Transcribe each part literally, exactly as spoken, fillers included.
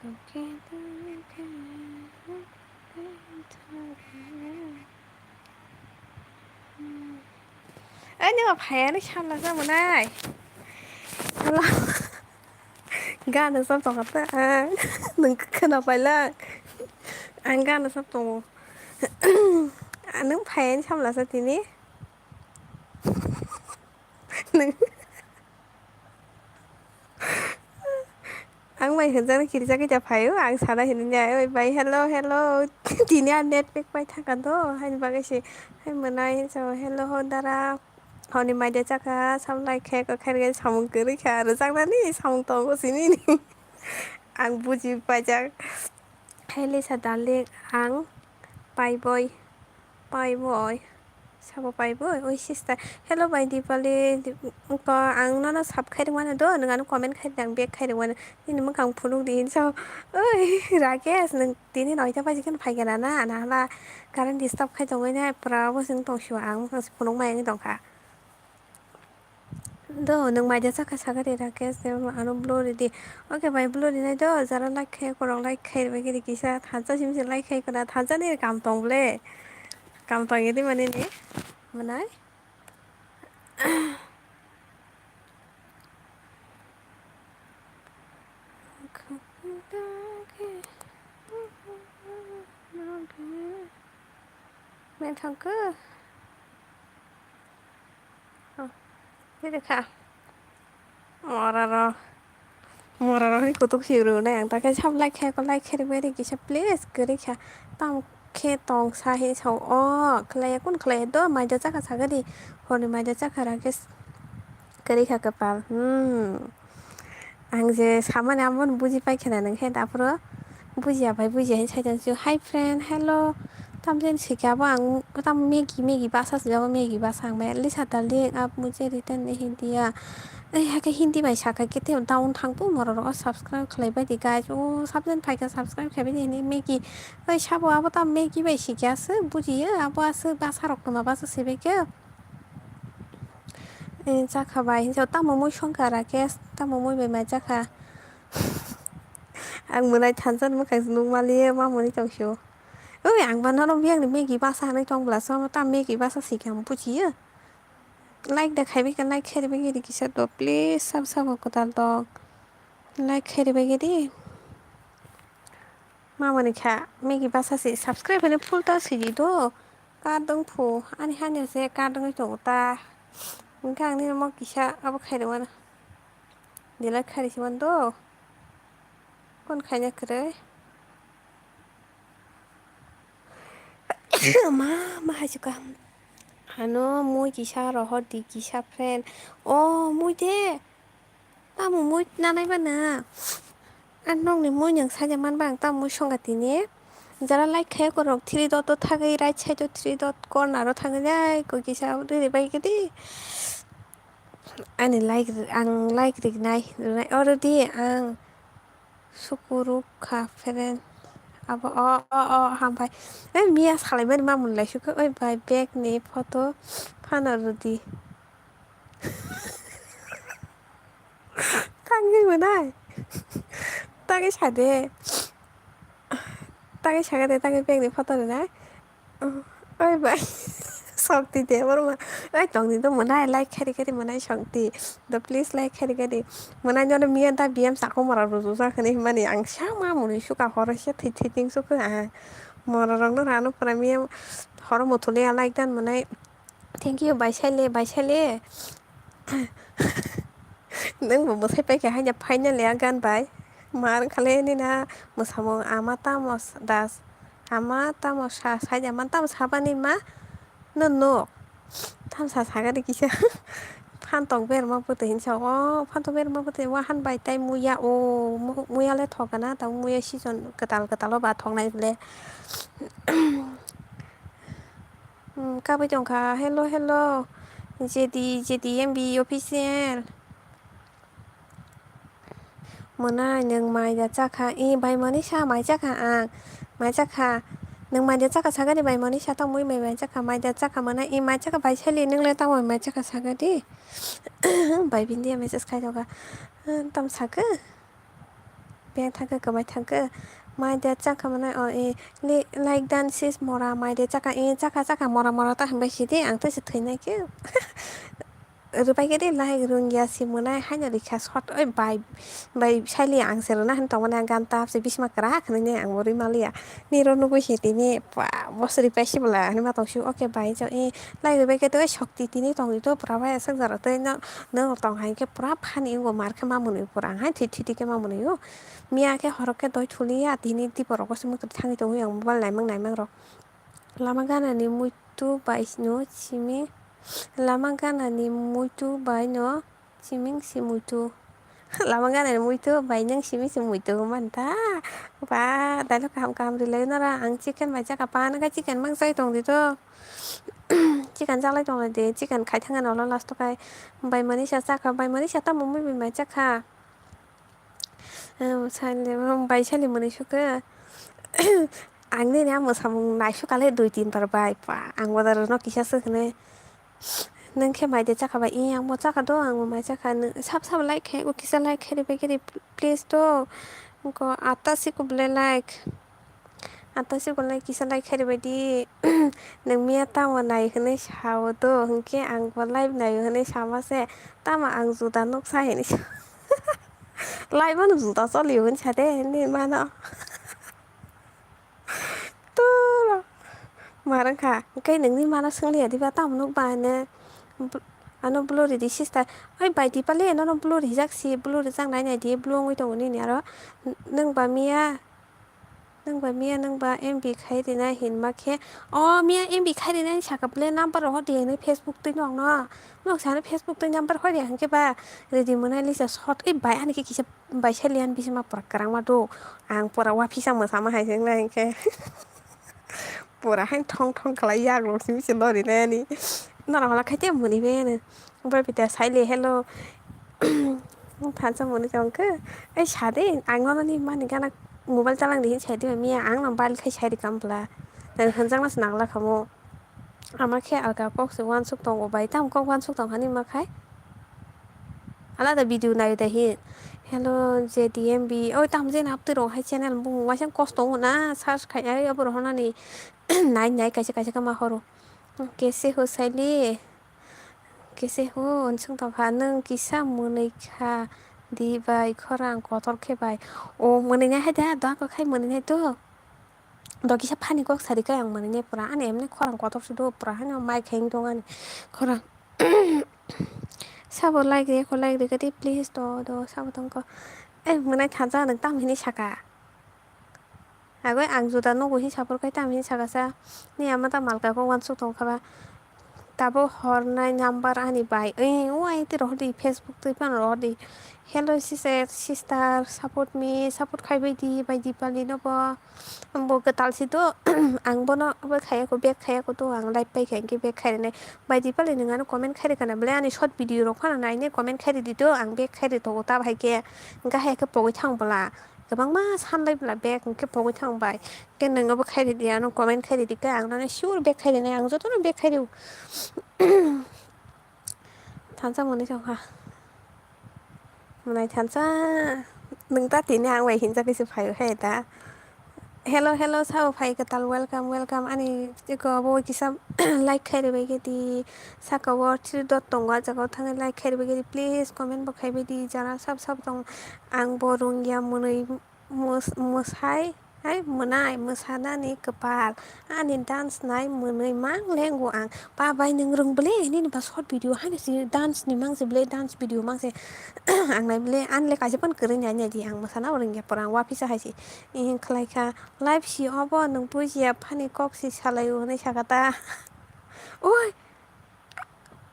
Ani ma phaiya ni samla sa mwnai. Hello. Gana sab tong kha ta ang. Nung khna paila. Ang gana sab tongo. Nung phaiya ni samla sa tini. Nung. Ang bai hwnjak kirijak kisa phaio, ang sana hinwi nai, "Oi bai, hello, hello." Tini a net pack pai thangkha do, haini bagwi se hai mwnai hinwi sao, "Hello, ho dara." Honi maida chakha, samlai khe, kwkhai rwgwi samung kwrwi kha, rwjaknani samung tongo sini ni. Ang buji paijak. Hai Lisa darling, ang paiboi, paiboi. Sabo pai bo, oi sister. Hello bai Dipali, Dip-, ko ang nono sub khai rwmani do, nwng ano comment khai di, ang back khai rwmani. Nini mwkhang phunuk di hinwi sao. Oi Rakesh, nwng tini noita baji kheno phai khe na, na, na hala current disturb khai tongwi nai, pura bo chwng tong sio, ang mwkhang se phunuk mai wngwi tong kha. Do, nwng maida chakha sakha de Rakesh, de ano blue ridi. Okay bai, blue rinai do, jara like khai, korok like khai rwbaikhe di kisa, thansa simi se like khai kona, thansa ni kam tong ble. Kam tong idi mani ni, mwnai. Methang ke. Oh, ini kha. Mora ro. Mora ro ni kutuk si ru nai ang ta khe sab like khe ko like khe ri beri kisa please kari kha. Tam khe tong sa he sao o khlai kun khlai do mai do chakha sagadi. Hor ni mai do chakha ra khe kari kha kapal. Hmm. Ang je samani amo buji pai khena nang khe, aphuru bujiya bai bujiya hin sai tong sio. Hi friend, hello. Tamjani sika bo ang tam Maggie, Maggie basa sijak, Maggie basa ang bai. Lisa darling, aap mujhe return nahi diya. Ei, hakhe Hindi bai saka khe tei down thang bo moro rok subscribe khlai bai di guys. O sabjani phaikha subscribe khlai bai di hini Maggie. Oi sabo abo tam Maggie bai sika se bujiya, abo aswk basa rok tongma basa se bai khe. Eh, chakha bai, hinsa tamo mui songkha Rakesh, tamo mui bai mai chakha. Ang mwnai thansa ni mwkhang se nukmaliya, mamoni tong sio. Oi, ang ba norok biyang ni Maggie basa hinwi tong bwla, so tam Maggie basa sikha ang bujiya. Like da khai bikha, like khai bikha di kisa do, please, sab sabo kwtal tong. Like khai bikha di. Mamoni kha, Maggie basa si subscribe hinwi full ta sidi do. Kar dong phu, ani hani se kar dongwi tongo ta. Hwnkhe ang nini mo kisa abo khai rwmano. Delete khai rwsingmano do. Kon khaina kwrwi. Ma, ma hai chukha. Ano mui kisa rohor di kisa friend. O mui de. Tamo mui nanai ba na? Ang nokni mui nwng saja man ba ang tamo mui songkha tini. Jara like khe korok three dot o thagwi right side o three dot corner o thangwi jai koi kisa abo rwrwi bai khe di. Ani like ri-, ang like riknai, rwnai oro di ang sukuruk kha friend. Abo o, o, o, hambai. Ei miya salaimani mamung lai sukha, oi bai bag ni photo phano rwdi. Tangwi mwnai. Tangwi sade. Tangwi sakade, tangwi bag ni photo rwnai. Oi bai. Sokti de borma. Oi tongdi do mwnai like khari khari mwnai sokti. Do please like khari khari. Mwnai jono miya da B M sakho mora rujujak hinwi himani ang sama mwnwi suka horo se thwi thwi ting sukha ang. Mora rokno rano pura miya horo muthuli a like dan mwnai. Thank you, Baisale, Baisale. Nwng bo mwsai paikha haino finally a gan bai. Ma wngkhale nini mwsamung ama tamo das. Ama tamo sa, sai ama tamo sabani ma. No, no. Tamsa sagani kisa. Phantok berma bwtwi hinsa o, phantok berma bwtwi wahan bai tai muya o, mu-, muya le thokana, tamo muya season kwtal kwtal o ba thoknai le. Hmm, kabui tongkha. Hello, hello. J D, J D M B official. Mwnai nwng mai da chakha. I bai mani sa mai chakha ang. Mai chakha. Nwng mai da chakha sagani bai mani sa tong mui mai mai chakha. Mai da chakha mwnai i mai chakha bai sali nwng le tamo mai chakha sagadi. Bai bindi ya message khai doga. Tam sakha. Beng thangkhe kwmai thangkhe. Mai de chakha mwnai o e, like dan sis mora mai de chakha e, chakha chakha mora mora ta hinbai sidi ang tei se thwinai khe. Rwbai khe de like rwngya si mwnai haino rikha short oi bai bai saili ang se rwna hin tongmani ang ganta se bisma kwrak hinwi ang bo rwi manliya. Niro nugui se tini bosri paisi bwla hinwi ma tong sio okay bai chao e. Lai bai khe tei shokti tini tongwi to pura bai aswk jora tei no tong hai khe pura funny wngo mar khe ma mwnwi pura hai thwi thwi khe ma mwnwi o. Miya khe horok khe doi thuliya tini tei borok bo se mukti thangwi tongwi ang mobile naimang naimang rok. Lama gana ni muitu bai no simi lama gana ni muitu bai no. Siming si muitu. Lama gana ni muitu bai nang simi si muitu manta. Ba dialogue kaham kaham rilai nara ang chicken bai chakha pa nang chicken mang sai tong di to. Chicken jalai tong di chicken khai thang ano last kai. Bai mani sa chakha bai mani sa tamo mui bai chakha. Bai sali mani suka. Ang nini amo samung naisuk kale dui tin bar bai pa ang bodaro no kisa se hwnwi. Nwng khe mai de chakha bai? Ee, ang bo chakha do, ang bo mai chakha. Nwng sab sab like khe, o kisa like khe ribai khe di, please do. Wngkha atta si kubule like. Atta si kubule kisa like khe ribai di. Nwng miya tamo nai hwnwi sao do, hwnkhe ang bo live nai hwnwi sama se. Tamo ang juda nuk sa hwnwi sa. Live ano juda choli hwnwi sa de, hinwi mano. Turo. Marang kha. Hwnkhe nungni mana swngliya diba, tamo nuk ba hine. Bl-, ano blue ridi sister. Oi bai dipali, nono blue rijak si, blue rijak nai nai di, blue wngwi tongo nini aro. N-, nwng ba miya, nwng ba miya, nwng ba M B khai rina hinma khe. O miya M B khai rina saka ble number rohor di hine Facebook twi nokno. Nok sana Facebook twi number hor ya hwnkhe ba ridi mwnai lisa short. Oi bai ani khe kisa. Bai salian bisima pura kwrangma do. Ang pura uaphisa mwsama hai se wngna hinkhe. Pura haino thong thong khlai yak rok simi se lori nai ani. Norok hala khaite muni bai ano. Bai pita saile hello. Thansa muni tongkhe. Ai sade ang nono ni mani gana mobile chalang di hin saide miya ang no bal khai sai rikam bla. Nang hanjak mas nang la khamo. Ama khe alka kok se uansuk tongo bai, tamo kok uansuk tong hani ma khai? Alada video naio da hin. Hello J D M B, oi tamo je na aptwi rok hai channel bumung waisa kosto wngo na search khai ai abo rok honani nai nai kaisa kaisa khe ma horo. Kese ho saili, kese ho uansuk tong kha nwng kisa mwnwi kha di bai khorang kotor khe bai. O mwnwi nai hai da, doa kok hai mwnwi nai to. Do kisa phani kok sari kai ang mani ne pura ani emne khorang kotor sudo pura hano mai kheng tong ani khorang. Sabo like rikho like rikadi please do do sabo tongkho. Ai mwnai thansa nwng tam hini saka. Agoi ang juda nugo hi sapor kai tam hini saka sa. Ni ama ta malka ko wansuk tongkha ba. Tabuk hornai number ani bai. Ei, o ai twi rohor di, Facebook twi phano rohor di. Hello sister, sister, support me, support khai bai di, bai di pali no bo. Bo kwtal si do, ang bono abo khai ako, back khai ako do, ang live pai kha, hwnkhe back khai rwnai. Bai di pali nwng ano comment khai rwkha na, bwlai ani short video rok phano nai nai comment khai rwdi do, ang back khai rw tongo ta bai khe. Hwnkhe hai khe pogwi thang bwla. Kwbangma sanlai bwla bag hwnkhe pogwi thang bai. Khe nwng abo khai ridi, ano comment khai ridi khe ang nani sure bag khai rinai, ang jotono bag khai rio. Thansa mwnwi tongkha. Mwnai thansa. Nwng ta tini ang bai hinjak khe se phaio khe da. Hello, hello, sao phai kwtal, welcome, welcome. Ani eko abo kisa like khai ribai khe di. Saka o three dot tongo, ah jaga o thangwi like khai ribai khe di. Please comment bo khai bai di. Jara sab sab tong. Ang bo rwngya mwnwi. Mwsai hai mwnai mwsanani kwpal, ani dance nai mwnwi mang lengo ang. Ba bai nwng rwng bwle nini ba short video haino si dance ni mang se bwle dance video mang se ang nai bwle ani le kaisa phano kwrwi nai nai di ang mwsana rwngya pura ang uaphisa hai se. Ehing khlai kha live si obo nwng bujiya phani kok si salai o hinwi saka ta. Oi.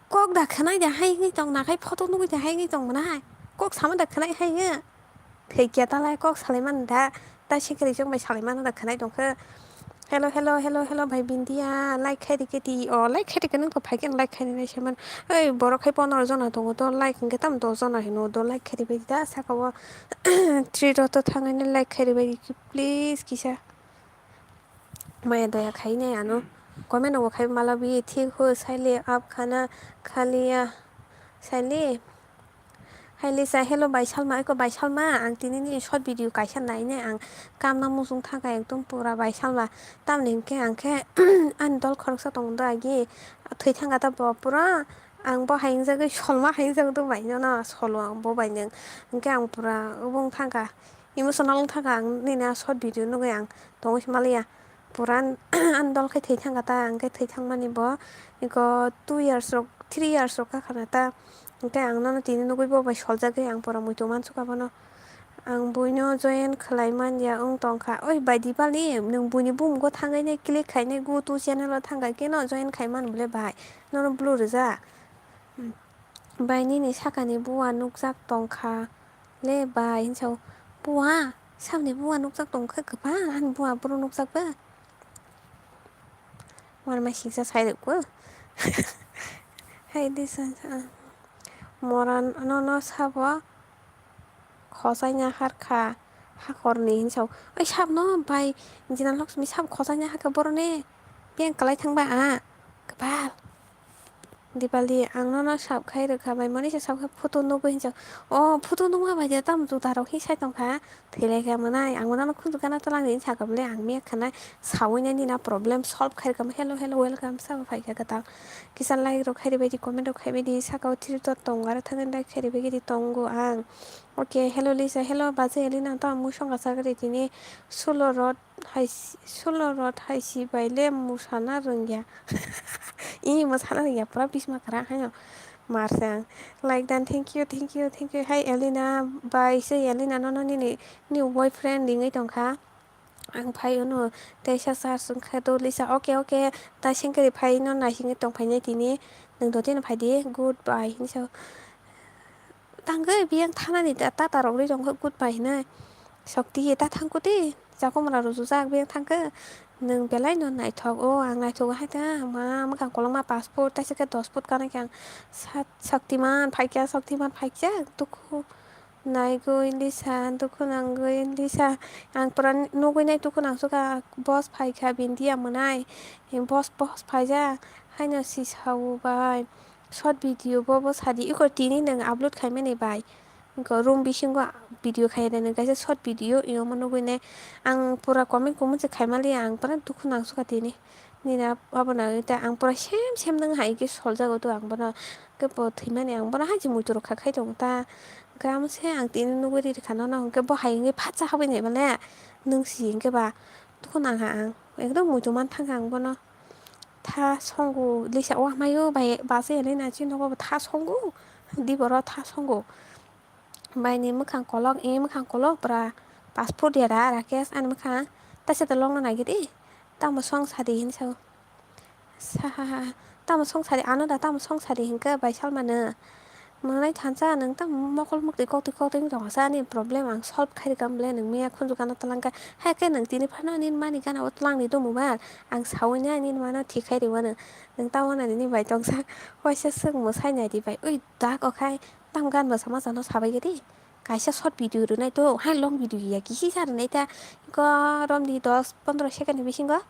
Kok da khwnai da hai wngwi tong nakhai photo nugwi da hai wngwi tong mwnai. Kok sama da khwnai hai wngwi. Thwikya talai kok salai man da. Ta sikri chwng bai salai mano da khwnai tong khe. Hello, hello, hello, hello, bhai Bindia, like khai rikhe di. O, like khai rikhe nang to phai khe like khai rinai se man. Oi, borok khai pondro jona tongo to like hwnkhe tamo dos jona hino do like khai ribai di da saka o. Three dot o thangwi like khai ribai di please kisa. Maya doya khai nai ano comment rok bo khai malabi thik ho saile up khana khaliya saile Hai Lisa, hello bai Salma, eko bai Salma, ang tini ni short video kaisa nainai, ang kamna muchung thangkha ekdom pura bai Salma. Tamni hinkhe ang khe ani dol khoroksa tongo do agi, thwi thangkha ta bo pura, ang bo hai wngjagwi solma hai wngjak do bai nono solo ang bo bai nwng, hinkhe ang pura obo wng thangkha, emotional wng thangkha ang nini a short video nugwi ang tongwi se maliya. Pura ani dol khe thwi thangkha ta, ang khe thwi thangmani bo eko two years rok, three years rok kakhana ta. Hwnkhe ang nono tini nugwi bo bai soljagwi ang pura muitu mansukha bono. Ang buino join khlai manya wng tongkha. Oi bai Dipali, nwng buini bumgo thangwi nai click khainai go to channel o thangkha keno join khai man bole bai. Nono blue rijak. Bai nini sakani bua nukjak tongkha le bai hinsa o. Bua? Saboni bua nukjak tongkha kwbang? Ani bua boro nukjak ba? Uanama siksa sai rwkgo. Hai di sa, sa. Mora nono sabo khosaina harkha hakorni hinsa o. Oi sabno bai Jina Lakshmi sabo khosaina hakha boroni. Biyang kwlai thangba a. Kwbal. Dipali, ang nono sab khai rwkha bai, mani se sab khe photo nugwi hinsa. O photo nukma bai de tamo juda rok hi sai tongkha. Thwilaikha mwnai, ang mwnano khunju gana twlang di hinsa kha bole, ang miya khana sawi nai nina problem solve khai rwkha. Hello, hello, welcome, sabo phaikha kwtal. Kisa like rok khai ribaidi, comment rok khai baidi, saka o three dot tongo, aro thangwi like khai ribaidi tongo ang. Okay, hello Lisa, hello baje Elina, to ang mui songkha sagri tini sulo rot hai si, sulo rot hai si bai le musana rwngya. I musana rwngya, pura bisma kwrak haino. Mar se ang. Like dan, thank you, thank you, thank you. Hai Elina, bai se Elina, nono nini new boyfriend ringwi tongkha. Ang phai unu, teisa charge wngkha do Lisa. Okay, okay, ta sengkari phai no naisingwi tongphainai tini. Nwng dotino phaidi, goodbye hinwi sa. Tangwi biyang thanani ta, tata rok ri tongkha goodbye hinwi. Sokti ta thangkudi, chakomra rujujak biyang thangkha. Nwng belai no naithok o, ang naithok hai ta, ma mwkhang kolokma pash foot, taisa khe dos foot kanai khe ang. Sat-, Shaktiman phaikya, Shaktiman phaikya, dukhu naigwi Lisa, dukhu nangwi Lisa. Ang pura nugwi nai dukhu nangsukha, boss phaikha, Bindia mwnai, boss, boss phaijak, haino si sao bai. Short video bo, bo sadi, iko tini nwng upload khaimani bai. Iko room bisingo video khaina nwng kaisa short video, iyungmo nugwi nai. Ang pura comment kumun se khaimaliya, ang pura dukhu nangsukha tini. Nini abo nangwi ta ang pura sem sem nwng hai khe soljago to ang bono. Khe bo thwimani ang bono hai se muitu rok kha khai tongo ta. Hwnkhe amo se ang tini nugwi ri rwkha nono, hwnkhe bo hai wngwi phatsa habwi nai male. Nwng si hwnkhe ba dukhu nangkha ang. Ekdom muitu man thangkha ang bono. Tha songo Lisa, o hamai o bai bus ya le na chini nogo bo tha songo. Di boro tha songo. Bai ni mwkhang kolok, e mwkhang kolok pura passport ya da Rakesh ani mwkhang. Taisa da logna nai gidi. Tamo song sadi hin sao. Saha, tamo song sadi, ano da tamo song sadi hinkhe bai Salma no. Mangnai thansa nwng tamo mokol muktwi koktwi koktwi wng tongsa ani problem ang solve khai rwkha bole nwng miya khunju gana twlang kha. Hai khe nwng tini phano nini mani gana o twlang di do mobile. Ang saui nai nini mano thik khai rwmano. Nwng tamo na nini bai tongsa. Waisa swk mwsai nai di bai. Ui dak o khai tam gan bwsa masa no sabai gidi. Kaisa short video rwnai to, hai long video ya kisi sa rwnai ta. Gorom di dos pondro second ni bisingo.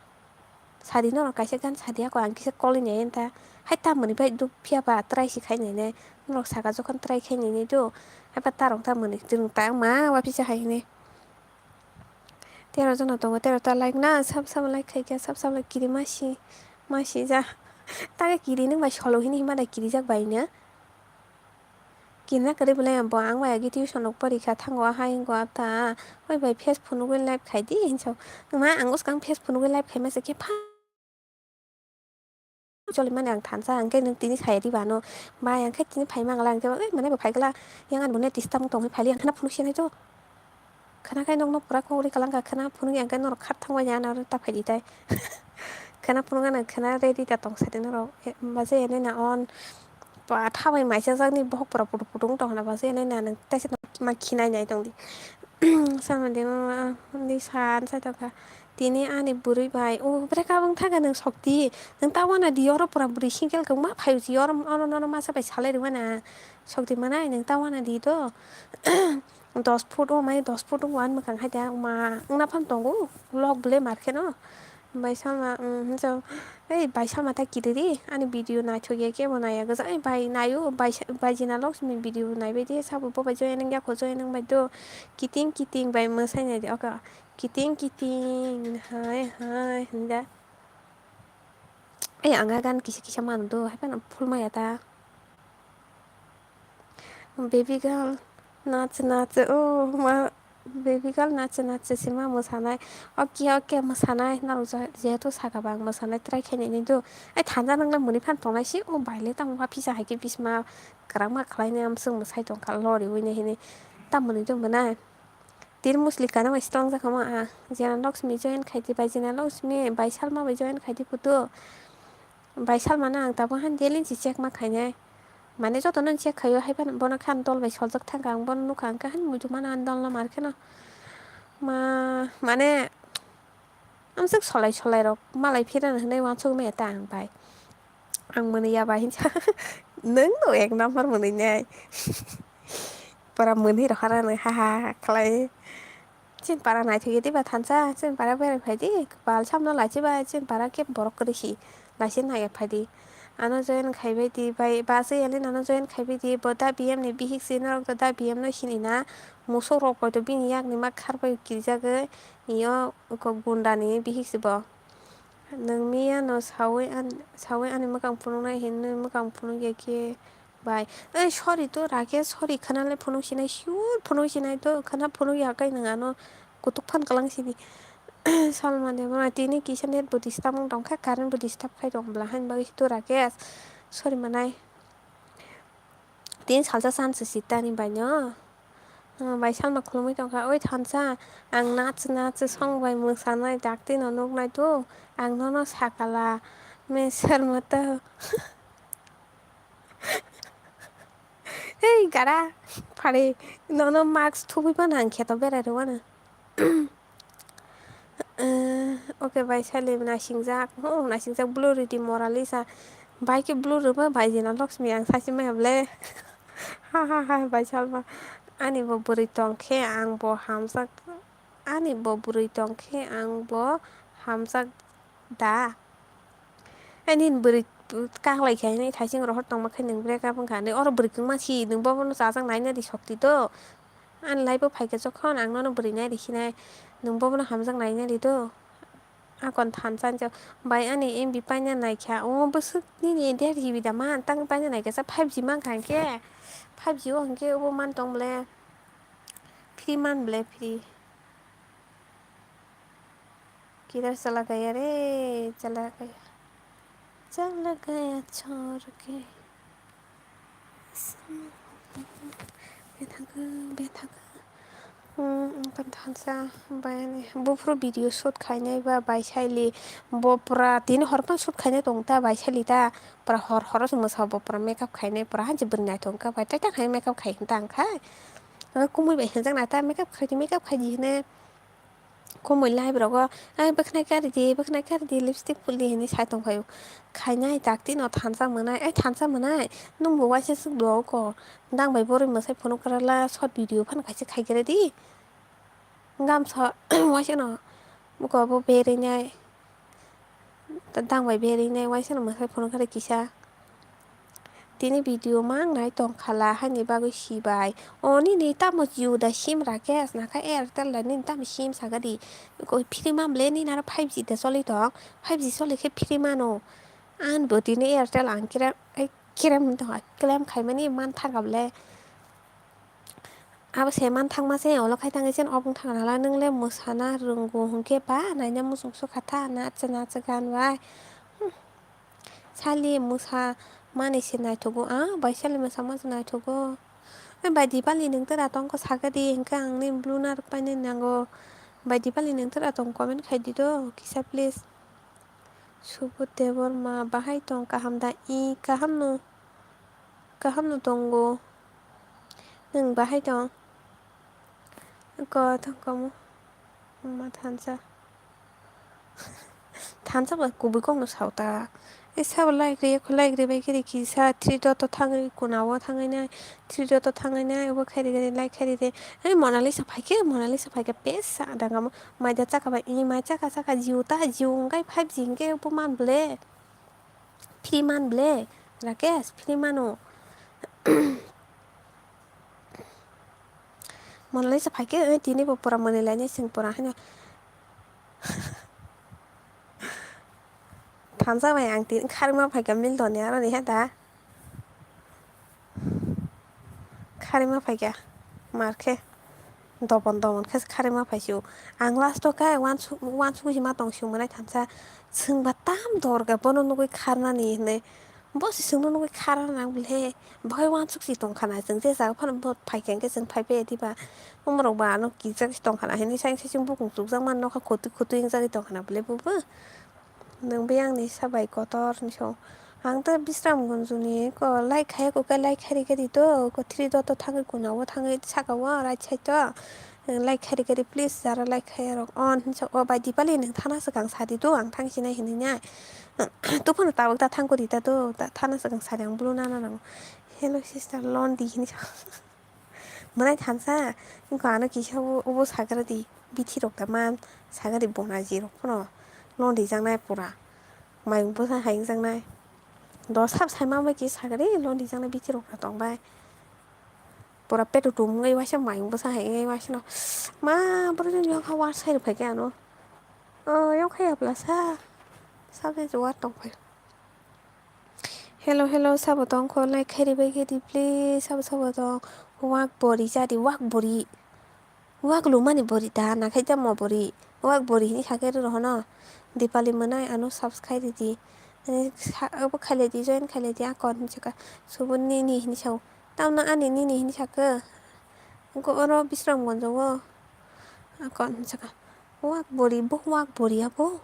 Sadi norok kaisa gan sadi ako ang kisa kolwi nai ta. Hai tamoni bai duk phiya ba try si khai nai nai. Norok saka jokhon try khai nai nai do. Hai ba tarok tamoni chwng ta ma wa pisa hai hini. Tero jona tongo, tero ta like na, sab sab like khai khe, sab sab like kiri masi, masi ja. Ta khe kiri nung bai solo hini hima da kiri jak bai na. Kirina kwrwi belai bo ang bai agi tuition rok pori kha thango ahai wngkha ta. Oi bai face phunugwi live khai di hinwi sa. Ma ang bwskang face phunugwi live khai masa khe pha. Choli mani ang thansa ang khe nwng tini saya di bano. Bai ang khe tini phai mangla ang khe oi mane bo phai gla. Yang ani bo ne disturb wng tongwi phai li ang khana phunuk se nai to. Khana khai nokno pura kok ri kalang kha, khana phunuk yang khe norok khat thang bai ya, norok ta phai di tai. Khana phunuk ano khana ready ta tong sadi norok. E, baje ene na on. Ba thabai mai chajak ni bohok pura putu putu wng tong khana baje ene na nang taisa ma khinai nai tong di. Sama de ma, ma, di san sa tong kha. Tini ani bwrwi bai, o bwrwi kabang thaga nang sokti. Nang ta wana di oro pura bwrwi single khe ma phai uchi oro ono nono masa bai salai rwna. Sokti manai nang ta wana di to. Dos foot o mai dos foot o uan mwkhang hai da ma wngna phano tongo log bwle mar kheno Bai Salma, um, hinsa, ei, Bai Salma ta kiriri, ani video naithok ya, kebo naiya, gajak, ei, bai, naio, bai, bai Jina Laksmi video naibai di, sabo bo bai join wngya kho, join wngbai do, kiting, kiting bai mwsai nai di, oka, kiting, kiting, hai, hai, hinda. Ei, ang a gan kisa, kisa mano do, hai phano phul maya ta. Baby girl, nache, nache, oh, ma, baby girl, nache, nache, sima mwsanai. Okay, okay, mwsanai, nang je-, jehetu saka ba ang mwsanai try khainai ni do. Ai, thanda nang nang muni phan tongnai si, oh, baile tamo ma pisa hai khe bisma kwrangma khlainai, amswk mwsai tongkha, lori wini hini. Tamoni do mwnai. Tir musli kana bai stong jakha ma, ah, Jena Laksmi join khaidi, bai Jena Laksmi, bai Salma bai join khaidi kutu. Bai Salma no ang tabuk han daily si check ma khainai. Mane joto no check khaio, hai phano bono khan dol bai soljak thangkha, ang bono nukha, ang khe han muitu mano, ang dol no mar kheno. Ma, mane, amswk solai solai rok malai phirano hinwi uansuk maya ta ang bai. Ang mwnwi ya bai hinsa. Nwng no ek number mwnwi nai. Pura mwnwi rokha rani ha ha ha khlai. Chini para naithok ya diba thansa, chini para berai phai di, bal samno laichi bai, chini para khe borok kwrwi si, laichi naiya phai di. Ano join khai bai di, bai bus yali nano join khai bai di, bo da B M ni bihik si, norok da B M no sini na, musuk rok bai to bini yak ni ma khar bai kirijagwi, iyo kok gunda ni bihik si bo. Nwng miya no sawi an-, sawi ani mwkang phunuknai hinwi mwkang phunukya khe bai. Ei, sorry to Rakesh, sorry khwnale phunuk sinai, sure phunuk sinai to, khwna phunuk ya kai nwng ano kutuk phan kwlang sidi. Salmani mano tini kisa net bo disturb wng tongkha, current bo disturb khai tong bwla, haini bagwi to Rakesh, sorry manai. Tin salsa san se sitani bai no. Hmm, bai Salma khulumui tongkha, "Oi thansa, ang nache nache song bai mwsanai, dakti no nuknai to, ang nono sakala, me Salma to." Hei, gara, phari, nono mask thubui phano ang kheto berai rwmano. Eh, okay, bai Salim naisingjak. Oh, naisingjak blue ridi Moralisa. Bai khe blue rwma bai Jena Laksmi ang sachi maya ble. Ha, ha, ha, bai Salma. Ani bo bwrwi tong khe ang bo hamjak. Ani bo bwrwi tong khe ang bo hamjak da. Ani bwrwi kaklai khe ani thaising rohor tongma khe nwng break up wngkha. Ani oro bwrwi kwngma si nwng bobono chajak naina di sokti do. Ani life o phaikhe jokhon ang nono bwrwi nai rikhinai, nwng bobono hamjak naina di do. Akon thansa hinsa bai ani M B paina naikha, o bwswk nini dead G B da man, tang paina naikha sa five G mankha hinkhe, five G o hinkhe obo man tong ble, free man ble, free. किधर चला गया रे? चला गया। चला गया छोड़ के। Bethakgo, bethakgo. Hmm, ang thansa bai ani. Buphuru video shoot khainai ba bai Saili. Bo pura tini hor phano shoot khainai tong ta bai Saili ta. Pura hor horo se mwsa bo pura makeup khainai pura hanchi bwrwi naithok wngkha bai. Tai ta khai makeup khai hinta ang khai. Kumui bai hinjak na ta makeup khai di, makeup khai di hine. Kumui live rogo, "Ai, bwkhnai kari di, bwkhnai kari di, lipstick phul di," hinwi sai tong phaio. Khainai dakti no thansa mwnai, "Ai, thansa mwnai, nwng bo waisa swk duo ko. Dang bai borwi mwsai phunuk kwrwla, short video phano kaisa khai kwrwi di." Gamsa waisa no buko bo berwi nai. Dang bai berwi nai waisa no mwsai phunuk kha kisa. Tini video mang nai tong khala haini bagwi si bai. O nini tamo Jio da sim Rakesh, nakha Airtel da nini tamo sim saga di. Ko free man ble nini aro five G da choli tong. Five G choli khe free mano. An bo tini Airtel ang kira, ai kira mun tong, claim khai mani man thang kha ble. Abo se man thangma se, olo khai tangwi chen obo wng thang nala, nwng le mwsana rwngo hwnkhe ba naina muchung sukha tha, nacha nacha gan bai. Hmm. Sali mwsa mani se naithogo, ah, bai sali mwsa ma se naithogo. Ai bai Dipali nwng tera tongkho sakha di, hwnkhe ang nini blue narwk painani nango. Bai Dipali nwng tera tong comment khai di do, kisa please. Subodh Debbarma, bahai tong, kaham da? I, kaham no, kaham no tongo. Nwng bahai tong? Ko thang komo. Ma thansa. Thansa ba kubui kok no sao ta. E sabo like riyakho, like ribai khe ri kisa three dot o thangwi, kuna o thangwi nai, three dot o thangwi nai, obo khairi gani like khairi de. Ai Monalisa phaikhe, Monalisa phaikhe pesa dangamo maida chaka bai, i mai chaka chaka Jio ta, Jio hwnkhe five G hwnkhe bo man ble. Free man ble, Rakesh, free mano. Monalisa phaikhe, eh, tini bo pura mwnwi lainai chwng pura haino. Thansa bai ang tini kharima phaikha mil doni aroni he da. Kharima phaikha, mar khe. Dobon dobon khe kharima phaisio. Ang last o khe uansuk, uansuk hima tong sio mwnai thansa. Chwngba tam dorga bono nugui kharnani hinwi. Bo se chwngno nugui kharna nang bile. Bohai uansuk si tongkha na chwng je jaga phano bo phaikha hwnkhe chwng phaibai diba. Umrok ba ano kijak si tongkha na hinwi sai sai chwng bukung chukjak man nokha khotwi khotwi wngjagwi tongkha na bile bobo. Nwng biyangni sabai kotor hinwi sao. Ang ta Bisramganj ni ko like khai ko khe like khai rikhe di to, ko three dot o thangwi kuna o thangwi saka o right side o, like khai rikhe di please jara like khai rok on hinwi sao. O bai Dipali nwng thana swkang sa di to, ang thang sinai hinwi nai. To phano tabuk ta thang kori ta to, ta thana swkang sa di ang bulu nana nango. Hello sister, londi hinwi sao. Mwnai thansa, wngkha ano kisa o, obo sagra di, bithi rok da man, sagra di bonaji rok phano, londi jaknai pura, mayung bwsa hai wngjaknai, dos sab sai ma bai kisa sagra di, londi jaknai bithi rok da tong bai, pura peto tum wngwi waisa mayung bwsa hai wngwi waisa no, ma borok ni yokha war sai rw phai khe ano, o yokha ya pla sa, sa bai se war tong phai. Hello, hello, sabo tong kho, like khairi bai khe di, please, sabo, sabo tong, wak bori cha di, wak bori, wak lumani bori da, na khai tamo bori, wak bori hini kha khe rw rohono, Dipali mwnai ano subscribe di di, eh, sa-, abo khailai di, join khailai di, akon hinwi saka, subun nini hinwi sao, tamno ani nini hinwi sakhe, oro Bisramganj o, akon hinwi saka, wak bori, bo wak bori abo.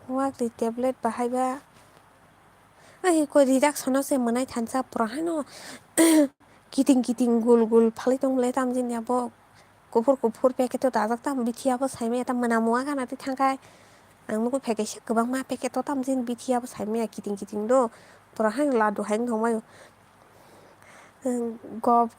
Wak ri tablet bahai ba. Ai, koi reduction o se mwnai thansa pura haino. Kiting kiting gul gul phalwi tong le tamjin ya bo. Kuphur kuphur packet o dajak tam bithi abo saimaya tam mwnamo wngkha na twi thangkhai. Ang nugui phaikhe se kwbangma packet o tamjin bithi abo saimaya kiting kiting do. Pura haino ladu hai wng thangmaio. Gop,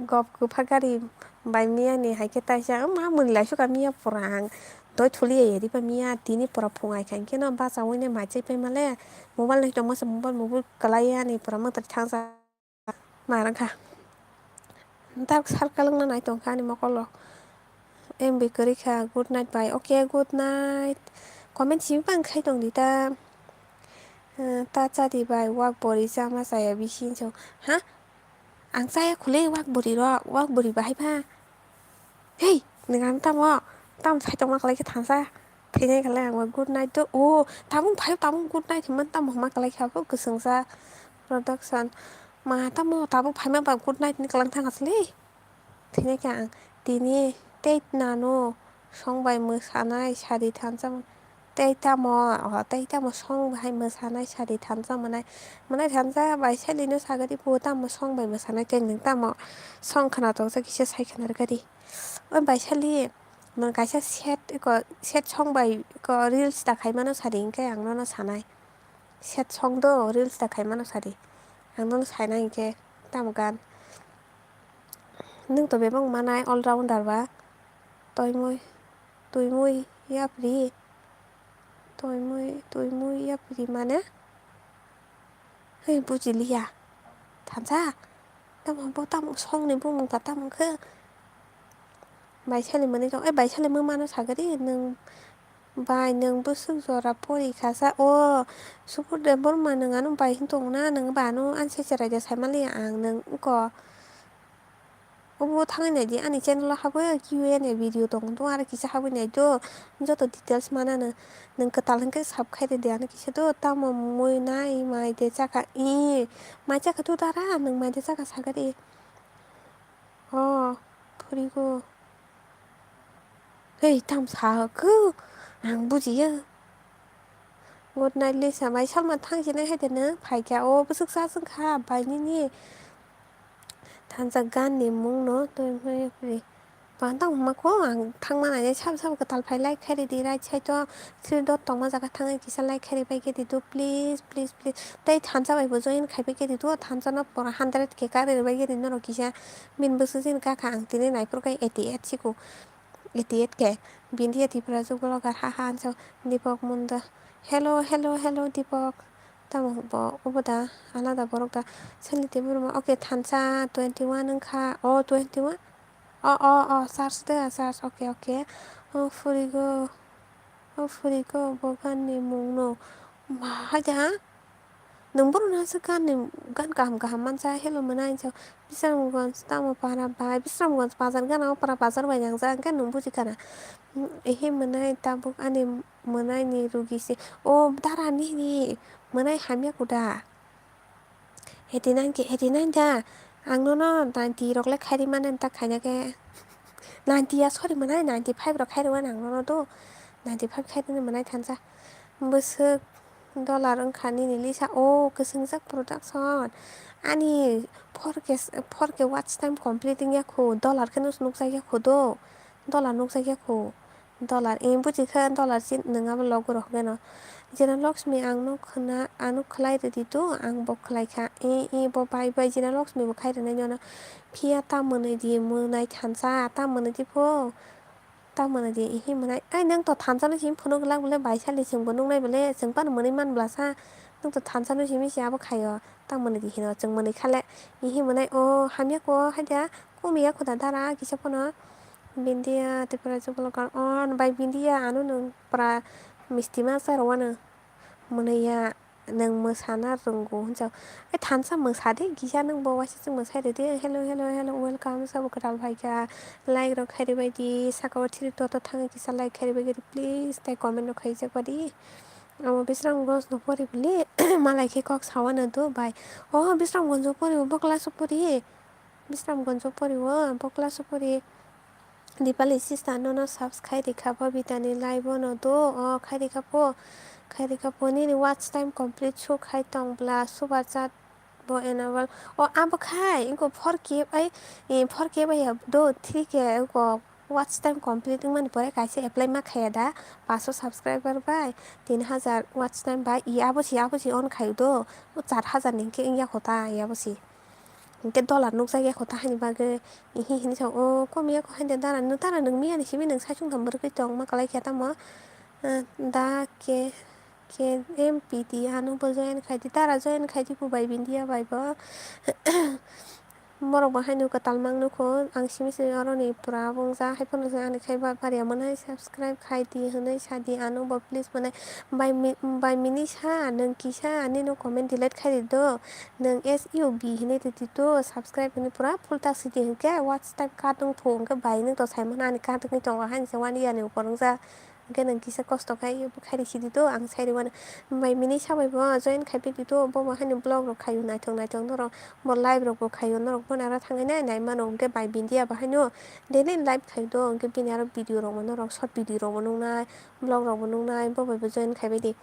gop kwpha gari bai miya ni hai khe taisa ma mwnwi lai suka miya pura ang doi thuli ya yari ba miya tini pura phung ai kha hwnkhe no bachaui nai mai chai pai male mobile nai tongma se mobile mobile kwlai ya ni pura mwtai thangsa ma rang kha dak sar kalwng no nai tong kha ani mokol o. M B kwrwi kha, good night bai. Okay, good night. Comment simi bang khai tong di ta. Eh, ta cha di bai, wak bori chama chaya bisi hinwi sao. Ha? Ang chaya khwlwi wak bori rok, wak bori bahai pha. Hei, nwng ano tamo? Tamo sai tongma kwlai khe thansa. Thwinai kwlai ang bai good night do. O, tabuk phai tabuk good night hinmani tamo hwnma kwlai kha bo kwchwngsa. Production. Ma tamo tabuk phaima ba good night ni kwlang thang asli. Thwinai kha ang tini tei nano song bai mwsanai sari thansa tei tamo, o, tei tamo song bai mwsanai sari thansa mwnai, mwnai thansa bai sali no sagadi bo tamo song bai mwsanai tei nwng tamo song khwna tongsa kisa sai khwna rwgadi. O bai sali nwng kaisa set eko set song bai eko reels ta khaimano sari hinkhe ang nono sanai. Set song do reels ta khaimano sari. Ang nono sainai hinkhe tamo gan. Nwng to bebak manai all rounder ba. Toimui, tuimui yapri. Toimui, tuimui yapri mane? Hei, bujiliya. Thansa. Tamo bo tamo songni bumung ta tamo khe. Bai sali mani tong, eh, bai sali mano sagari nwng. Bai, nwng bwswk jora pori kha sa? O, Subodra Borma, nwng ano bai hin tong na? Nwng ba ano ani se cherai de sai mali ang nwng wngkha. Obo thangwi nai di, ani channel o habwi Q and A video tong tong, aro kisa habwi nai do, joto details mana nwng, nwng kwtal hwnkhe sub khai rw di ano kisa do, tamo mui nai mai de chakha, i, mai chakha do dara, nwng mai de chakha sagari. O, phurigo. Hei, tam sa khe ang bujiya. Good night, Lisa. Bai salma thang sinai hai de nw phai kha. O bwswk sa swng kha bai nini. Thansa gan ni mung no twi phai phai. Pantang hwnma kho ang thangma nainai sabo sabo kwtal phai like khairi di, right side o three dot tongma jaga thangwi kisa like khairi bai khe di do, please, please, please. Tei thansa bai bo join khai bai khe di do, thansa no pora hundred K kari bai khe di norok kisa. Bini bwswk chini kakha ang tini naiphuru khe eighty eight siko, eighty eight K. Bindia Tripura jugo logar ha ha ansa Dipok Munda. Hello, hello, hello Dipok. Tamo bo obo da alada borok da. Salite borok ma, okay, thansa twenty one wngkha. O twenty one. O, o, o, search de, search, okay, okay. O phurigo, o phurigo, bo ganni mungno. Ma, haida ha? Nwng borokno aswk ganni, gan kaham kaham mansa, hello mwnai, so, Bisramganj tamo para bai, Bisramganj bazar gana, o para bazar bai nangjak, hwnkhe nwng buji kana. Ehe mwnai tabuk ani mwnaini rugi se, o dara nini mwnai hamya kuda. Eighty nine khe eighty nine da. Ang nono ninety rok le khairi mani ta khaina khe. Ninety ya, sorry, mwnai ninety five rok khairi mani ang nono do. Ninety five khairi mani mwnai thansa. Bwswk dollar wngkha nini lisa. O kwswngjak production. Ani four K, four K watch time complete wngya kho. Dollar khe nukjak ya kho do. Dollar nukjak ya kho. Dollar, eh, buji kha dollar si nwng abo logo rok hwnkhe no. Jena Lakshmi ang no khwna, ano khwlai rwdi to, ang bo khwlai kha. Eh, eh, bo bai bai Jena Lakshmi bo khai rwnai nono. Phiya ta mwnwi di, mwnai thansa, ta mwnwi di pho. Ta mwnwi di, ihi mwnai. Ai, nwng to thansa no simi phunuk glak bole, bai sali chwng bo nuknai bole, chwng phano mwnwi man bwlasa. Nwng to thansa no simi se abo khaio. Ta mwnwi di hino, chwng mwnwi khale. Ihi mwnai, o, hamya kho, haida, komiya kho da dara, kisa phano. Bindia, Tripura jugo logar on, bai Bindia, ano nwng pura misti ma sa rw ano. Mwnwi ya, nwng mwsana rwngo, hwnjak. Ai, thansa mwsa de, kisa nwng bo waisa chwng mwsai rw de. Hello, hello, hello, welcome, sabo kwtal phaikha. Like rok khairi bai di, saka o thiri toto thangwi kisa like khairi bai di, please, tei comment rok khaijak ba di. Amo Bisramganj no pori bole, malai khe kok sawa no do bai. O Bisramganj o pori, o bo class o pori. Bisramganj o pori o, bo class o pori. Dipali sister nono subscribe khairi kha, Babita ni live o no do, o khairi kha po, khairi kha po, nini watch time complete su khai tong bla, super chat bo enable. O abo khai, inko four K bai, eh, four K bai ya do, three K inko watch time complete wngmani pore kaisa apply ma khaya da, paso subscriber bai, tin hajar watch time bai, i abo si, abo si on khayu do, o char hajar ni hwnkhe wngya kho ta, i abo si. Hwnkhe dollar nukjak ya kho ta haini bagwi, ihi hini sa, o komiya kho haini dara, nw dara nwng miya ni simi nwng saichung tong bwrwkwi tong ma kwlai khe tamo, eh, da khe. Khe M P T ano bo join khai di, dara join khai di, bo bai Bindia bai bo. Borok bo haino kwtal mang nukho, ang simi simi oroni pura abo wngjak, hai phano se ani khai ba bariya mwnai, subscribe khai di hwnwi sa di ano bo please mwnai. Bai mi-, bai mini sa, nwng kisa nini comment delete khai di do, nwng S U B hwnwi rw di do, subscribe hwnwi pura full tak si di hwnkhe watch time cut wng phu hwnkhe bai nwng to sai mano ani cut wngwi tongo haino se one year ni upor wngjak. Hwnkhe nwng kisa kosto khai bo khai risi di do, ang sai rwmani. Bai mini sabai bo join khai phi di do, bo bo haino vlog rok khaio naithok naithok norok, bo live rok bo khaio, norok bono aro thangwi nai nai mano. Hwnkhe bai Bindia bo haino daily live khai do, hwnkhe bini aro video rok bo norok short video rok bo nuknai, vlog rok bo nuknai, bo bai bo join khai bai di.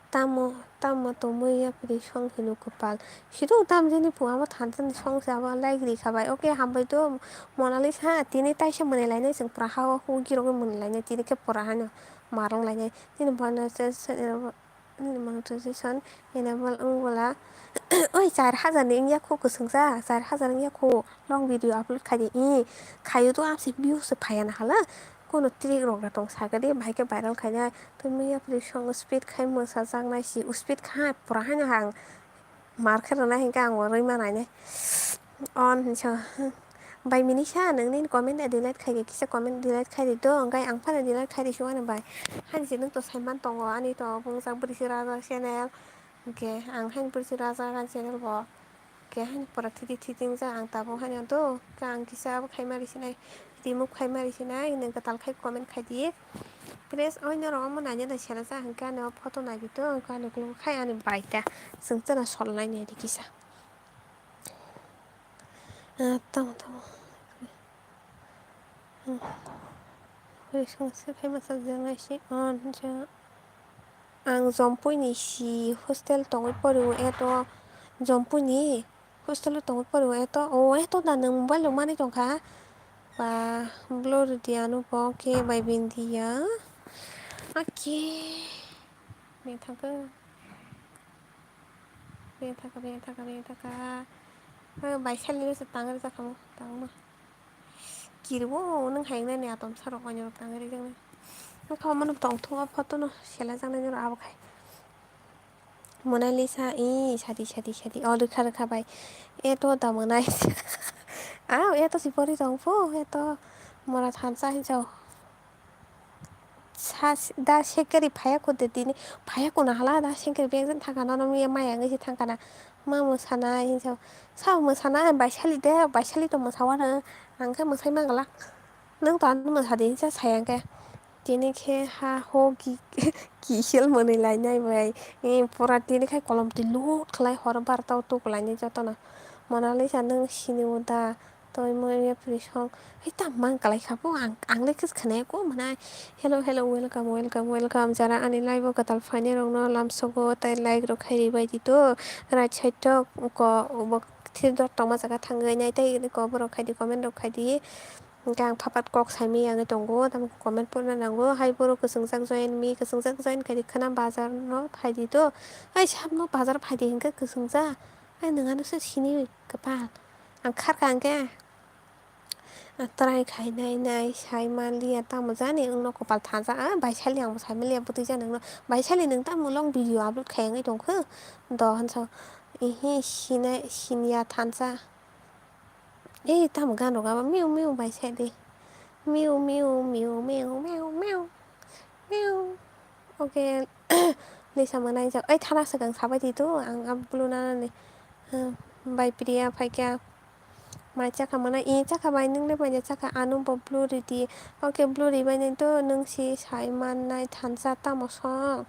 Tamo, tamo tongmani yapri song hino kwpal. Sido tam jani pung abo thansa ni song se abo like ri kha bai. Okay, hambai do Monalisa, tini taisa mwnwi lainai chwng pura ha o hugi rogwi mwnwi lainai, tini khe pura hano marwng lainai. Nini monetization enable, nini monetization enable wng bwla. Oi, char hajar ni wngya khu kwchwng cha, char hajar wngya khu long video upload khai di. I khaio do amsi views se phaiya na hala. Kono trick rok da tong sakhe di, bahai khe viral khainai. Tei mui yapri song speed khai mwsajaknai si, speed kha pura haino ang mar khe rwnai hinkhe ang bo rwi manainai. On hinsa. Bai mini sa nwng nini comment delete khai di, kisa comment delete khai di do, hwnkhe ang phano delete khai di suwano bai. Haini se nwng to saiman tongo, ani to bwngjak Bwrwi Raja channel. Hwnkhe ang haino Bwrwi Raja ani channel bo. Hwnkhe haino pura thidi thidi wngjak ang tabuk haino do, hwnkhe ang kisa abo khai mari sinai. Remove khai mari sinai, nwng kwtal khai comment khai di. Please, oi norok omo naina nai sera ja hwnkhe ani o photo nai di to, hwnkhe ani ukulok khai ani bai ta. Chwng chwla sol nai nai di kisa. Ah, tamo, tamo. Hmm. Oi, chwng se khai masa jang nai si, on ja. Ang Jompui ni si hostel tongwi pori o, eto Jompui ni. Hostel o tongwi pori o eto, o eto da nwng mobile rok manwi tongkha. Ba, blur di ano bo khe bai bindi ya. Okay. Bini thangkhe. Bini thangkha, bini thangkha, bini thangkha. Bai sal ni se tang rijak kamo, tangma. Kiribo nwng hai nani atom sarok onyo tang rijak nai. Nwng kha mano tong thung o photo no sela jak nai noro abo khai. Monalisa, i, sadi, sadi, sadi. O, rwkha, rwkha bai. E to da monai. Aw, e to si pori tong phu, e to mora thansa hinjao. Sa, da sekeri phaya ko de tini. Phaya ko na hala da sekeri beng jen thangka no, no, maya ngi si thangka na. Ma mo sana hinjao. Sa mo sana, bai sali de, bai sali to mo sawa na. Ang khe mo sai ma galak. Nwng to ano mwsa di hinsa sai ang khe. Tini khe ha ho ki, kisel mwnwi lainai bai. Eh, pura tini khai kolom twi lut khlai hor barta o tuku lainai jotono. Monalisa nwng sini o da? Toi maya puri song. Hai tam mang kalai kha bo ang, ang le kis khwnai ko mwnai. Hello, hello, welcome, welcome, welcome. Jara ani live o kwtal phainai rok no lamsogo tai like rok khai ri bai di to. Right side to ko bo thir dot tongma jaga thangwi nai tai ko borok khai di, comment rok khai di. Hwnkhe ang phapat kok saimaya wngwi tongo, tamo comment porna nango. Hai borok kwchwngjak join mi, kwchwngjak join khaidi khwna bazar no phaidi to. Ai sabno bazar phaidi hwnkhe kwchwngjak. Ai nwng ano se sini kwpal. Ang kharkha hwnkhe. Try khainai nai sai manliya tamo jani wngno kwpal thansa. Ah, bai sali ang bo sai manliya bwtwi jani wngno. Bai sali nwng tamo long video upload khai wngwi tongkha. Do hansa. Ihi sinai, siniya thansa. Ei, tamo gan rok abo miu miu bai sai di. Miu miu miu miu miu miu miu. Oke, Lisa mwnai jak. Ei, thana swkang sabai di to, ang abo blue nanani. Hmm, bai Priya phaikha. Mai chakha mwnai, i chakha bai, nwng le bai chakha, ano bo blue ridi. Oke, blue ribai nai to, nwng si sai mannai thansa tamo song.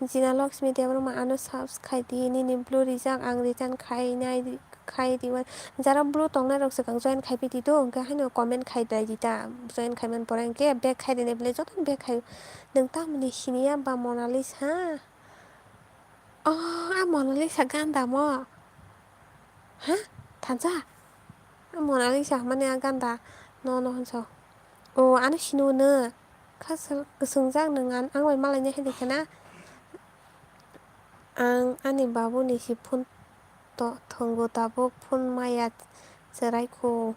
Jina Lakshmi Debbarma ano subs khai di, nini blue rijak ang return khainai. Khai di, jara blue tongnai rok swkang join khai phi di do, hwnkhe haino comment khai dai di ta, join khai man pore hwnkhe back khai rwnai belai jotono back khai. Nwng tamoni siniya ba Monalisa? Oh, a Monalisa ganda mo? Ha? Thansa? A Monalisa hwnmani a ganda no no hwnso. O, ano sino no. Kha swk-, swkang jak nwng an-, ang bai malaina hai di khana. Ang ani babuni si phone to-, thwngo tabuk phone maya chwrai kho.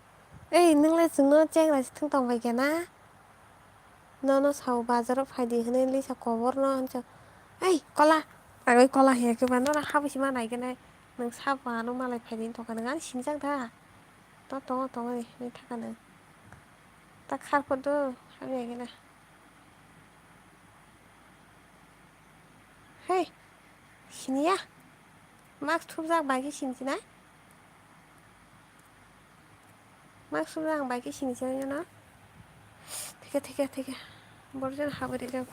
Ei, nwng le chwngno chengra si thwng tong bai khe na? Nono sao bazaro phai di hwnwi Lisa kobor no hwnso. Ei, kola! Ang oi kola hiya khe ba nono habwi si ma nai khe nai. Nwng sabo ano malai phai di wng tong kha, nwng ani sinijak da? To tongo, tongo ni, ni thaka nwng. Ta khar photo, hamya gana. Hey, siniya. Mask thupjak bai khe sinijinai. Mask thupjak bai khe sinijinai no. Theke, theke, theke. Borok jani habwi rijak.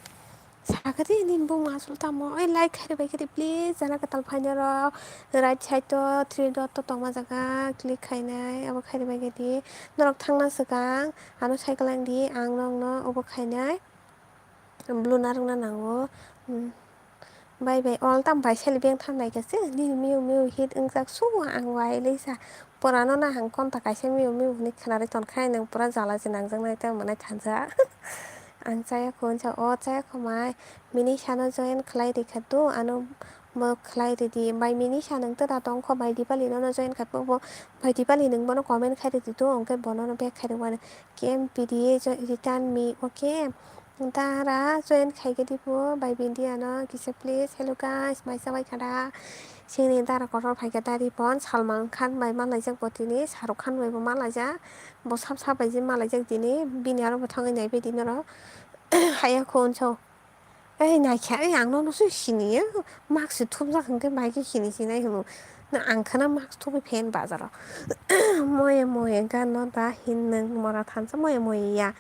Sakadi nini bumung aswk tamo. Oi, like khairi bai khe di, please. Jana kwtal phaina rok. Right side o three dot to tongma jaga click khainai. Abo khairi bai khe di. Norok thangna swkang. Ano cycle ang di. Ang nokno obo khainai. Blue narwkna nango. Hmm. Bai bai, all tam bai sali beng thangnai khe se, nini miu miu hit wngjak su ang wai lisa. Pura no nahang konta kaisa miu miu hwnwi khwnarwi tonkha, nwng pura jala se nangjaknai tei mwnai thansa. Ang chaya kho, hwnsa o chaya kho mai, Minisa no join khlai rikha do, ano bo khlai ridi. Bai Minisa nwng twda tongkho, bai Dipali nono join khai bo, bai Dipali nwng bono comment khai ridi do, hwnkhe bono no back khai rwmani. K M P D A return me, okay. Dara join khaikhe dibo bai bindi ano kisa please. Hello guys, mai chabai khada. Chini dara kotor phaikhe dari pon Salman Khan bai malaijak bo tini, Shahrukh Khan bai bo malaijak. Bo sab sab bai je malaijak tini. Bini aro bo thangwi naibai di norok. Haya khon so. Ei naikha, ei ang nono se siniya. Mask se thupjak hwnkhe bai khe sini sinai hwnwi. Na ang khana mask thubui phen bazaro. Moye moye gano da hin nwng mora thansa moye moye ya.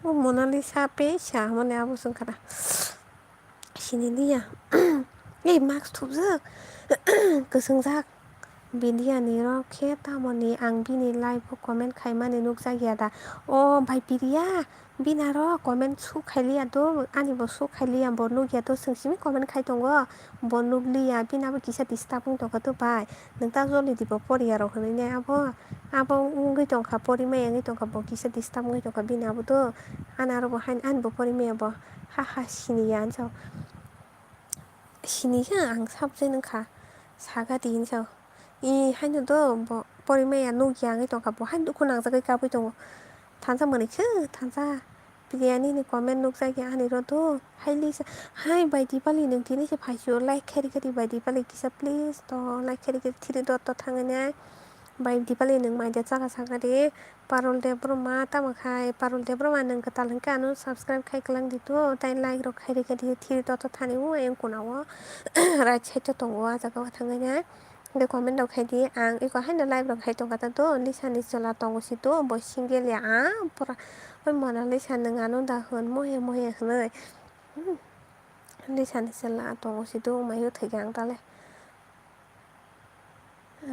O Monalisa pe sa mane abo swngkha da. Sini liya. Ei mask thupjak. Kwswngjak. Bindia ni rok khe tamoni ang bini live o comment khaimani nukjakya da? O bhai Piriya, bini aro comment suk khailiya do, ani bo suk khailiya, bo nukya do, chwng simi comment khai tongo, bo nukliya, bini abo kisa disturb wng tongkha do bai, nwng ta joli di bo poriya rok hinwi ne abo, abo wngwi tongkha, porimaya wngwi tongkha, bo kisa disturb wngwi tongkha bini abo do, ani aro bo hain ani bo porimaya bo, ha ha siniya hinwi sao. Sini khe ang subject wngkha, saga di hinwi sao. I haino do bo porimaya nukya wngwi tongkha, bo haino dukhu nangjagwi kabui tongo. Thansa mwnwi khe thansa. Piriya nini comment nukjakya ani ro do. Hai Lisa, hai bai Dipali nwng tini se phaisio, like khe rikhe di bai Dipali kisa please to, like khe rikhe three dot to thangwi nai. Bai Dipali nwng mai de chaka saka di. Parul Debbarma tamo khai, Parul Debbarma nwng kwtal hwnkhe ano subscribe khai kwlang di to, tei like rok khai rikha di, thiri toto thani o ayang kuna o right side o tongo, ah jaga o thangwi nai. Hwnkhe comment rok khai di, ang eko haino live rok khai tongkha ta to, Lisa ni chwla tongo si to, bo single ya, ah, pura, oi Monalisa nwng ano da hwn, mohe mohe hwnwi. Hmm. Lisa ni chwla tongo si to, maio thwikha ang tale.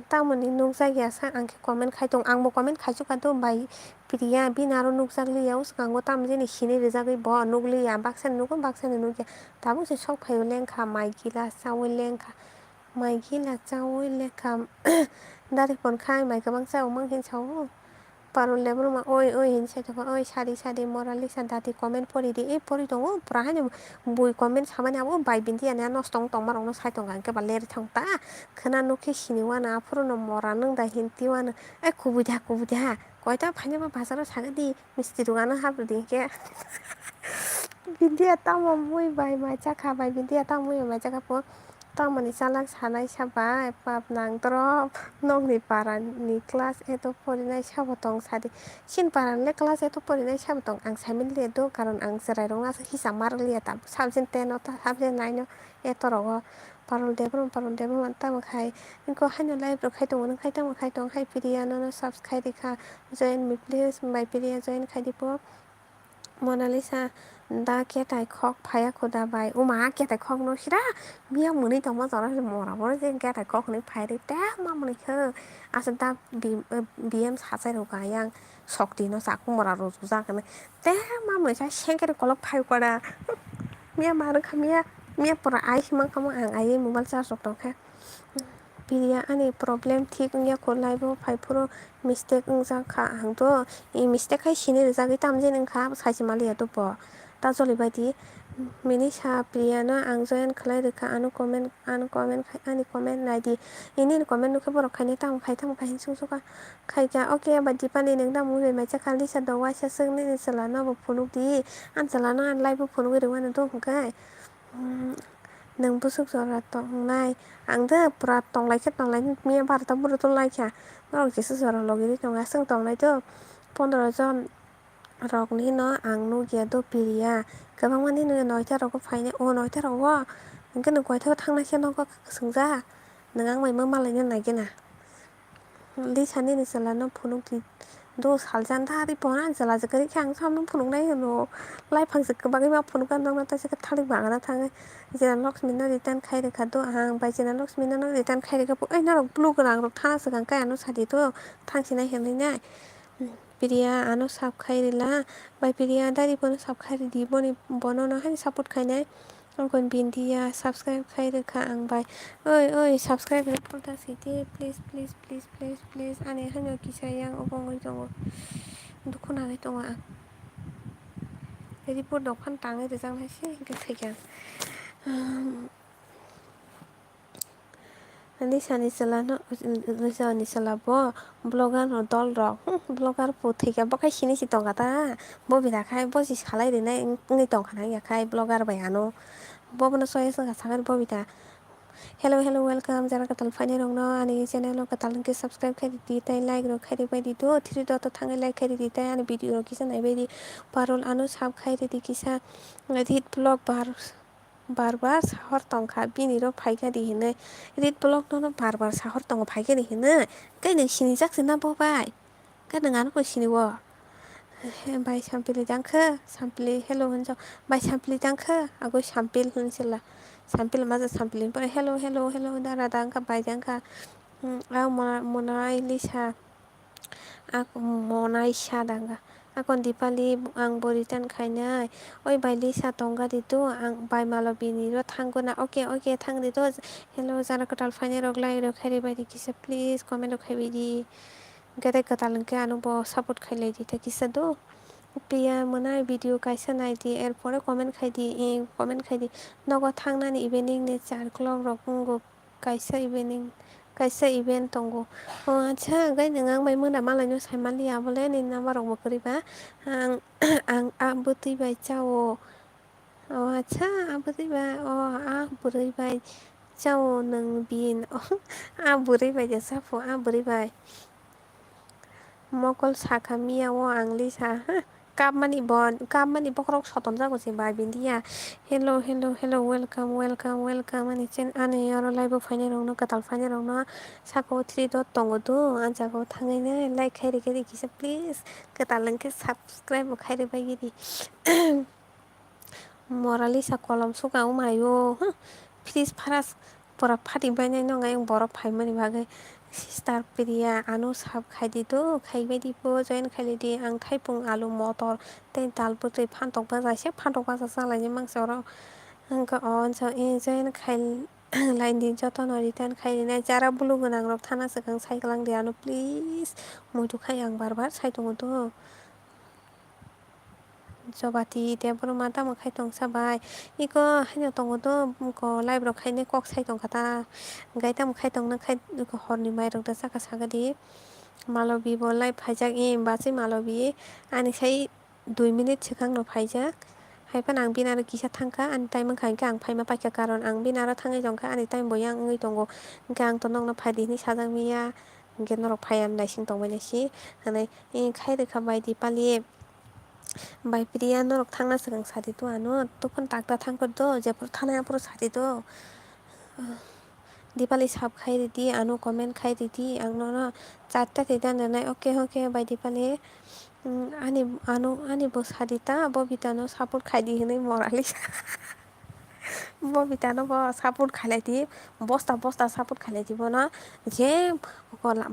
Tamoni nukjakya sa ang khe comment khai tong, ang bo comment khai chukha do bai Piriya, bini aro nukjakliya, o swkango tamo jani sini rijagwi bo nukliya, baksa ni nugo, baksa ni nukya, tabuk se sok phaio lengkha, mai gila chaui lengkha, mai gila chaui lengkha, dari pon khai mai kwbang chao mang hin sao. Parul Debbarma oi oi hinwi sai tongkha, oi sadi sadi Monalisa dati comment pori di, ei pori tongo, pura haino bui comment samani abo bai Bindia ni nosto wng tongma rokno sai tongkha, hwnkhe ba leri thang ta khwna nukhe sini uanw, aphuru no mora nwng da hinti uanw, ei kubui da kubui da, koita phainai ba bazar o sagadi misti dogano hap rwdi hwnkhe. Bindia tamo mui bai mai chakha, bai Bindia tamo mui bai mai chakha po. Tamoni chalak sanai sa bai, pap nang drop, nokni para ni class eight o porinai sabo tong sadi. Chini para ni le class eight o porinai sabo tong, ang sai manya do, karon ang chwrai rok no aswk hisa ma rwliya, tabuk subject ten o ta subject nine o eight o rogo. Parul Debbarma, Parul Debbarma tamo khai, eko haino live rok khai tongo, nang khai tamo khai tong, hai Piriya nono subscribe rikha, join me please, bai Piriya join khai di po. Monalisa, da ketai khok phaiya kho da bai? Oma, ketai khok no sira miya mwnwi tongma jora se mora boro je ketai khok hwnwi phai ri te ma mwnwi khe. Asa da bi-, eh, B M sachai rok ayang sokti no chakung mora rojak jak hwnwi te ma mwnwi sa sengkhe kolok phai kora. Miya ma rwkha miya, miya pura ai himang kamo ang ai mobile charge rok tongkhe. Piriya, ani problem thik wngya kho, live o phai phuru mistake wngjak kha, ang to i mistake khai sini rijagwi tamjani wngkha, abo sai se maliya to bo. Ta joli bai di. Mini sa Piriya no ang join khlai rwkha, ano comment, ano comment khai, ani comment nai di. Ini ni comment nukhe borok khainai tamo khai tamo khai hinwi sung sung kha. Khai kha, okay, aba Dipali nwng da mui bai mai chakha, Lisa do waisa swk nini chwla no bo phunuk di. Ani chwla no ani live o phunugwi rwmani do hwnkhe. Hmm, nwng bwswk jora tongnai? Ang de pura tonglai khe tonglai, miya barota buro tonglai kha. Norok jesa jora logi ri tongo, aswk tongnai do. Pondro jon rok ni no ang nukya do Piriya. Kwbangma ni noita rogo phainai, o noita rogo. Hwnkhe nwng koithago thangnai khe nogo swngja? Nwng ang bai ma malaina naigena. Lisa nini chwla no phunuk di do, saljan da ri pona chwla je kwrwi khe ang samung phunuk nai hwno. Lai phang se kwbangwi ma phunuk kha, nokna taisa khe thalik bagana thangwi Jena Lakshmi no return khai rwkha do ang, bai Jena Lakshmi no return khai rwkha bo, oi norok blue gwnang rok thana swkang khe ano sadi do, thang sinai hinwi nai. Piriya ano sab khai rwla, bai Piriya dari bono sab khai rwdi, boni bono no haino support khainai. Ang kon Bindia subscribe khai rwkha ang bai. Oi, oi, subscribe rwk pulta sidi, please, please, please, please, please. Ani haino kisa yang obo wngwi tongo. Dukhu nangwi tongo ang. Report rok phano tangwi rwjaknai se, hwnkhe thwikha. Lisa ni chwla no, Lisa ni chwla bo vlogger no dol rok, hmm, vlogger bo thwikha, bo khai sini si tongkha ta, Bobita khai bo si salai rinai wngwi tongkha nang ya khai vlogger bai ano, bo bono choice wngkha sakha Bobita. Hello, hello, welcome jara kwtal phainai rok no ani channel o, kwtal hwnkhe subscribe khai ridi tei like rok khai rwbai di do, three dot o thangwi like khai ridi tei ani video rok kisa naibai di, Parul ano sub khai ridi kisa, Rit Vlog bar. Bar bar sahor tongkha, bini ro phaikha di hinwi. Rit Vlog nono bar bar sahor tongo, phaikha di hinwi. Tei nwng sinijak se na bo bai? Khe nwng ano bo sini o? He, bai Sampili jang khe? Sampili hello hwnjak. Bai Sampili jang khe? Agoi Sampil hwn sila. Sampil maja Sampili pore hello, hello, hello hwnda rada wngkha, bai jang kha. Hmm, ah, Mona-, Monalisa. Ak-, Monaisa danga. Akon Dipali, ang bo return khainai. Oi bai Lisa tongga di to, ang bai Malobini ro thanggo na. Okay, okay, thang di to. Hello, jara kwtal phainai rok, like rok khairi bai di kisa, please, comment rok khaibai di. Gede kwtal hwnkhe ano bo support khailai di ta kisa do. Piya mwnai video kaisa nai di, er pore comment khai di, eh, comment khai di. Nogo thangnani evening ni char clock rok wngo. Kaisa evening, kaisa event tongo. O acha, hwnkhe nwng ang bai mwnda malaino saimanliya, abole nini number rokbo kwrwi ba. Ang, ang a bwtwi bai chao. O acha, a bwtwi bai, o a bwrwi bai chao nwng bini. O, a bwrwi bai de chapho, a bwrwi bai. Mokol sakha miya o ang Lisa, ha? Kapmani bo, kapmani bokhorok sotonjago se bai bindiya. Hello, hello, hello, welcome, welcome, welcome ani chen-, ani oro live o phainai rokno, kwtal phainai rokno saka o three dot tongo do, ah jaga o thangwi nai like khai rikhe di kisa please, kwtal hwnkhe subscribe bo khai rwbaidi. Moralisa kolom suka o maio, huh? Fridge pharas pura phati bainai no, ayang borok phaimani bagwi. Sister Priya, ano sub khai di do, khaibai di bo, join khailai di, ang thaipung, alu, motor tei dal bwtwi phantok baja se, phantok baja chalaini mangsa oro. Hwnkhe o join khai laini jotono return khai rinai, jara bulu gwnang rok thana swkang sai kwlang di ano please, muitu khai ang bar bar sai tongo do. Jobati Debbarma tamo khai tongsa bai? Iko haino tongo do, ko live rok khainai kok sai tongkha ta. Gai tamo khai tongna khai, iko horni mai rok da saka sagadi. Malobi bo live phaijak, e bachai Malobi. Ani sai dui minute swkang no phaijak. Haiphano ang bini aro kisa thangkha, ani time wngkha hinkhe ang phaima paikha, karon ang bini aro thangwi tongkha, ani time bo yang wngwi tongo. Hinkhe ang to nokno phaidi hinwi sajak miya. Hinkhe norok phaiya naising tongbai naisi. Hanai, e khai rwkha bai Dipali. Bai Priya, norok thangna swkang sadi to ano, tokon takta thangkha do, jephuru thanai aphuru sadi to. Dipali sub khai ridi, ano comment khai ridi, ang nono charta twi dan rwnai. Okay, okay, bai Dipali. Mm, ani, ano, ani bo sadi ta, Bobita no support khai di hinwi morali. Bobita no bo support khailai di, bosta bosta support khailai di bono. Je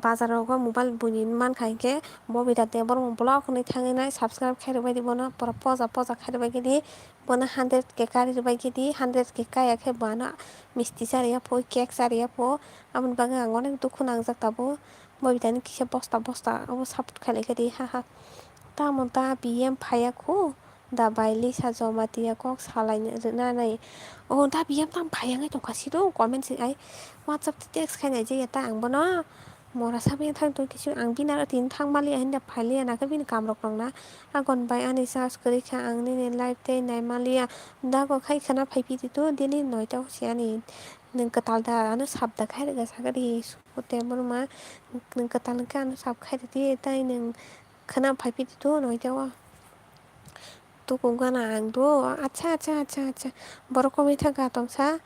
bazar rogo mobile buini mankha hinkhe Bobita Debbarma vlog hinwi thangwi nai subscribe khairokbai di bono, pura poja poja khairokbai di bono, hundred K karirokbai di, hundred K kaya khe bo ano misti chariya pho, cake chariya pho, aboni bagwi ang onek dukhu nangjak tabuk. Bobita ni kisa bosta bosta obo support khailai khe di, ha ha. Tamo ta B M phaiya khu. Da bai Lisa Jamatia kok salai rwna nai. O da biyam tamo phai wngwi tongkha siro comment se ai WhatsApp tei text khai nai je ya ta ang bono mora sabai thang tong kisu ang bini aro tini thang maliya hinda phai liya nakhe bini kam rok nang na. Agon bai ani charge kwrwi kha ang nini live tei nai maliya. Da go khai khwna phai phi di to daily noita o se ani nwng kwtal da ano sab da khai rwkha sakha di. Sukute borma nwng kwtal hwnkhe ano sab khai rwdi tei nwng khwna phai phi di to noita o. Tukuk gana ang do. Acha, acha, acha, acha. Borok komwi thangkha tongsa.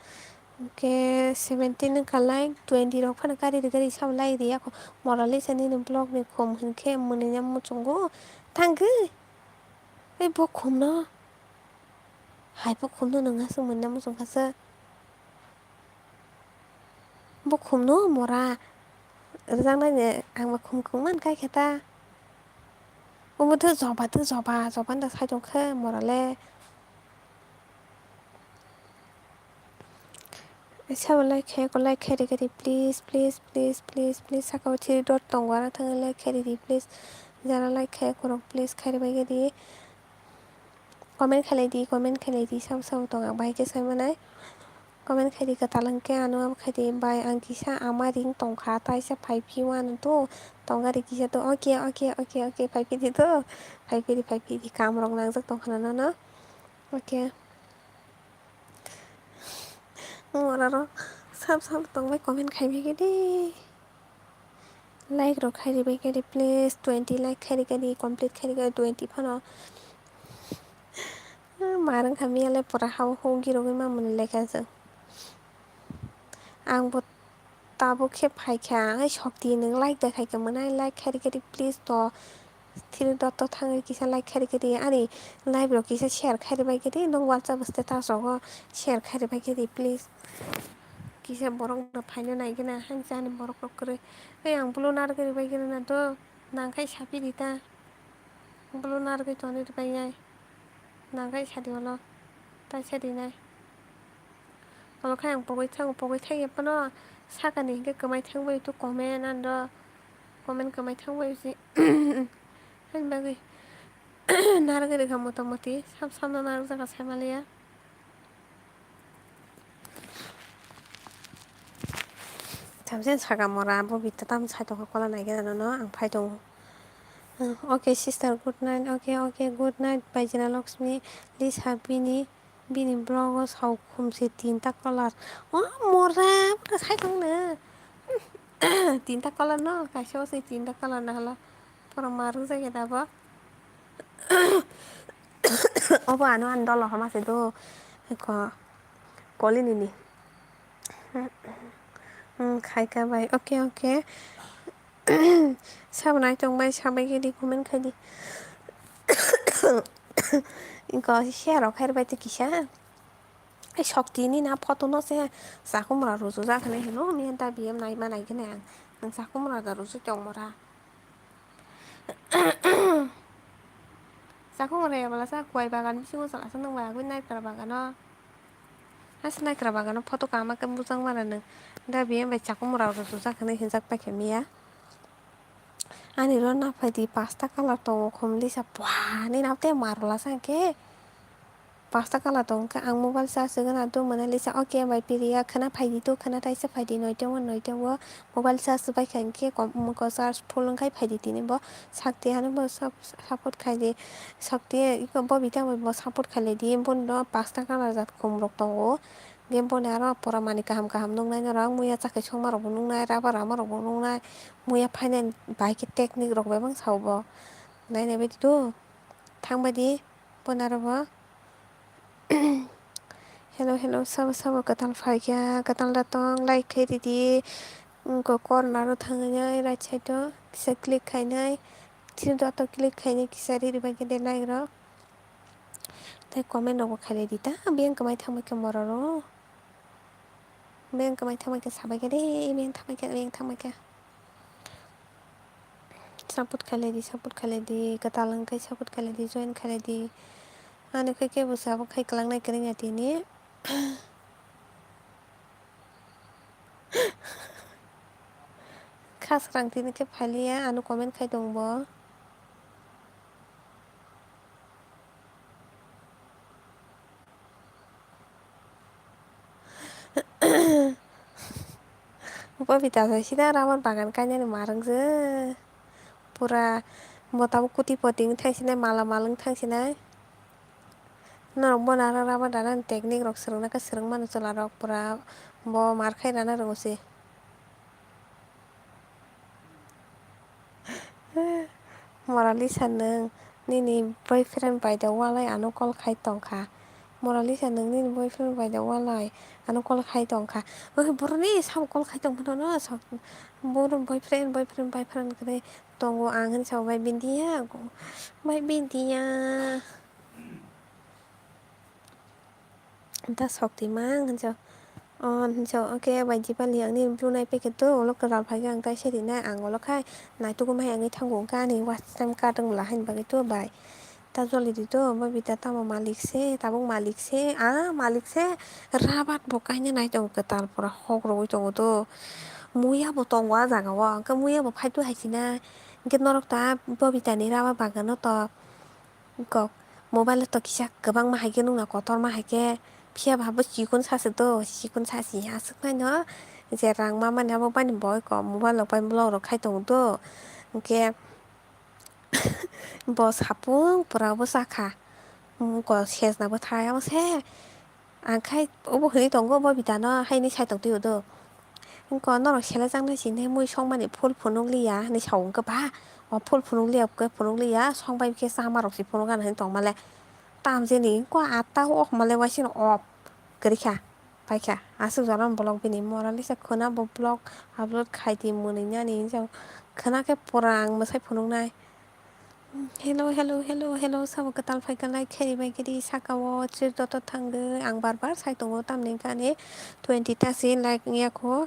Hwnkhe seventeen wngkha like, twenty rok phano kari ri kari sabo like ri yakho. Moralisa nini vlog ni khum hinkhe mwnwi ya muchungo. Thangkhe. Ei bo khumno. Hai bo khumno nwng aswk mwnwi ya muchungkha se. Bo khumno mora. Rwjaknai ni ang bo khum khum man kai khe ta. Omo tei joba tei joba, joba da sai tong khe mora le. Sabo like khe, ko like khe rikhe di, please, please, please, please, please. Saka o three dot tongo, aro thangwi like khe ridi, please. Jara like khe, korok please khe ribai khe di. Comment khe lai di, comment khe lai di, sabo sabo tong, ang bahai khe sai manai. Comment khai di kwtal hwnkhe ano abo khai di, bai ang kisa ama ring tongkha, taisa phai phi o ano to, tongari kisa to, okay, okay, okay, okay, phai phi di to, phai phi di, phai phi di, kam rok nangjak tongkha na nono, okay. Oro sab sab tongbai comment khai phi di, like rok khai ribai khe di, please, twenty like khai rikha di, complete khai rikha di, twenty phano. Marwng kha miya le pura hao hao girogwi mamani lekha se. Ang bo tabuk khe phai kha, ai sokti nwng like da khai kha mwnai, like khai rikhe di please to. Three dot to thangwi kisa like khai rikhe di, ani live rok kisa share khai ribai khe di, nwng WhatsApp status rogo share khai ribai khe di please. Kisa borok no phaino nai gana, haini chani borok rok kwrwi. Ei ang blue narwgwi rwbai gana na do, nang khai sapi di ta. Blue narwgwi tonwi rwbai nai. Nang khai sadi olo. Tai sadi nai. Olo khai ang pogwi thango, pogwi thangya phano sakani hinkhe kwmai thangbai tu comment ando. Comment kwmai thangbai si. Haini bagwi narwgwi rwkha mota moti. Sam samno narwk jaka sai maliya. Thamsen saka mora, bo bita tam sai tongkha kola nai gana nono, ang phai tongo. Hmm, okay sister, good night. Okay, okay, good night, Baijina Lakshmi. Lisa bini, bini blog o sao khumse tinta color. O mora, bwkha sai tongno. Tinta color no, kaisa o se tinta color na hala. Pura ma rwjak ya da bo. Obo ano ani dolo homa se do. Ko, kolini ni. Hmm, khai ka bai. Okay, okay. Sabo nai tong bai, sabai gidi comment khai di. Ko share rok khai bai te kisa. Ai, Shakti ni na photo no se chakhumra rujujak hinwi hino, miya da biyem nai ma nai gini ang. Nang chakhumra da ruju tong mora. Chakhumra ya bwla sa kuai bagan bisingo chwla sa nang bai agwi naikra bagano. Hasa naikra bagano photo kama khe bujak mano nang. Da biyem bai chakhumra rujujak hinwi hinjak paikha miya. Ani ro na phai di pasta colour tongo khum lisa pua ni nap te marwla sa khe. Pasta colour tong khe ang mobile charge rwgwna do Monalisa. Okay bai Priya, khwna phai di to, khwna taisa phai di noita o, noita o mobile charge rwbai kha hinkhe kom-, ko charge full wng khai phai di tini bo. Sakti ano bo sab-, support khai di, Sakti iko bo bita bo support khai lai di, bono pasta colour jat khum rok tongo. Hinkhe boni aro pura manwi kaham kaham nuknai norok, muya chakhe songma rok bo nuknai, rubber rama rok bo nuknai, muya phainani bai khe technique rok bebak sao bo. Nainai bai di to, thang bai di, boni aro bo. Hello, hello, sabo, sabo kwtal phaikha, kwtal da tong, like khai ridi. Wngkha corner o thangwi nai right side o kisa click khainai, three dot o click khainai kisa riri bai khe de like rok. Tei comment rok bo khailai di ta, biyang kwmai thangbai khe mora rok. Biyang kwmai thangbai khe sabai khe de, biyang thangbai khe, biyang thangbai khe. Support khailai di, support khailai di, kwtal wng khe support khailai di, join khailai di. Ani khe kebo sabo khai kwlangnai kwrwngya tini. Kha swkang tini khe phailiya, ano comment khai tong bo. Bobita bai sida rubber bagan kainani mar wng se. Pura bo tabuk kuti poti wng thang sinai, mala mal wng thang sinai. Norok bono aro rubber danani technique rok swrwngna khe swrwng mano chwla rok, pura bo mar khai rana rwngo se. Moralisa, nwng nini boyfriend bai da walai ano call khai tong kha. Moralisa, nwng nini boyfriend bai da walai ano call khai tong kha. Oi, boroni sabo call khai tong phano no, sok, bono boyfriend, boyfriend, boyfriend kwrwi tongo ang hinwi sabo, bai Bindiya, bai Bindiya. Da sok twi mang hinjo. O hinjo, okay, bai Dipali ang nini blue nai packet do, ulo kwtal phai khe ang tai se rinai, ang ulo khai naitugwi mai wngwi thango, hwnkhe ani watch time card wng la haini bagwi to bai. Ta joli di to, Babita tamo malik se, tabuk malik se, ah, malik se, rabat bo kaina nai tongo kwtal pura hok rogwi tongo to. Muya bo tongo ah jaga o, hwnkhe muya bo phai to hai sinai, hwnkhe norok ta Babita ni rabat bagano to. Kok mobile o to kisa kwbangma hai khe nukna kotorma hai khe, phiya ba bo chikon sa se do, chikon sa si aswk nai no je rang ma mani abo bani boi kok mobile rok bai vlog rok khai tongo do, hwnkhe bo sapung pura bo cha kha, kok sejna bwthai abo se. Ang khai obo hwnwi tongo, Babita no haini sai tong twi o do. Wngkha norok selejaknai sini mui songmani phul phunuk liya hinwi sa o, wngkha ba? O phul phunuk liya, phunuk liya, song bai khe chama rok se phunuk gana hinwi tongma le. Tam jeni wngkha atta o, homa le waisano off kwrwi kha, pai kha. Aswk jora vlog bini Moralisa khwna bo vlog upload khai di mwnwi nani hinwi sa o. Khwna khe pura ang mwsai phunuknai. Hello, hello, hello, hello, sabo kwtal phaikha like khairi bai kiri saka o chir joto thangwi ang bar bar sai tongo tamni hwnkhe ani twenty ta se like wngya kho.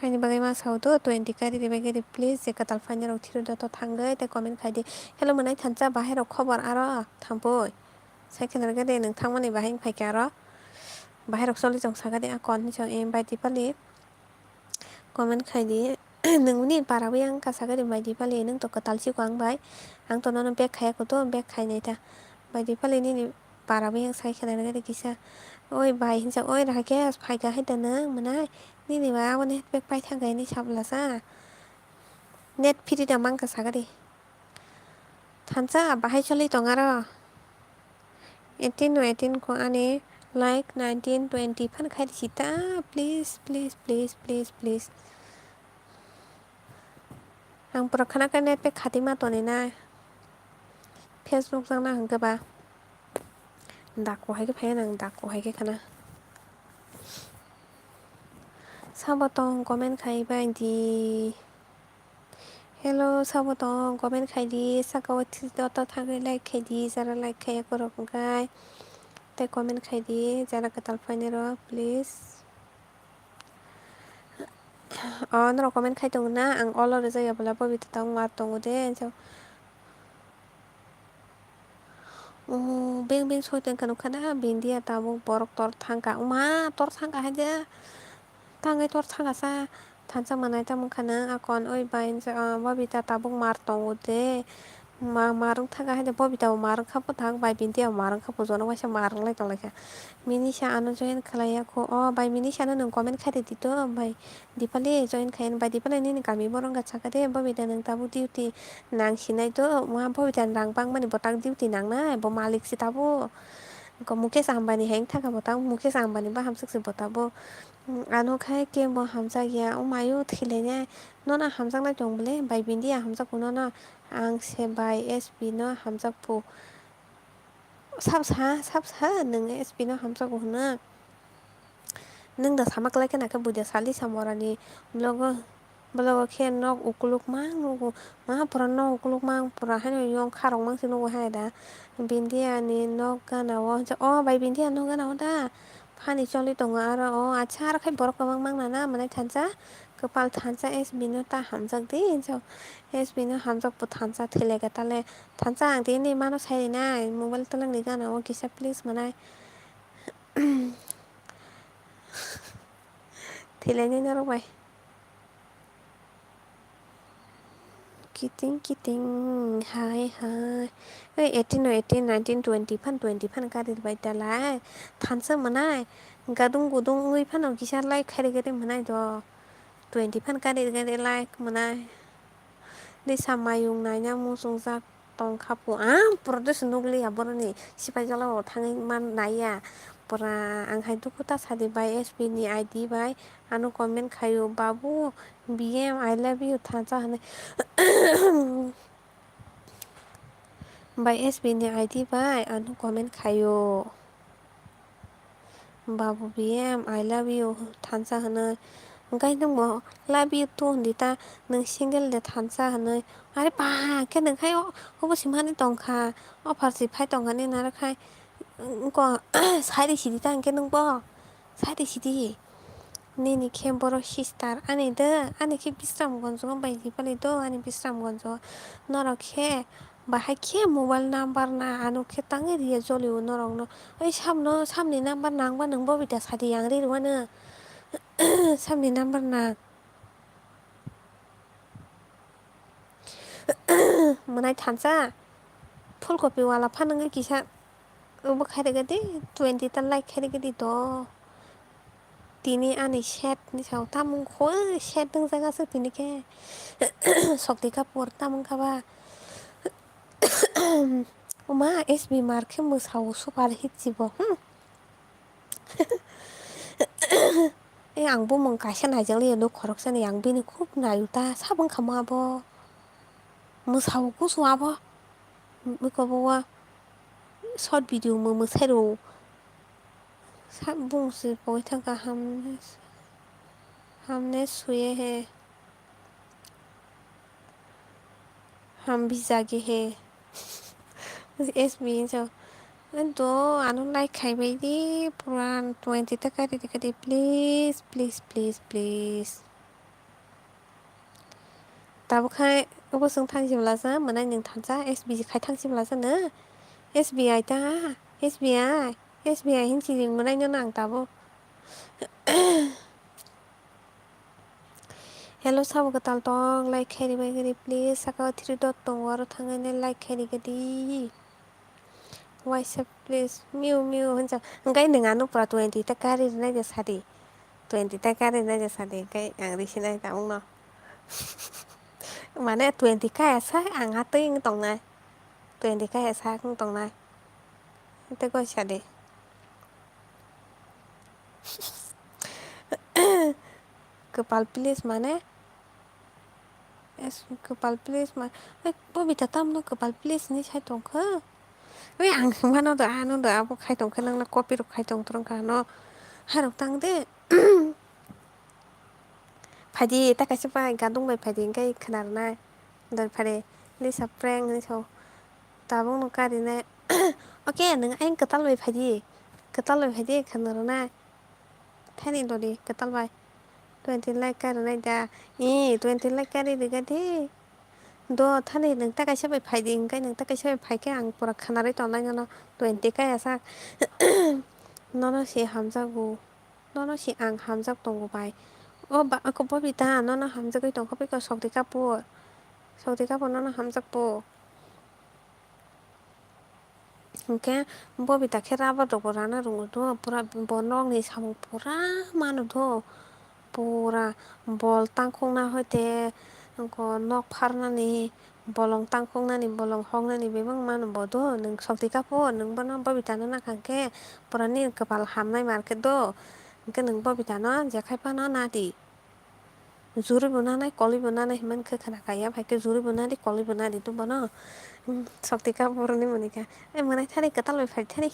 Haini bagwi ma sao do twenty kari ribai kiri please je kwtal phainai rok thiro joto thangwi tei comment khai di. Hello mwnai thansa bahai rok khobor aro thampui. Sai kheno rwgwi de nwng thangmani bahai wng phaikha aro. Bahai rok choli chong saka de a kon hinwi chong em bai Dipali. Comment khai di. Nwng nini para bai ang kasa khe rimbai di pali, nwng to kwtal si ko ang bai. Ang to nono bag khaya kuto, bag khai nai ta. Bai di pali nini para bai ang sai khena nang kisa. Oi bai hinsa, oi Rakesh, phai ka hai ta nwng mwnai. Nini bai abo ni bag pai thang kai ni sabla sa. Net free da mang ka sagari. Thansa bahai choli tong aro. Eighteen no eighteen ko ani like nineteen twenty phan khai di sita. Please, please, please, please, please. Ang pura khana kai net pack khati ma toni na. Facebook jang na hwnkhe ba. Dak ko hai khe phai nang, dak ko hai khe khana. Sabo tong comment khai bai di. Hello, sabo tong comment khai di, saka o thik joto thangwi like khai di, jara like khaiya borok hwnkhe tei comment khai di, jara kwtal phainai rok please. O norok comment khai tongo na, ang olo rijak ya bwla Bobita tabuk mar tongo de. O beng beng soi tongkha nukha na, Bindia tabuk borok tor thangkha, wngma tor thangkha hai de, tangwi tor thangkha sa, thansa mwnai tamo wngkha na, akon oi bai Bobita tabuk mar tongo de, ma mar wng thangkha hai de, Bobita bo mar wngkha bwthang bai Bindia bo mar wngkha, pujono waisa mar wng lai tong lai kha, Minisa ano join khlai ya kho, o bai Minisa no nwng comment khai rwdi to bai. Dipali join khai, bai Dipali nini kami borok wngkha sakha de, Bobita nwng tabuk duty nang sinai do, wngkha Bobita ni rang bangmani bo tak duty nangnai, bo malik se tabuk. Mukesh Ambani hai wngkha bo tabuk, Mukesh Ambani bo hamswk se bo tabuk. Ano khai kebo hamjak ya, o mayo thwilainai, nono hamjaknai tong bole, bai Bindia hamjak phano no, ang se bai S B no hamjak phu. Sab sa, sab sa, nwng S P no hamjakgo hwnwi. Nwng da sama kwlai khe nakhe buida sali samorani vlog o, vlog o khe nok ukuluk mang nugo, ma pura nok ukuluk mang pura haino yong kharok mang se nugo hai da. Bindia ni nok gana o, o bai Bindia nok gana o da. Phani choli tongo aro o, acha aro khai borok kwbang mang nana mwnai thansa, kwpal thansa S B no ta hamjak di hinjak, S B no hamjak bo thansa thwilaikha tale. Thansa ang tini mano sai rinai, mobile twlangni gana o kisa please mwnai. Thwilainai norok bai. Kiting kiting hai hai. Oi eighteen no eighteen, nineteen twenty phan, twenty phan kari bai dalai. Thansa mwnai. Gadung gudung wi phano kisa like khairi gari mwnai do. Twenty phan kari gari like mwnai. Disa mayung naina muchungjak tongkha pu, ang pura disa nukliya boroni sipai jala o thangwi man naiya. Pura ang hai dukhu ta sadi bai S B ni I D bai ano comment khaio, "Babu B M I love you," thansa hwnwi. Bai S B ni I D bai ano comment khaio. Babu B M, I love you, thansa hwnwi. Hwnkhe nwngbo love you too hwndi ta, nwng single de thansa hwnwi. Are ba, khe nwng khai o, obo simani tongkha, offer si phai tongkha ni naro khai, wngkha, sai ri sidi ta hwnkhe nwngbo, sai ri sidi. Nini khe borok sister, ani de, ani khe Bisramganj o bai Dipali do, ani Bisramganj o. Norok khe, bahai khe mobile number na, ano khe tangwi riya jolio norokno. Oi samno, samni number nangba nwng Bobita sadi yang ri rwano. Samni number nang. Mwnai thansa. Phulkopi wala phan wngwi kisa. Obo khairigadi twenty ta like khairigadi do. Tini ani set ni sao tamung khoi set wngjak aswk tini khe. Shakti Kapoor tamung kha ba. Oma S B mar khe mwsao super hit si bo. Hmm. E ang bumung kaisa naijakliya nuk khoroksani ang bini khub naio ta sabo wngkha mo abo. Mwsao kusu abo. Iko bo wa short video mo mwsai rw. Sa bung si poi thangkha hamne hamne suye he. Ham bhi jage he. S B hinso. Do ano like khaibai di, pura twenty ta kari di kari, please, please, please, please. Tabuk khai obo chwng thang si bwlasa, mwnai nwng thansa, S B khai thang si bwlasa no. S B I ta, S B I, S B I hin si ring mwnai no nang tabuk. Hello, sabo kwtal tong, like khairi bai gari, please. Saka o three dot tongo, aro thangwi nai like khairi gadi. Waisa, please, miu miu hwnjak. Hwnkhe nwng ano pura twenty ta kari rwnai de sadi. Twenty ta kari rwnai de sadi, hwnkhe ang risi nai tabukno. Mane twenty kaya sa ang ha twi wng tongnai. Twenty kaya sa wng tongnai. Tei koi sadi. Kwpal please mane? Es, kwpal please ma-, oi, Bobita tamno kwpal please hinwi sai tongkha? Oi, ang mano do, ano do, abo khai tongkha, nangno copy rok khai tong, tongkha ano. Harok tang de. Phaidi, ta kaisa bai, gadung bai phaidi, hwnkhe khna rwnai. Dor phare, Lisa prank hinwi sao. Tabukno karinai. Okay, nwng ayang kwtal bai phaidi. Kwtal bai phaidi, khna rwnai. Thani dodi kwtal bai. Twenty like kari nai da. Ee, twenty like kari riga di. Do thani nwng ta kaisa bai phai di, hwnkhe nwng ta kaisa bai phai khe ang pura khwnarwi tongnai nono twenty kaya sak. Nono se hamjago. Nono se ang hamjak tongo bai. O ba, ako Bobita, nono hamjagwi tongkha bai kok sokti kapo. Sokti kapo nono hamjak po. Hwnkhe Bobita khe rubber rokbo rana rwngwi tongo, pura bo nokni samung pura manu do, pura bol tangkhokna hoite nok pharnani, bolong tangkhoknani, bolong hoknani bebak manu bo do. Nwng sokti kapo, nwng bono Bobita no nakha hwnkhe pura nini kwpal hamnai market do, hwnkhe nwng Bobita no jekhai phano nadi. Juri bo nanai, kolwi bo nanai hinmani khe khna kha ya, phai khe juri bo nadi, kolwi bo nadi to bono. Hmm, sokti ka boroni mani kha. Ai, mwnai thani kwtal bai phai thani.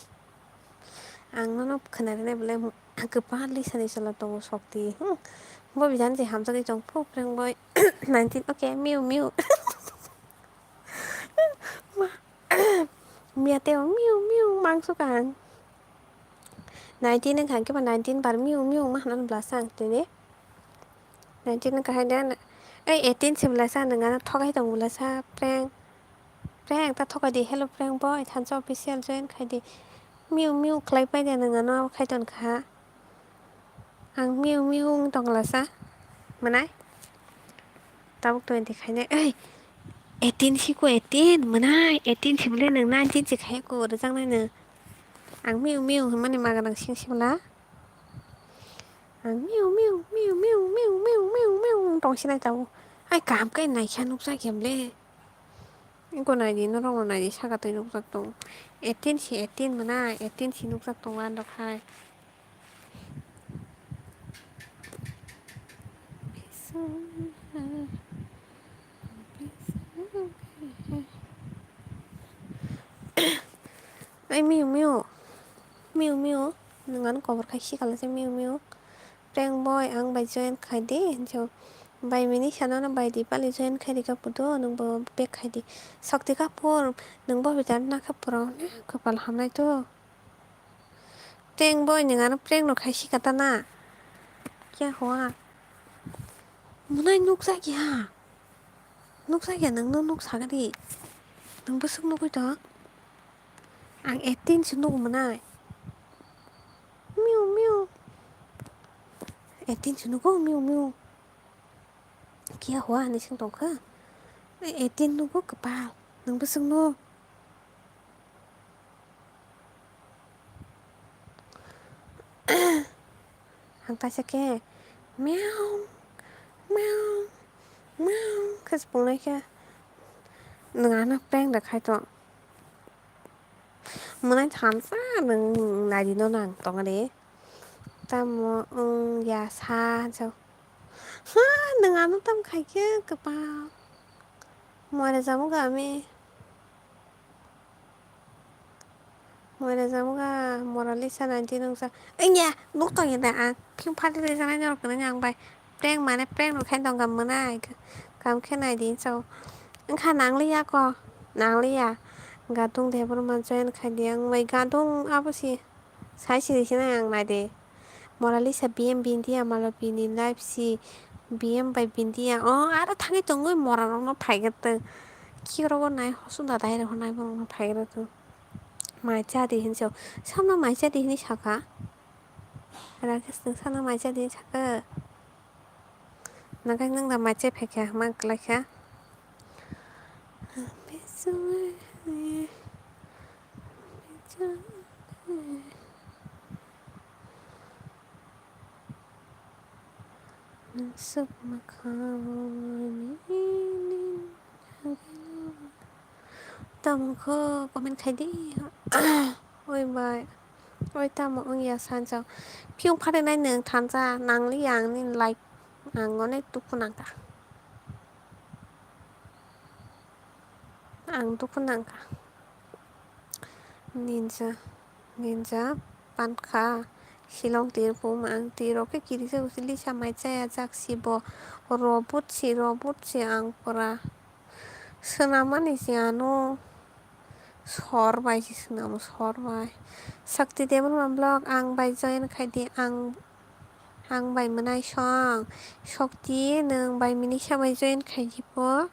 Ang nono khna rinai bwlai kwpal lisani chwla tongo sokti. Hmm, bo bijani je hamjagwi tong phu phreng boi. Nineteen, okay, miu miu. Ma, miya teo miu miu mangso kang. Nineteen wngkha hwnkhe ba nineteen bar miu miu wngma hwnna bwlasa ang tini. Nineteen wngkha hai de, ei eighteen se bwlasa, nwng ano thogai tong bwlasa, prank. Prank ta thogai di, hello prank boy, thansa official join khai di. Miu miu khlai pai de nwng ano abo khai ton kha. Ang miu miu wng tong bwlasa, mwnai. Tabuk twenty khainai, ei, eighteen si ko eighteen, mwnai, eighteen si bwle nwng nineteen si khai ko rwjaknai no. Ang miu miu hwnmani maga nang sing sibla. Ang miu miu, miu miu, miu miu, miu miu, miu tong sinai tabuk. Ai, kaham khe naikha nukjak ya bwle. Eko naidi, norok no naidi, saka twi nukjak tong. Eighteen si eighteen mwnai, eighteen si nukjak tong, andok hai. Ai miu miu, miu miu, nwng ano kobor khai si kala se miu miu. Prank boy ang bai join khai di, hinjo bai mini sano no bai di pali join khai di ka pudo, nwng bo back khai di. Sokti ka phur, nwng bo bitar na kha pura, kwpal hamnai to. Prank boy nwng ano prank no khai si kata na. Kya hua? Mwnai nukjak ya. Nukjak ya nwng no nuk sagadi. Nwng bwswk nugwi tong? Ang eighteen se nugo mwnai. Miu miu. Eighteen se nugo miu miu. Kya hua hinwi swng tongkha? Eighteen nugo kwpal. Nwng bwswk nuk? Ang kaisa khe meow, meow, meow khe se pungnai khe nwng ano prank da khai tong. Mwnai thansa nwng naidi no nang tong de. Tamo wng ya sa jao. Ha, nwng ano tam khai khe kwpal. Moira jamo ga ami. Moira jamo ga, Moralisa nineteen wngsa. Wngya, nuk tong ya da ang. Phim phadi rijak nai norok kwrwng ang bai. Prank mane prank rok khai tong kha mwnai. Kam khe nai di sao. Wngkha nangliya ko. Nangliya. Gadung Debbarma join khai di ang bai gadung abo si sai siri sinai ang nai de. Moralisa B M Bindia Malopi ni live si B M bai Bindia o aro thangwi tongwi mora rok no phaigatwng. Kiro go nai hosu da dai rok nai borok no phaigatwng. Mai cha di hinwi sao. Samno mai cha di hinwi saka. Rakesh nwng samno mai cha di hinwi saka. Nakai nwng da mai cha phaikha hwnma kwlaikha. Nwng swk mwkhang. Tamo kho comment khai di. Oi bai. Oi tamo wngya sanjak. Phiyung pharenai nwng thansa nangliya ang nini like. Ang onek dukhu nangkha. Ang dukhu nangkha. Ninja, ninja, pankha, silong tir pum ang tirok khe kirijak usi lisa mai chaya jak si bo robot si robot si ang pura swnamani si ano sor bai si swnamo sor bai. Sakti Debbarma vlog ang bai join khai di ang ang bai mwnai song Sakti nwng bai mini sa bai join khai di po.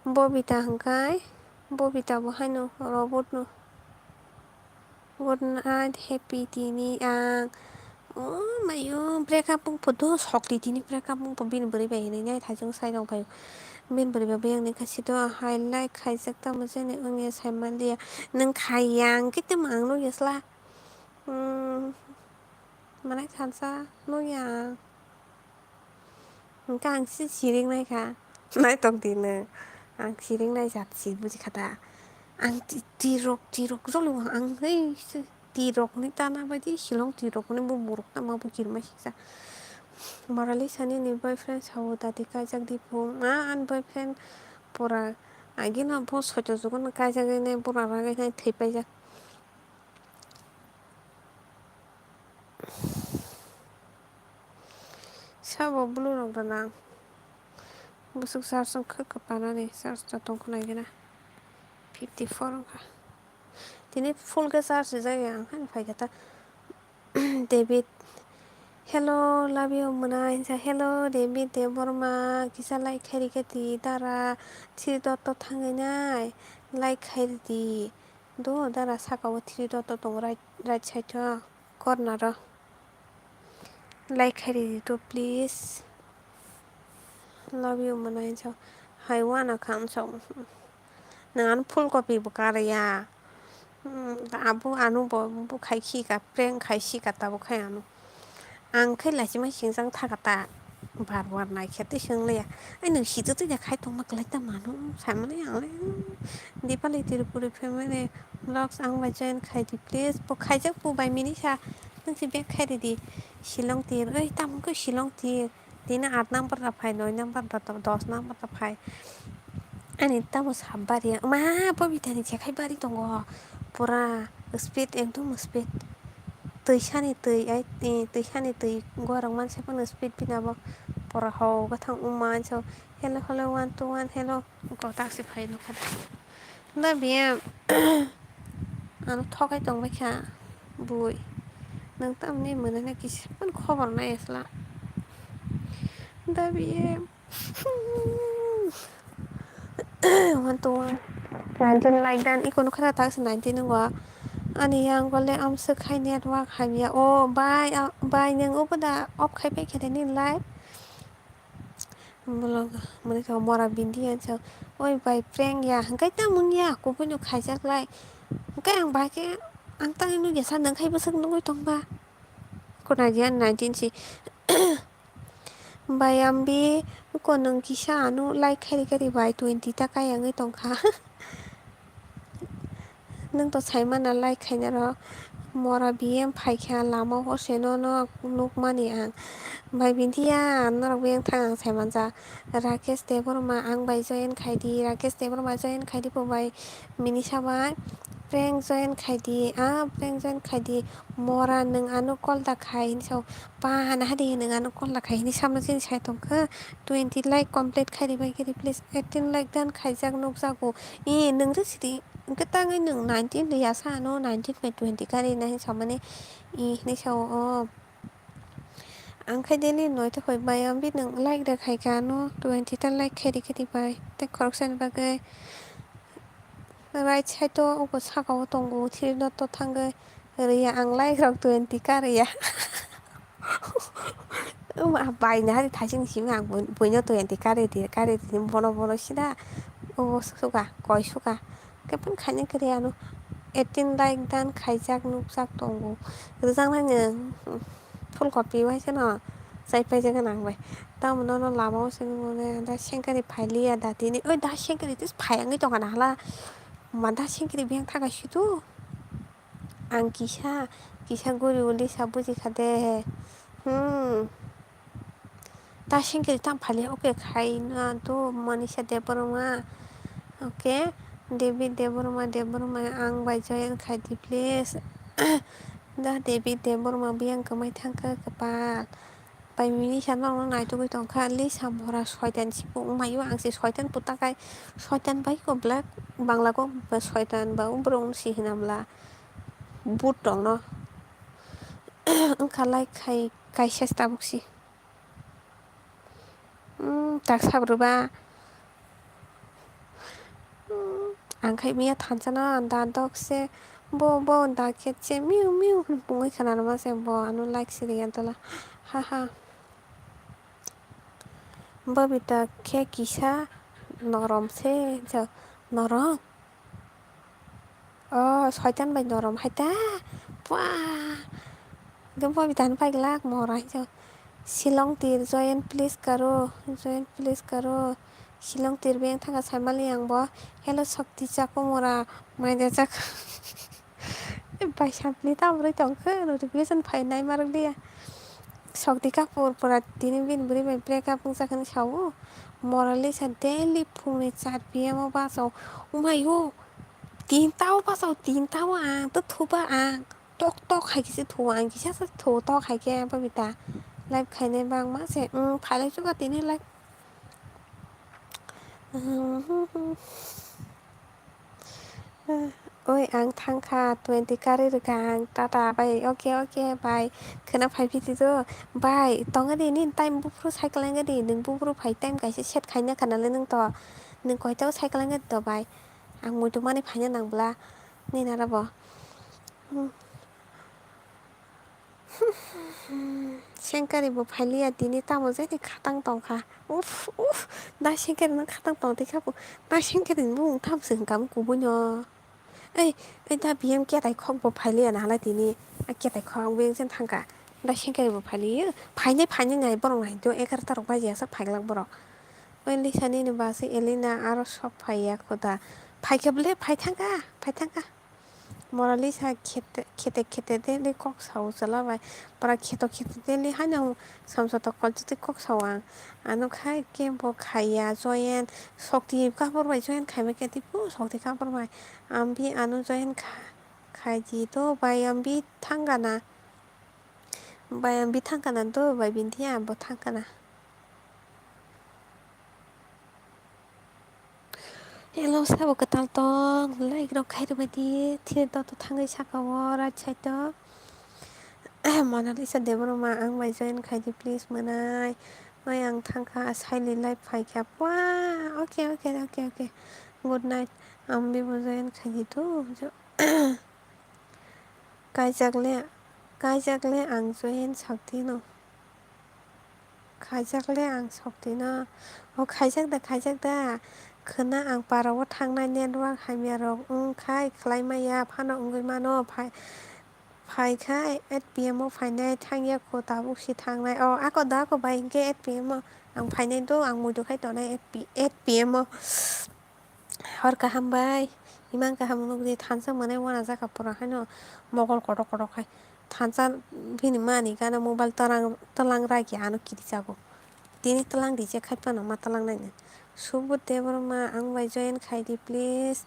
Bobita hwnkhe, Bobita bo haino robot no. Good night, happy tini ang. O mayo, break up wng photo, sokti tini break up wng pho, bini bwrwi bai hinwi nai thajwng sai rong phaio. Bini bwrwi bai bayang ni kha sito, hai like khaijak tamo jani wngya sai manliya. Nwng khaiya, ang khe tamo ang nukya sla. Hmm, manai thansa nukya. Hwnkhe ang si siring naikha. Naitokdi nwng. Ang siring naijak si bujikha da. Ang ti-, tirok, tirok jolong ang hei se tirok ni tana baidi silong tirok ni bo borok tama bo kirima siksa. Moralisa nini boyfriend sao dati kaijak di phu. Ma ani boyfriend pura agino bo soito jugo no kaijagwi nai bura ragwi nai thwi paijak. Sabo blue rok da nang. Bwswk charge wng kha kwpanani charge da tong khna gina. Fifty four wng kha. Tini full khe charge rijak ya ang haino phai khe ta. David. Hello, love you mwnai hinsa. Hello, David Debbarma. Kisa like khairi khe di dara. Three dot to thangwi nai. Like khairi di. Do dara saka o three dot to tongo right, right side o corner o. Like khairi di to please. Love you mwnai hinsa. Hai wana kha hinsa. Nang ano full copy bo karya. Hmm, abo ano bo, bo khai khi ka, prank khai si ka tabuk khai ano. Ang khai lachima singjang tha ka ta. Bar bar nai khe tei swng liya. Ai nwng si twi twi khai tongma kwlai ta mano. Sai mani ang le. Dipali Tripuri family vlogs ang bai join khai di please. Bo khaijak bo bai mini sa. Nwng si back khai di di. Shillong tir. Oi tamo khe Shillong tir. Tini aat number da phai, noi number da, dos number da phai. Ani tamo sab bari ya. Ma, Bobita ni jekhai bari tongo. Pura speed, ekdom speed. Twi sani twi, ai, eh, twi sani twi. Gorok mansa phano speed bina bo. Pura ho gathang wngma so. Hello, hello, one, two, one, hello. Ko taksi phai nukha. Da biya. Ano thokai tongbai kha bui. Nwng tamni mwnwi na kisa phano khobor nai asla. Da biye. One to one. Nineteen like dan iko nukha ta taksi nineteen nungwa. Ani yang gole amswk khai network hamya. O bai, a, bai nwng obo da off khai pai khe ni live. Bolong mani kha mora bindi yan sa. Oi bai prank ya. Hwnkhe tamo wngya kubui no khaijak lai. Hwnkhe ang bai khe ang tangwi nukya sa nwng khai bwswk nugwi tongba. Kuna dia nineteen si. Bai ambi ko nwng kisa ano like khairi khairi bai twenty ta kayangwi tongkha. Nwng to saimana like khainaro mora B M phaikha lama o se nono nukmani ang. Bai bintiya norok biyang thang ang saimanjak. Rakesh Debbarma ang bai join khaidi, Rakesh Debbarma join khaidi bo bai mini sabai. Prank join khai di, ah, prank join khai di. Mora, nwng ano call da khai hini sao. Pa, hana hadi nwng ano call da khai hini samno chini sai tongkha. Twenty like complete khai ribai kiri, please. Eighteen like dan khaijak nukjago. I, nwng ri sidi. Hwnkhe tangwi nwng nineteen riya sa ano, nineteen bai twenty kari na hini samani. I, hini sao, oh. Ang khai daily noita hoi bai, ang bini like rok hai kha ano, twenty ta like khe rikhe di bai, tei khoroksani bagwi. Right side o uko saka o tongo, three dot o thangwi rwya ang like rok twenty ka rwya. Wngma bai na hari thaising simi ang bui-, buino twenty ka rw di, ka rw di, bono bono sida o suka, koi suka. Khe phano khaina kwrwi ano eighteen like dan khaijak nukjak tongo. Rwjaknai nwng full copy bai kheno chai paijak nang bai. Tamo nono lama o simi mone da sengkari phailiya da tini. Oi da sengkari tis phai wngwi tongkha na hala. Ma da sengkari biyang thaka situ. Ang kisa, kisa guri uli sa buji kha de. Hmm. Ta sengkari tamo phailiya, okay, khaina do Manisha Debbarma, okay, David Debbarma, Debbarma, ang bai join khai di, please. Da David Debbarma biyang kwmai thangkha kwpal. Bai Manisha norokno naitugwi tongkha, Lisa Mora soitan si bo wngmai o, ang se soitan puta khai, soitan bai kok black, Bangla kok ba soitan ba o borok si hwnna bla but rokno wngkha like khai kaisa tabuk si. Hmm, tak sab rwba. Hmm, ang khai miya thansa no da dok se bo, bo da khe che miu miu hwn pungwi khana rwma se bo ano like se riya tola. Ha ha. Bo bita khe kisa norom se ja norom. Oh, soitan bai norom hai ta. Pua. Hwnkhe bo bita hwn paiglak mora hai jao. Shillong tir join please karo, join please karo. Shillong tir beng thangkha saimali ang bo. Hello Shakti Chakomora, maida jak. Bai sampli ta bwrwi tongkhe notification phai nai marwk liya. Shakti Kapoor pura tini bini bwrwi bai break up wngjak hwnwi sao. Moralisa daily phungni char P M o bachao. Umaio, tinta o bachao, tinta o ang to thuba ang. Tok tok hai khe se thuo ang, kisa se thuo tok hai khe Babita. Live khainai bangma se, um, phailai chuka tini live. Oi, ang thangkha, twenty kari rwkha ang, tata bai, okay, okay, bai, khwna phai phi di do, bai, tong di, nini time buphuru cycle wng di, nwng buphuru phai time kaisa set khaina khana le nwng to, nwng koita o cycle wng di to, bai, ang muitu mani phaina nang bwla, nini aro bo. Hmm. Sengkari bo phailiya tini tamo jani khatang tongkha. Uff, uff, da sengkari no khatang tong twi kha bo. Da sengkari ni bumung tamo se hwnkha kubui no. Ei, ei da B M ketai khok bo phailiya nahalai tini. A ketai khok ang beng chen thangkha. Da sengkari bo phailiya. Phainai phainai nai borok nai do egarota rok baji asa phaiglak borok. Oi Lisa nini basi Elina aro sok phaiya kho da. Phaikhe bole phai thangkha, phai thangkha. Moralisa khete, khete, khete daily kok sao chwla bai. Pura kheto, khete daily haino samsa tok kolchitwi kok sao ang. Ano khai khe bo khaiya join. Sokti kapor bai join khaima khe tipo sokti kapor bai. Ambi ano join kha-, khai di to bai ambi thangana. Bai ambi thangana to bai bini thia bo thangana. Hello, sabo kwtal tong, like rok khai rwbai di, thir dot thangwi saka o right side o. Monalisa Debbarma, ang bai join khai di, please, mwnai. Oi, ang thangkha, saili live phaikha. Wah, okay, okay, okay, okay. Good night. Ang bibo join khai di tu. Kaijak le, kaijak le ang join sakti no. Khaijak le ang sokti no. O khaijak da, khaijak da. Khwna ang para o thangnai network hamya rok wng khai khlai maya phano wngwi mano. Phai, phai khai eight P M o phainai thangya kho tabuk si thangnai. O ako da ako bai hinkhe eight P M o ang phainai do ang muitu khai tongnai eight P, eight P M o. Hor kaham bai, imang kaham nukdi thansa mwnai uanajak pura haino mokol kotok kotok khai. Thansa bini mani gana mobile tlang, tlang raikya ano kirijago. Tini tlang rijak khai phano ma tlang naina. Subud Debbarma, ang bai join khai di, please.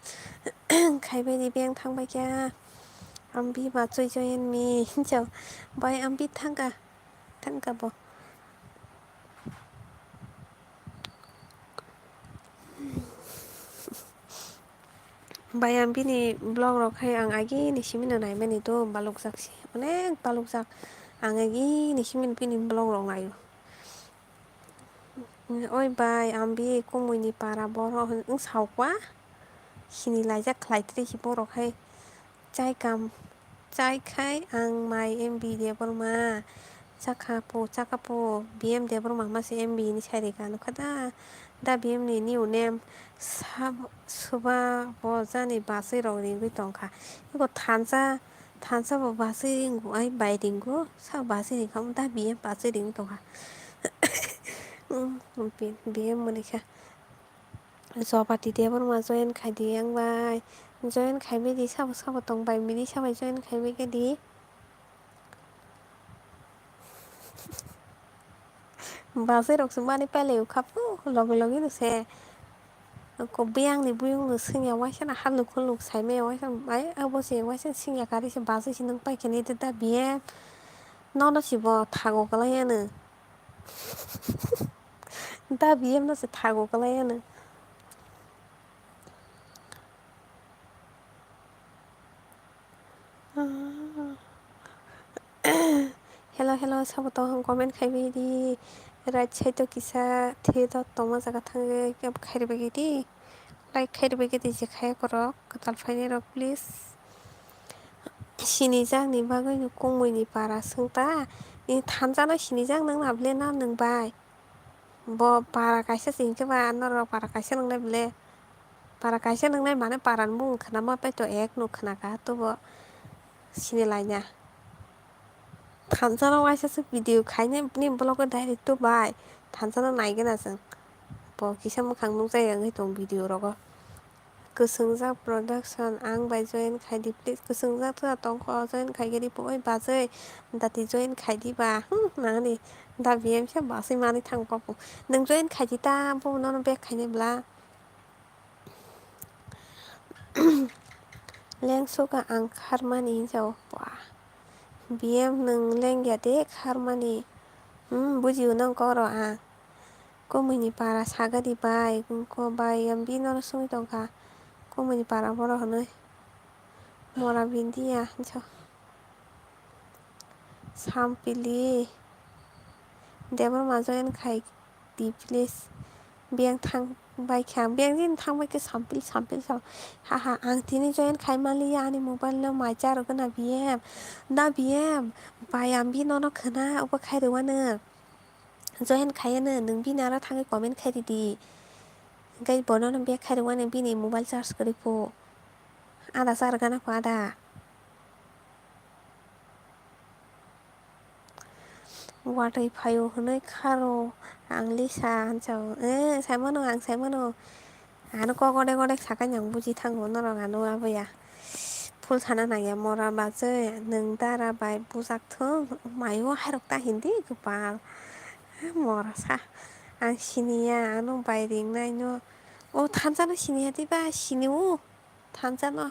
Khai bai di, beng thang bai kha. Ambi bachoi join me. Hinjao, bai ambi thangka. Thangka bo. Bai ang bini vlog rok khai ang agi ni simi no nai mani do, balok jak si, onek balok jak. Ang agi ni simi bini vlog rok nai o. Oi bai, ang bi Kumui ni para borok wng sao kwa. Sini laijak khlai tri si borok hai. Chai kam, chai khai ang mai M B Debbarma. Chakha po, chakha po, B M Debbarma ma se M B ni sai rika nukha da. Da B M ni new name sab-, suba bo jani bachwi rok ringwi tongkha. Eko thansa, thansa bo bachwi ringo ai bai ringo, sa bachwi ringkha da B M bachwi ringwi tongkha. B M mani kha. Jopati Debbarma join khai di yang bai. Join khai bai di sabo sabo tong bai mini sabai join khai bai khe di. Bachwi rok se mani pailai o kha pu loge loge no se. Ko biyang ni buyung no swngya waisa no haluk huluk sai maya waisa bai abo se waisa swngya kari se bachwi se nung pai khe ni da B M. Nono se bo thago kwlai ya no. Da B M no se thago kwlai ya no. Hello, hello, sabo tong comment khai bai di. Right side o kisa thwi dot tongma jaga thangwi khe khai bai di. Like khai bai di je khai korok kwtal phainai rok please. Sinijak ni bagwi no Kumui ni para swng ta. Ni thansa no sinijak nang na ble na nang bai. Bo para kaisa se hinkhe ba norok para kaisa nang nai ble. Para kaisa nang nai mane para ni bumung khna ma pai to ek nuk khna kha to bo sini lai na. Thansa no waisa se video khai nai ni vlog o direct to bai. Thansa no nai gana chwng. Bo kisa mwkhang nuk jai wngwi tong video rogo. Kwswngjak Production, ang bai join khai di please. Kwswngjak tongkha, join khai di oi bachwi. Dati join khai di ba. Hmm, nangni da B M se bachwi mani thang papu. Nwng join khai di ta, bo nono back khai nai bla. Lengsuka ang kharmani hinjao. Wah. B M nwng lengya de kharmani. Hmm, bujio nang koro ang. Kumui ni para sagadi bai, ko bai, ang bini oro songwi tongkha. Kumui ni para borok hinwi. Mora bindiya, hinso. Sampili. Debbarma join khai di, please. Biyang thang bai kha, biyang jin thang bai khe sampil, sampil, sam-, ha, ha, ang tini join khai manliya, ani mobile no mai charwgwna B M. Da B M, bai ang bini oro khwna, obo khai rwano. Join khai ano, nwng bini aro thangwi comment khai ridi. Hwnkhe bono no back khai rwmani bini mobile charge kwrwi phu. Ada charwgana phu ada. Watwi phaio hwnwi kharo ang Lisa hinsa o. Eh, saimano ang saimano. Ano kok odek odek sakai nang buji thango norok ano aboya. Phul sana nangya mora bachwi nwng dara bai bujak thung maio hairok ta hindi kwpal. Mora sa ang siniya ano bai ringnai no. O thansa no siniya diba sini o thansa no.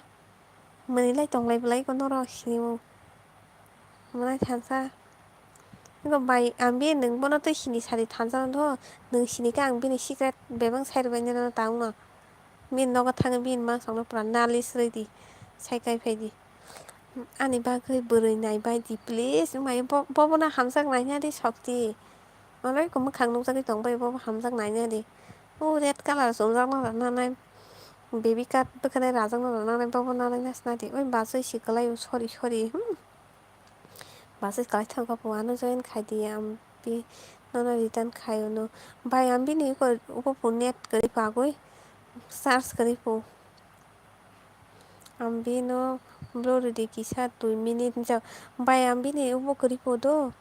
Mwnwi lai tonglai bwlai ko norok sini o. Mwnai thansa. Ego bai, ang bini nwng bono tei sini sadi thansa no do. Nwng sini khe ang bini secret bebak sai rwbaini no ta wngno. Bini nogo thangwi bini ma songno pura nali srwi di. Sai kai phai di. Ani bagwi bwrwi nai bai di please. Wngmai bo, bo bono hamjak naina di sokti. Onek mwkhang nukjagwi tong bai bo hamjak naina di. O red colour chumjak no rwna nai. Baby cut bwkhanai rajak no rwna nai bo bono nai nasna di. Oi bachwi si kwlai o sorry sorry. Hmm. Bachwi kwlai thangkha phu ano join khai di ang pi nono return khai uno. Bai ang bini iko upo phu net kwrwi pagwi search kwrwi phu. Ang bino blue rwdi kisa dui minute hinjak. Bai ang bini upo kwrwi phu do.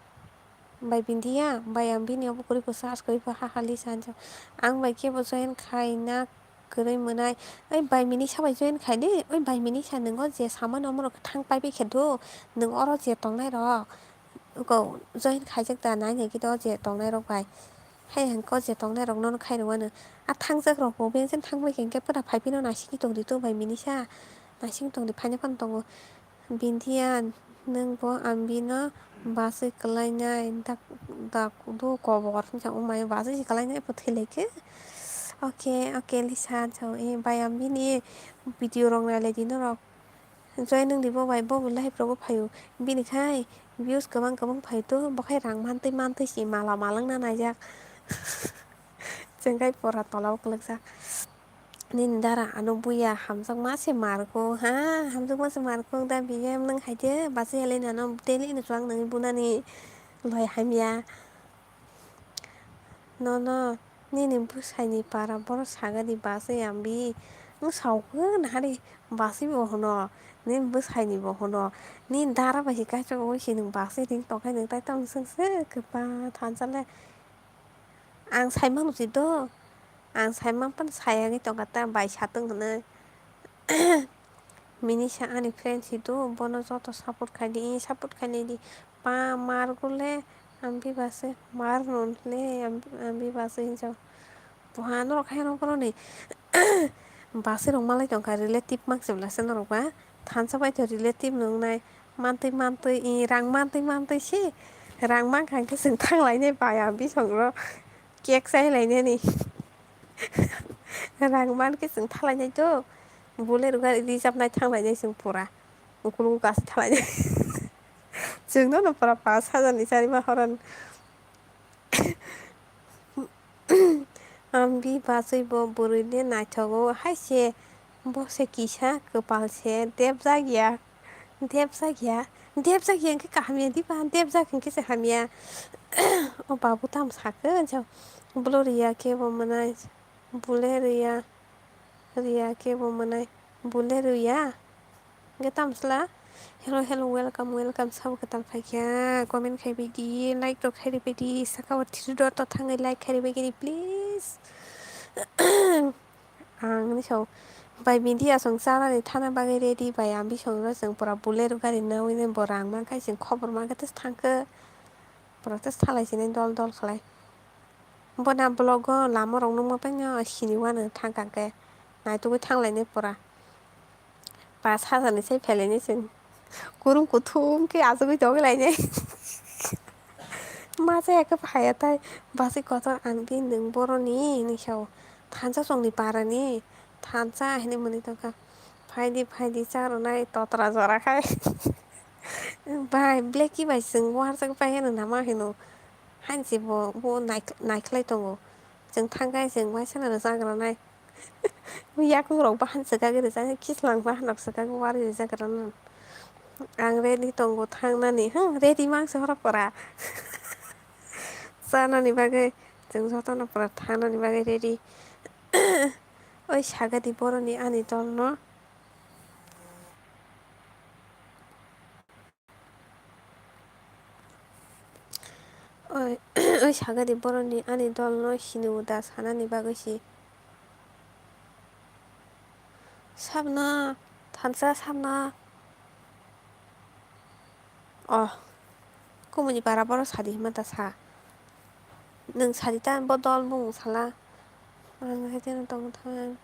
Bai bindiya, bai ang bini upo kwrwi phu search kwrwi phu ha ha Lisa hinjak. Ang bai kebo join khaina kwrwi mwnai. Oi bai mini sabai join khai di. Oi bai mini sa nwngo je samano omorok thang pai bai khe do. Nwng oro je tongnai rok. Go join khaijak da nai nai khe do je tongnai rok bai. Hai hwnkhe o je tongnai rokno khai rwmano. A thangjak rok bo beng jen thangbai khe hwnkhe pura phai phino naisingwi tongdi to bai Minisa. Naisingwi tongdi phaina phano tongo. Bindia nwng bo Ambino bachwi kwlainai dak dak do kobor hwnsa wngmai bachwi se kwlainai bo thwilaikhe. Oke oke Lisa hwnsa bai Ambini video rok nailaidi norok. Joining di bo bai bo bo live rogo phaio. Bini khai views kwbang kwbang phaio to, bo khai rang mantwi mantwi si mala malwngna naijak. Chwng khai pora tola o kwlwkjak. Nini dara ano buya hamjakma se markuk ha, hamjakma se markuk da B M nwng hai de bachai halai nano daily no chwng nangwi bunani loi hamya. Nono nini bwsaini para borok sagani bachai Ambi wng saukhe nahari bachai bo hwno nini bwsaini bo hwno nini dara bai se kaichuk oi se nwng bachai ring tongkhe nwng tai tamo swngse kwpa thansa le ang saimano si do ang saimang phano sayagwi tongkha ta bai satong hwnwi. Minisa ani friend si do, bono joto support khai di, support khai nai di. Pa mar gule, ambi base, mar non le, ambi base hinjo. Buha norok hai rong boroni base rok malai tongkha, relative mak se bwlasa norok ba. Thansa bai to relative nung nai, mantwi mantwi, i rang mantwi mantwi si. Rang mankha hwnkhe chwng thang lainai bai ambi songro. Cake chai lainani. Rang mankhe chwng thang lainai to. Bolero gari reserve nai thang lainai chwng pura. Ukulugo gas thang lainai. Chwngno no pura pash hajar ni charima horon. Ambi bachwi bo bwrwi le naithogo hai se. Bo se kisa kwpal se debjak ya. Debjak ya. Debjak ya hwnkhe kaham ya diba? Debjak hwnkhe se hamya. O babu tamo sakhe hwnsa. Bwlwrwi ya khe bo mwnai. Bule rwya, rwya khe bo mwnai, bule rwya. Hwnkhe tamo sla, hello, hello, welcome, welcome, sabo kwtal phaikha, comment khaibaidi, like rok khairibaidi, saka o three dot o thangwi like khairibaidi, please. Ang hinwi sao, bai media song chanani thana bagwi ready, bai ang bisong rw chwng pura Bolero gari nawi nai bo rang mankha, chwng khobor mankha, tei thangkhe pura tei salai sinai dol dol khlai. Bo na vlog o lama rok nukma bai no sini uanw thang kha khe naitugwi thang lainai pura. Pash hajar ni sai phelainai chwng. Kurung kuthum khe achugwi tongwi lainai. Ma chaya khe phaiya tai bachwi kotor ang di nwng boroni hinwi sao. Thansa chwngni parani thansa hinwi mwnwi tongkha. Phaidi phaidi cha rwnai totra jora khai. Bai Blacky bai chwng uansuk pai hino nama hino. Hain se bo, bo naik-, naikhlai tongo. Chwng thangkhe chwng uaisano rwchak rwnai. Yakung rok bahan swkagwi rwchak, khichlang bahan rok swkagwi uari rwchak rwna. Ang ready tongo thangnani. Hmm, ready mang se horo pora. Chanani bagwi chwng jotono pora thangnani bagwi ready. Oi sagadi boroni ani dolno. Oi, oi sagadi boroni ani dolno sini uda sanani bagwi si. Sabna, thansa sabna. Oh, kumuni bara boro sadi hima ta sa. Nwng sadi ta bo dol bung sala. Ang hai teno tong thang.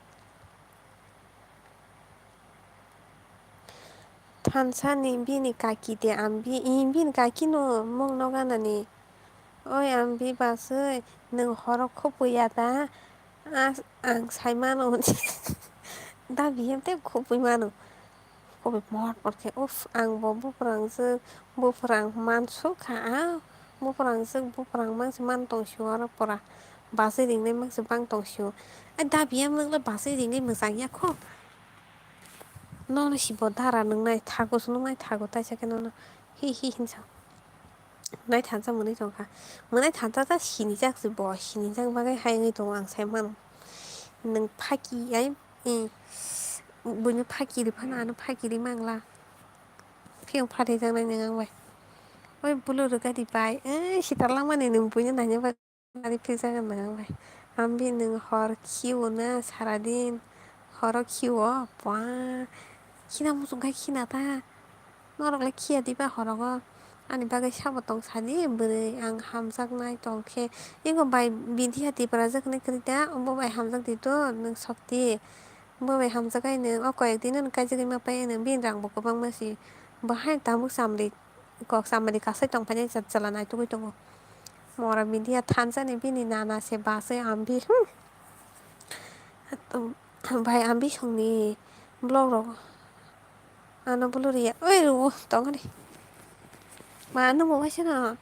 Thansa ni bini kaki de ambi, i bini kaki no mung no ganani. Oi ambi basui, nwng horo khupui ya da? As-, ang sai mano. Da biyam te khupui mano. Khupui mor mor khe, uff, ang bo buprangjwk, buprang mansukha, a, buprangjwk, buprang mangsi man tongsio oro pora. Basui ringnai mangsi bang tongsio. Ai da biyam nwng le basui ringnai mwchang ya kho. Nono si bo dara nwngnai thago se nwngnai thago taisa khe nono hi hi hinsa. Mwnai thansa mwnwi tongkha. Mwnai thansa ta sinijak se bo sinijak bagwi hai wngwi tongo ang sai mano. Nwng phaki ai, eh, buino phaki ri phano ano phaki ri mangla. Phiyong phatijak nai nwng ang bai. Oi Bolero gari bai, eh, sitar langmani nwng buino naina bagwi. Ari phikjak ang nang bai. Ambi nwng hor khiwo na saradin? Horo khiwo? Pua. Khina muchung khai khina ta. Norok le khiya diba horogo? Ani bagwi sabo tong sadi bwrwi, ang hamjaknai tong khe. Ego bai Bidya Tiprajak hinwi kwrwi da, bo bai hamjak di to nwng sokti. Bo bai hamjak ai nwng, o koyek din nwng kaijagwi ma pai nwng, bini rang bo kwbangma si. Bo hai tabuk chamri kok chamri kasai tong phainai, chala naitugwi tongo. Mora Bidya thansa ni bini nana se baswi ambi, hmm. Bai ambi songni vlog rok. Ano bulu riya. Oi, ruo, tong ani. Ma, ano mo waisa no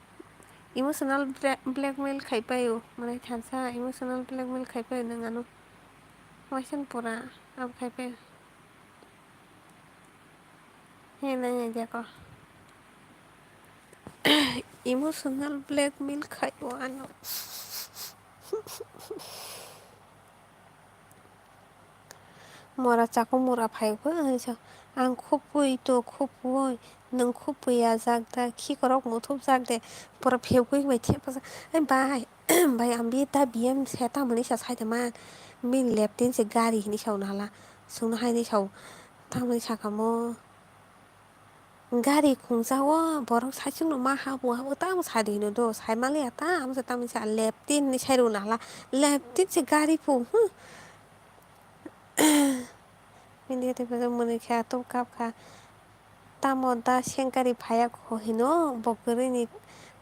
emotional bla-, blackmail khai paio. Mane thansa emotional blackmail khai paio nang ano. Waisa no pura, abo khai paio. He, nang ya jako. Emotional blackmail khai o ano. Mora chakung mura phai khe, ang sa, ang khupui to khupui, nwng khupui ya jak da, khikorok muthub jak de, pura phewkui bai thepajak. Ai bai, bai, ang bi ta B M se tamoni sa sai de man, bini leptin se gari hinwi sa hwnwi hala, swngno haini sa, tamoni sakamo. Gari khungsa o borok saichung no ma habo habo tamo sadi hino do, sai maliya ta, amo se tamo sa leptin hinwi sai rwna hala, leptin se gari phu, hmm. Bini tei bwswk mwnwi khe atok kap kha, tamo da sengkari phaiya kho hino, bo kwrwini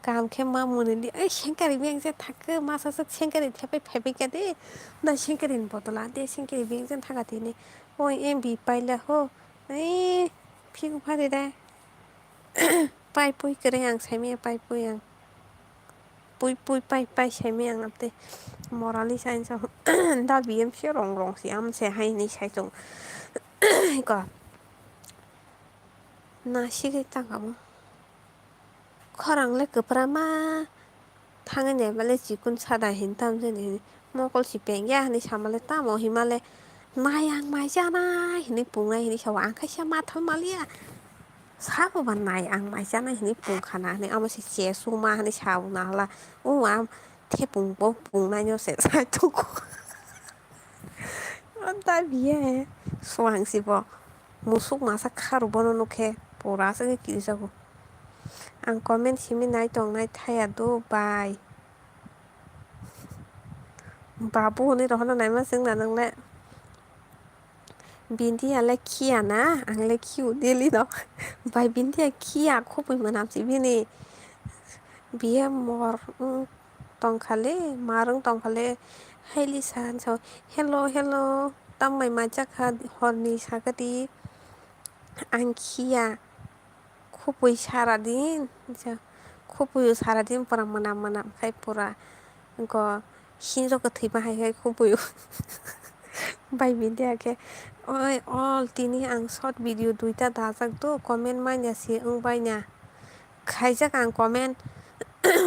kaham khe ma mwnwi di, ai sengkari beng je thak khe, masa swk sengkari thepai phaibai kha de, da sengkari ni botola de sengkari beng je thaka tini, oi M B paila ho. Ai, phik phari de. Pai pui kwrwi ang saimaya, pai pui ang. Pui pui pai pai saimaya ang, abte morali sainsa. Da B M se rong rong si am se hai hinwi sai tong. Ko. Na sigwi tangkamo. Khorang le kwpra ma thangwi naima le chikun sada hin tam jani hin mokol si pengya hinwi sama le tamo hima le nai ang mai chanai hinwi pungnai hinwi sao ang khe se ma thang maliya sabo ba nai ang mai chanai hinwi pung khana hinwi amo se chesu ma hinwi sao na hala o ang thepung bo pungnai no se sai tuku. Anta biye suang si bo. Musuk masa kharu bono nukhe pura aswk kirijago. Ang comment simi nai tongnai thaya do bai. Babu hwnwi rohorna naima chwngna nwngle. Bindiya le khiya na, ang le khiyo daily no. Bai bindiya khiya khupui mwnam si bini. Biye mor, mm. Tongkhale, marwng tongkhale, haili sa, sa, "Hello, hello, tambai majak kha horni sakati, ang khiya, khupui sara din," sa, khupui sara din pura mwnam mwnam khai pura, go, sinjo kwthwi bahai khai khupui. Bai media khe, "Oi, all, tini ang short video duita dajak do, comment manya se wng baina." Khaijak ang comment,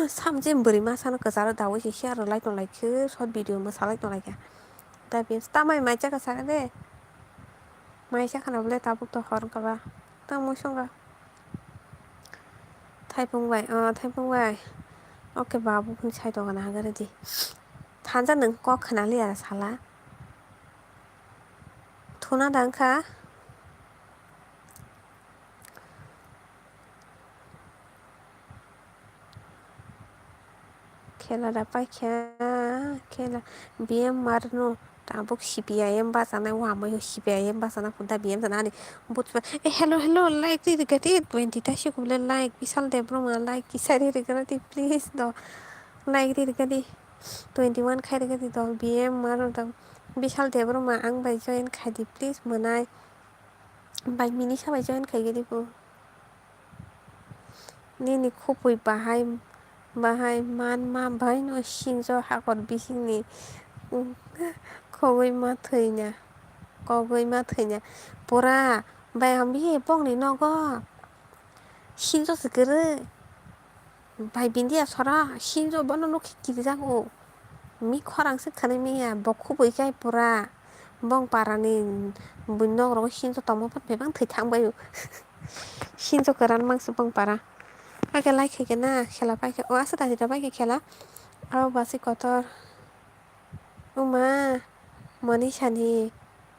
samje bwrwi masa no kwcharo dawi se share rwlai tonglai khe, short video mwsalai tonglai khe. Tei bini tamai mai chakha sakha de. Mai chakha na bole tabuk to hor wngkha ba. Tamo wngkha. Thaipung bai, o Thaipung bai. Oke babu phone sai tongana hagare di. Thansa nwng kok khna liya sala. Thuna da wngkha. Khela da paikha, khela B M R no tabuk C P I M bachanai, wamaio C P I M bachana phunta B M sana ani but pa, eh, hello, hello, like ri rikha di, twenty ta sikubole like, Bishal Debbarma like kisa ri rikha di, please do, like ri rikha di, twenty one khai rikha di do, B M R no do, Bishal Debbarma ang bai join khai di, please, mwnai. Bai mini sabai join khai gidi bo. Nini khupui bahai, bahai man ma bai no sinjo hakor bisingni khogwi ma thwina, kogwi ma thwina. Pura bai hambi bongni nogo sinjo se kwrwi. Bai bindia sora sinjo bono nukhe kirijago. Mi khorang se khwnwi manya bo khubui kai pura. Bong parani buini nok rogo sinjo tongma phano bebak thwi thang bai o. Sinjo kwran mangsi bong para. Ake lai khe kena khela pai khe o aswk dati da bai khe khela. Abo basi kotor. Oma, Monisani,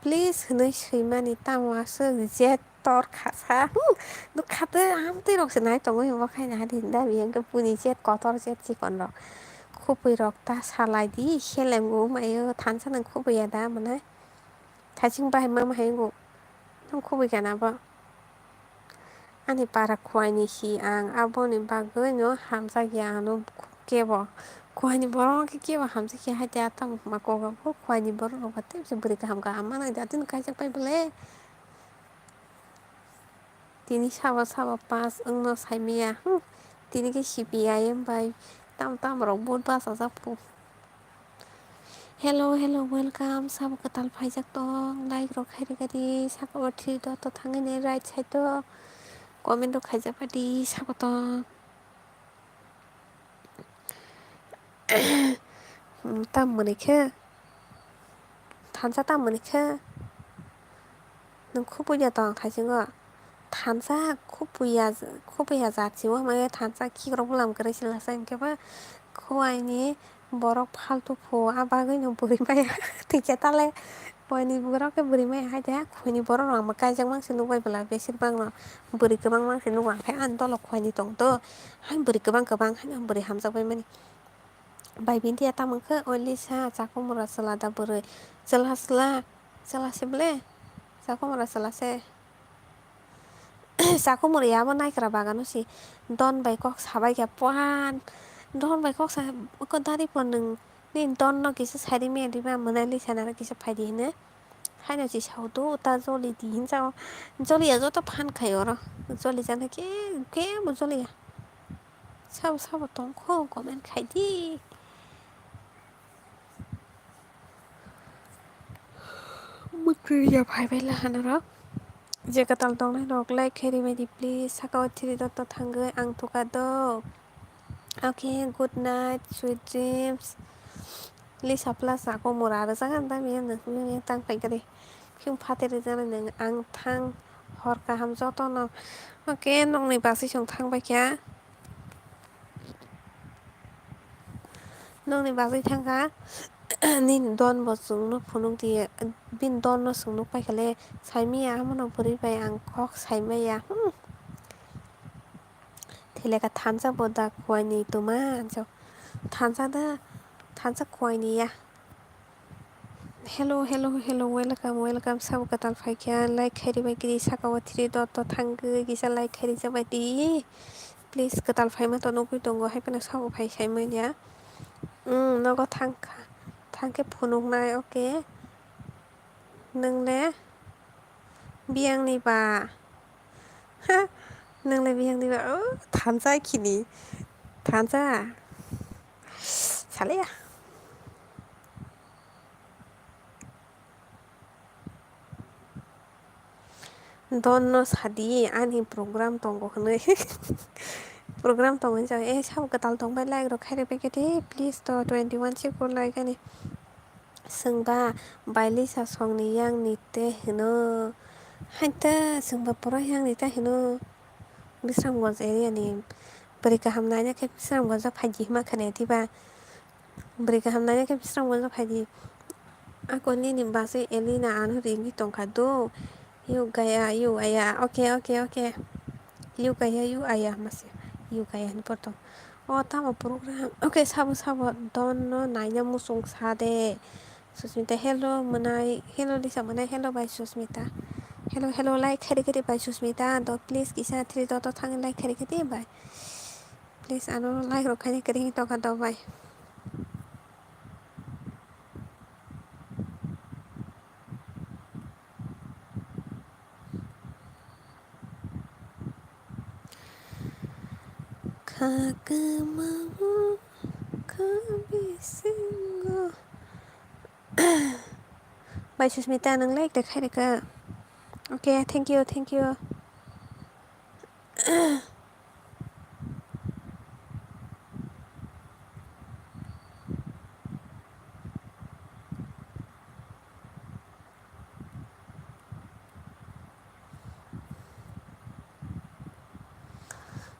please hwnwi swimani tamo aswk jet Tor khasa. Hmm. Nukha tei amtwi rok se nai tongwi bo khai na di da biyang ke puni chet kotor chet chikon rok. Khupui rok ta salai di, seleng bo mayo thansa nang khupui ya da mwnai. Thaiching bahai mama hai ngu. Nang khupui kana bo. Ani para khuaini si ang aboni bagwi no hamjak ya ano kebo. Khuaini borok khe kebo hamjak ya hai tei atam ma kogo bo khuaini borok rok ba tei bwrwi kaham kaham manai da tini kaijak pai bwle. Tini sabo sabo pass wngno saimaya. Hmm. Tini khe C P I M bai tam tam rok vote bachajak phu. Hello, hello, welcome. Sabo kwtal phaijak tong. Like rok khai rwkha di. Saka o three dot to thangwi nai right side o. Comment rok khaijak di sabo tong. Tam mwnwi khe. Thansa tam mwnwi khe. Nwng khupui ya tong thaisingo. Thansa khupui ya, khupui ya jat si o hwnmai thansa khikrok bwlam kwrwi se lasa hinkhe ba khuaini borok phaltu phu a bagwi no bwrwi maya twi khe tale. Khuaini borok khe bwrwi maya hai de, khuaini borok rok ang bo kaijak mang se nukbai bwla, besir bang no bwrwi kwbang mang se nugo, ang khe ani dolo khuaini tong to, hai bwrwi kwbang kwbang hai no bwrwi hamjak bai mani. Bai bini ya tamo khe, o Lisa, chakhumura chwla da bwrwi, chwla chwla, chwla se ble, chakhumura chwla se. Chakhumura ya bo naikra bagano si, don bai kok sabai khe puan, don bai kok sa, ko dari po nwng, ni don no kisa sari me di ba mwnai Lisa naro kisa phai di hino. Haino si sao do ta joli di hin sao. Joli ya joto phan khai oro. Joli jana ke, ke mo joli ya. Sabo sabo tongkho comment khai di. Mwkri ya phai bai la hanaro. Je kwtal tongnai rok like khai ri bai di please. Saka o three dot to thangwi ang thuka do. Okay, good night, sweet dreams. Lisa plus ako mura rwjak ang da miya nang miya tang phai kari. Phim phateri jana nang ang thang hor kaham joto no. Okay, nokni basi song thang bai kya. Nokni bagwi thangkha, nini don bo chwngno phunuk di, bini don no chwng nuk paikha le, saimanya, amo no bwrwi bai ang kok saimaya, hmm. Thileka thansa bo da khuaini tuma, anso thansa da, thansa khuaini ya. Hello, hello, hello, welcome, welcome. Sabo kwtal phaikha, like khairi bai kiri saka o three dot to thangwi kisa like khairi jabai di. Please, kwtal phaima to nugwi tongo, hai phano sabo phai sai manya. Hmm, nogo thangkha, thangkhe phunuknai, okay. Nwng le biyang ni ba? Ha, nwng le biyang ni ba? Oh, thansa khini, thansa. Salaya. Don no sadi ani program tongo hwnwi. Program tongo hwnwi sa, eh, sabo kwtal tong bai like rok khairi bai khe de, please to twenty one si ko like ani. Swngba bai Lisa songni yang ni te hwno. Hai ta swngba pura yang ni te hwno. Bisramganj area ni bwrwi kaham naina khe Bisramganj o phaidi hima khwna diba. Bwrwi kaham naina khe Bisramganj o phaidi. Ako nini bachwi Elina ano ringwi tongkha do. Yugaya, yugaya. Okay, okay, okay. Yugaya, yugaya mase. Yugaya ni poto. O tamo program. Okay, sabo sabo don no naina muchung sa de. Susmita, hello mwnai, hello Lisa mwnai, hello bai Susmita. Hello, hello, like khairi khairi bai Susmita. Do please kisa three dot o thangwi like khairi khairi bai. Please ano like rok khairi khairi tongkha do bai. Kha kwmao, kha bisingo. Bai Susmita, nwng like de khai rwkha. Okay, thank you, thank you.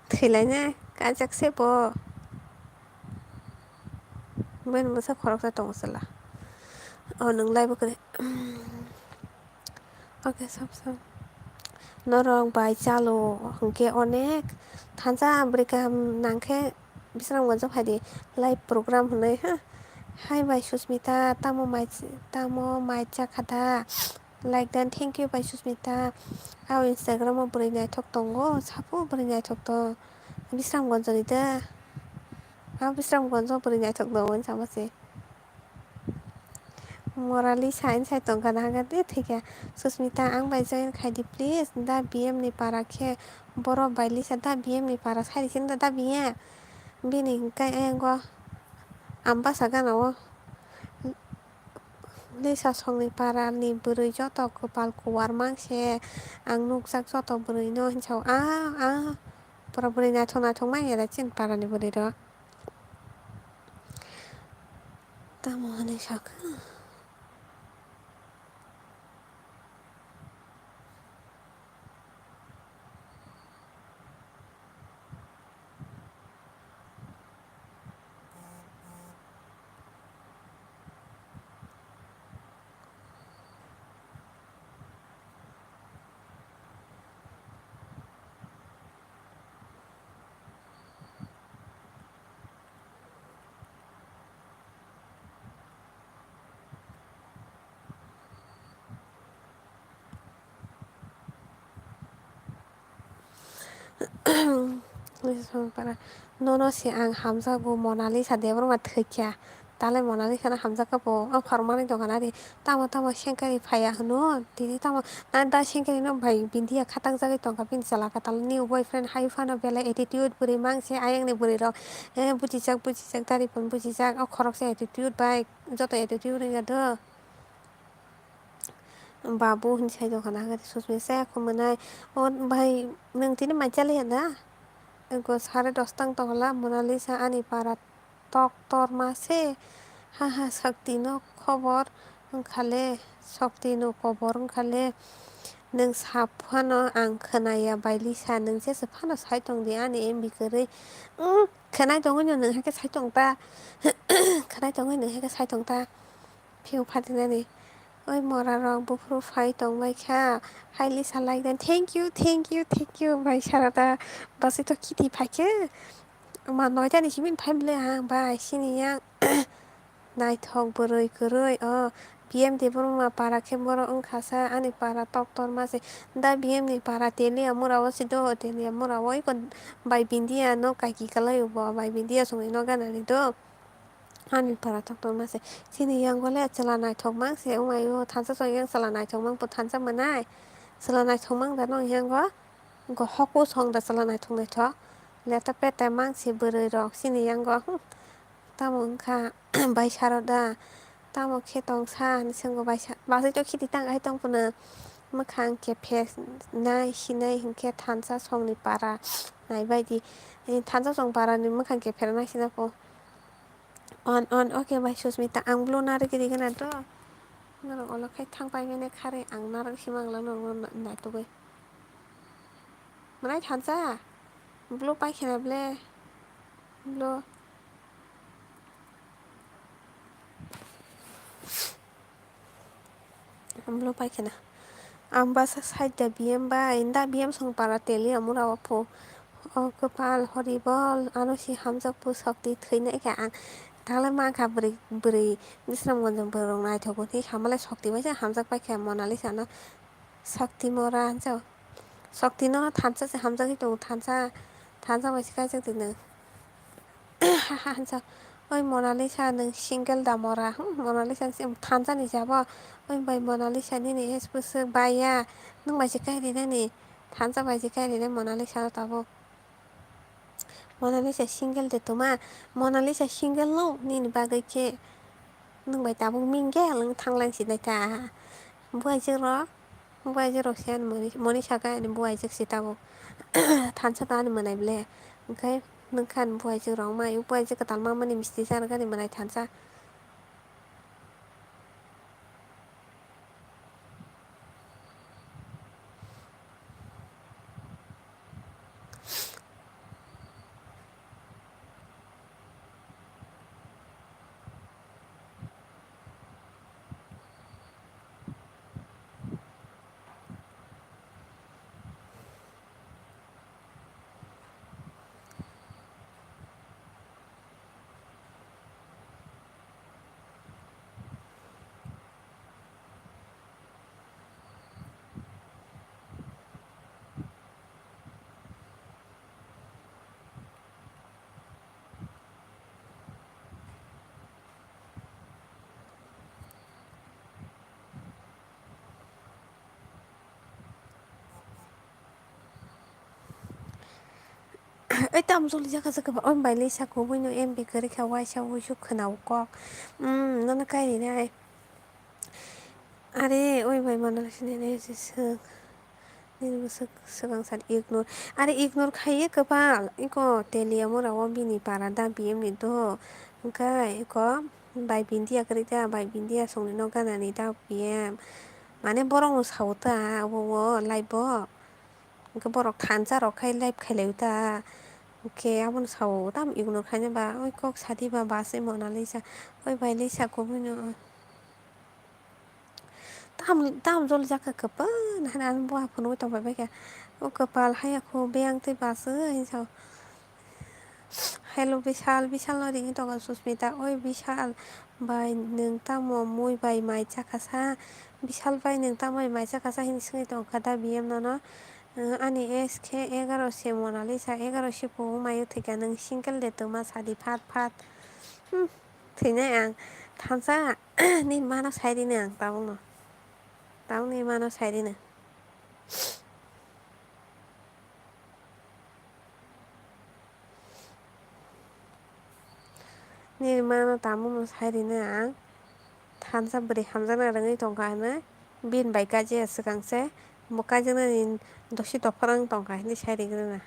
Thwilaina kajak se bo. Bini bwsa khoroksa tongo chwla. O nwng laibo kwrwi. Okay, sab sab. Norok bai chalo hwnkhe onek thansa bwrwi kaham nangkhe Bisramganjo phaidi live program hwnwi ha. Hai bai Susmita, tamo mai, tamo mai chakha da? Like dan, thank you bai Susmita. Ao Instagram o bwrwi naithok tongo, sapo bwrwi naithok tong. Bisramganjo ni da. Ao Bisramganjo bwrwi naithok tongo hinwi sama se. Morali sai sai tongkha na hwnkhe de thwikha. Susmita, ang bai join khaidi please. Da B M ni para khe borok bai Lisa da B M ni para sai rikhe da, da B M. Bini hwnkhe ayang o Ambasa gana o Lisa songni para ni bwrwi joto kwpal kuwar mang se ang nukjak joto bwrwi no hinsa o. Ah, ah, pura bwrwi naithok naithok mang ya da chini para ni bwrwi rok. Tamo hwnwi sakha? Nono se ang hamjakgo, Monalisa Debbarma thwikha. Talai Monalisa no hamjakha bo, o khorokma nai tongkha na di. Tamo tamo sengkari phaiya hwno, tini tamo, na da sengkari no bai bindiya khatangjagwi tongkha bini chwla kwtal new boyfriend hai phano belai attitude bwrwi mang se ayang ni bwrwi rok. Eh, bujijak, bujijak, dari phano bujijak, o khoroksa attitude bai joto attitude wngya do. Babu hinwi sai tongkha na hwnkhe Susmita chaya khumui nai. O bhai, nwng tini mai chaliya da? Ego sare dos tang tongla, Monalisa ani para tok torma se. Ha ha, Shakti no khobor wngkha le, Shakti no kobor wngkha le. Nwng sa phano ang khwnaya bai Lisa, nwng jesa phano sai tong di ani M B kwrwi. Wng, khwnai tongwi no nwng hai khe sai tong ta. Khwnai tongwi nwng hai khe sai tong ta. Phiyok phatinani. Oi mora rok buphuru phai tongbai kha. Highly salai dan. Thank you, thank you, thank you, bai Sarada. Basi to kiti phaikhe. Ma noita ni simi phai bwle ang bai sini yang. Naithok bwrwi kwrwi o. B M Debbarma para khe borok wngkha sa ani para tok torma se. Da B M ni para Teliamura o si do, Teliamura o iko bai bindiya no kaiki kwlai o bo, bai bindiya songwi no ganani do. Ani para tok tongma se. Chini yango le chwla naithok mang se wngmai o, thansa chwng yang chwla naithok mang bo thansa mwnai. Chwla naithok mang da nw yango. Go hoku song da chwla naithok naithok. Leta peta mang se bwrwi rok chini yango. Hmm. Tamo wngkha bai Saroda. Tamo khe tongsa hinwi swngo bai sa. Basai to khiti tang hai tong phano. Mwkhang kepher nai sinai hinkhe thansa songni para naibaidi. Thansa song para ni mwkhang kepher nai sina po. On, on, okay, bai Susmita, ang blue narwgwi rwgwna do. Norok ulo khai thang pai mani kharwi ang narwk simang lo norokno na-, naitugwi. Mwnai thansa? Blue pai khena ble? Blue. Amlo pai khena. Ang basa side da B M bai, da B M song para Teliamura o pho. O kwpal horibol, ano si hamjak phu Shakti thwinai kha ang. Tangla mankha bwrwi, bwrwi Bisramganj ni bwrwi rok naithok bo thik hamale Shakti bai se hamjak pai kha Monalisa no. Shakti mora hinjo. Shakti no thansa se hamjagwi tongo, thansa, thansa bai se kaijak di nwng. Haha, hansa. Oi Monalisa, nwng single da mora? Hmm, Monalisa ni sim-, thansa ni jabo. Oi bai Monalisa, nini age bwswk baiya. Nwng bai se kai rinani. Thansa bai se kai rinai Monalisa no tabuk. Monalisa single de toma. Monalisa single no nini bagwi khe. Nwng bai tabuk mingle wng thanglang sinai ta. Buaijwk rok. Buaijwk rok se ani moni, moni saka ani buaijwk se tabuk. Thansa to ani mwnai ble. Hwnkhe nwng kha ani buaijwk rok mai, buaijwk kwtal ma mani misti sana gani mwnai thansa. Oi, tam joli jaka jaka ba, oi, bai lisa kubui no M B kwrwi kha, waisa wuisu khwna o kok. Hmm, nono kai rinai. Are, oi, bai mano sini ne, je swk. Nini bwswk swkang sal ignore. Are, ignore khaiye kwbal. Iko Teliamura o bini para da B M ni do. Hwnkhe iko bai Bindia kwrwi da, bai Bindia songni nok ganani da B M. Mane borok no sao ta, obo o live o. Hwnkhe borok thansa rok khai live khailai ta. Hwnkhe abono sao tam ignore khaina ba, oi kok sadi ba bus oi Monalisa, oi bai Lisa kubui no. Tam, tam jol jaka kwpan hai ani bo aphunugwi tongbai baikha. O kwpal haya khu beyang tei bus oi hinwi sao. Hello Bishal, Bishal no ringwi tongo Susmita. Oi Bishal bai nwng tamo mui bai mai chakha sa? Bishal bai nwng tamo mai chakha sa hinwi swngwi tongkha da B M nono. Ani age khe egaroh se Monalisa, egaroh se pungwi maio thwikha nwng single de twma sadi phat phat. Hmm, thwinai ang thansa nini mano sai rino ang tabukno. Tabukni mano sai rino. Nini mano tabukno sai rino ang. Thansa bwrwi hamjakna rwngwi tongkha hinwi bini bai kaijaya swkang se. Bo kaijaknani dosi dophar wng tongkha hinwi sai rwgwrwna.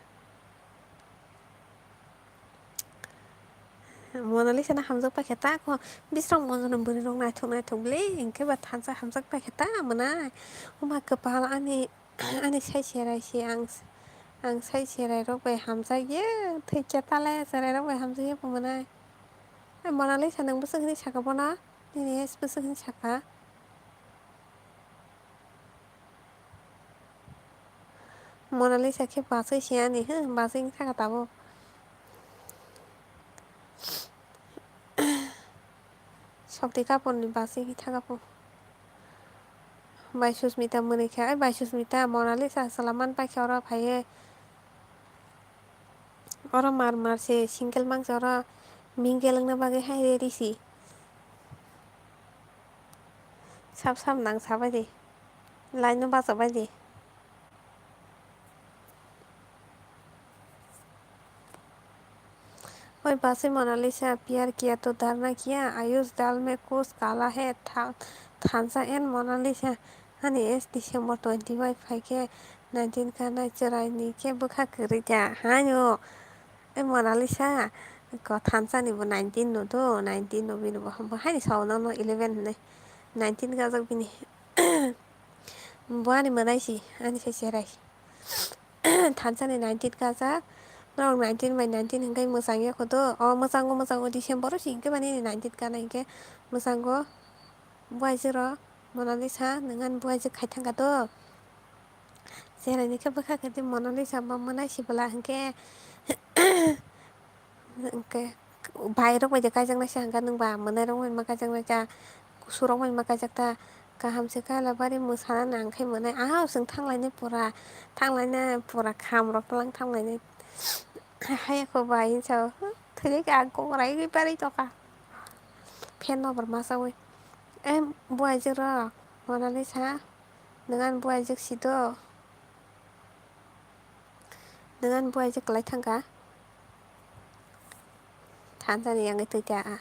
Monalisa no hamjak paikha ta kho, bisrok monjona bwrwi rok naithok naithok le, hinkhe ba thansa hamjak paikha ta mwnai. Oma kwpal ani, ani sai cherai se ang, ang sai cherai rok bai hamjak ye, thwi cha ta le cherai rok bai hamjak ye bo mwnai. Ai Monalisa nwng bwswk hinwi sakha bono, nini age bwswk hinwi sakha. Monalisa khe bachwi se ani, hmm, bachwi wngkha kha tabuk. Shakti Kapoor ni bachwi wngkha kha bo. Bai Susmita mwnwi kha, ai bai Susmita, Monalisa chwla man paikha oro phaiwi. Oro mar mar se single mangsa oro mingle wngna bagwi hai ready si. Sap sap nang sabai di. Line no bachabai di. Oi bachwi Monalisa, pyar kiya to darna kiya, Ayush dal mein kuch kala hai, tha-, thansa and Monalisa. Ani age December twenty five phaikhe nineteen kanai chwraini khe bwkha kwrwi da. Haino, e Monalisa, ko thansa ni bo nineteen no do, nineteen no bini bo, bo haini sao nono eleven hinwi. Nineteen kajak bini. Bo ani mwnai si, ani se cherai. Thansa ni nineteen kajak, norok nineteen by nineteen hinkhai mwchang ya kho do. O mwchango, mwchango December o si hinkhe mani nineteen kanai hinkhe mwchango. Buaijwk rok, Monalisa, nwng ani buaijwk khai thangkha to. Cheraini khe bwkha khe di Monalisa bo mwnai si bwla hinkhe, hinkhe bai rok bai de kaijaknai se hinkhe nwng ba mwnai rok bai ma kaijaknai ta, kusu rok bai ma kaijak ta, kaham se kala bari mwsana nang khe mwnai. Ahao chwng thanglainai pura, thanglainai pura kham rok twlang thanglainai. Haya kho bai hinwi sao, thwilai khe ang kok rai ri barwi tongkha. Fan no bwrwi ma chawi. Em, buaijwk rok, Monalisa, nwng ani buaijwk si do? Nwng ani buaijwk kwlai thangkha? Thansa ni yang twi ta a.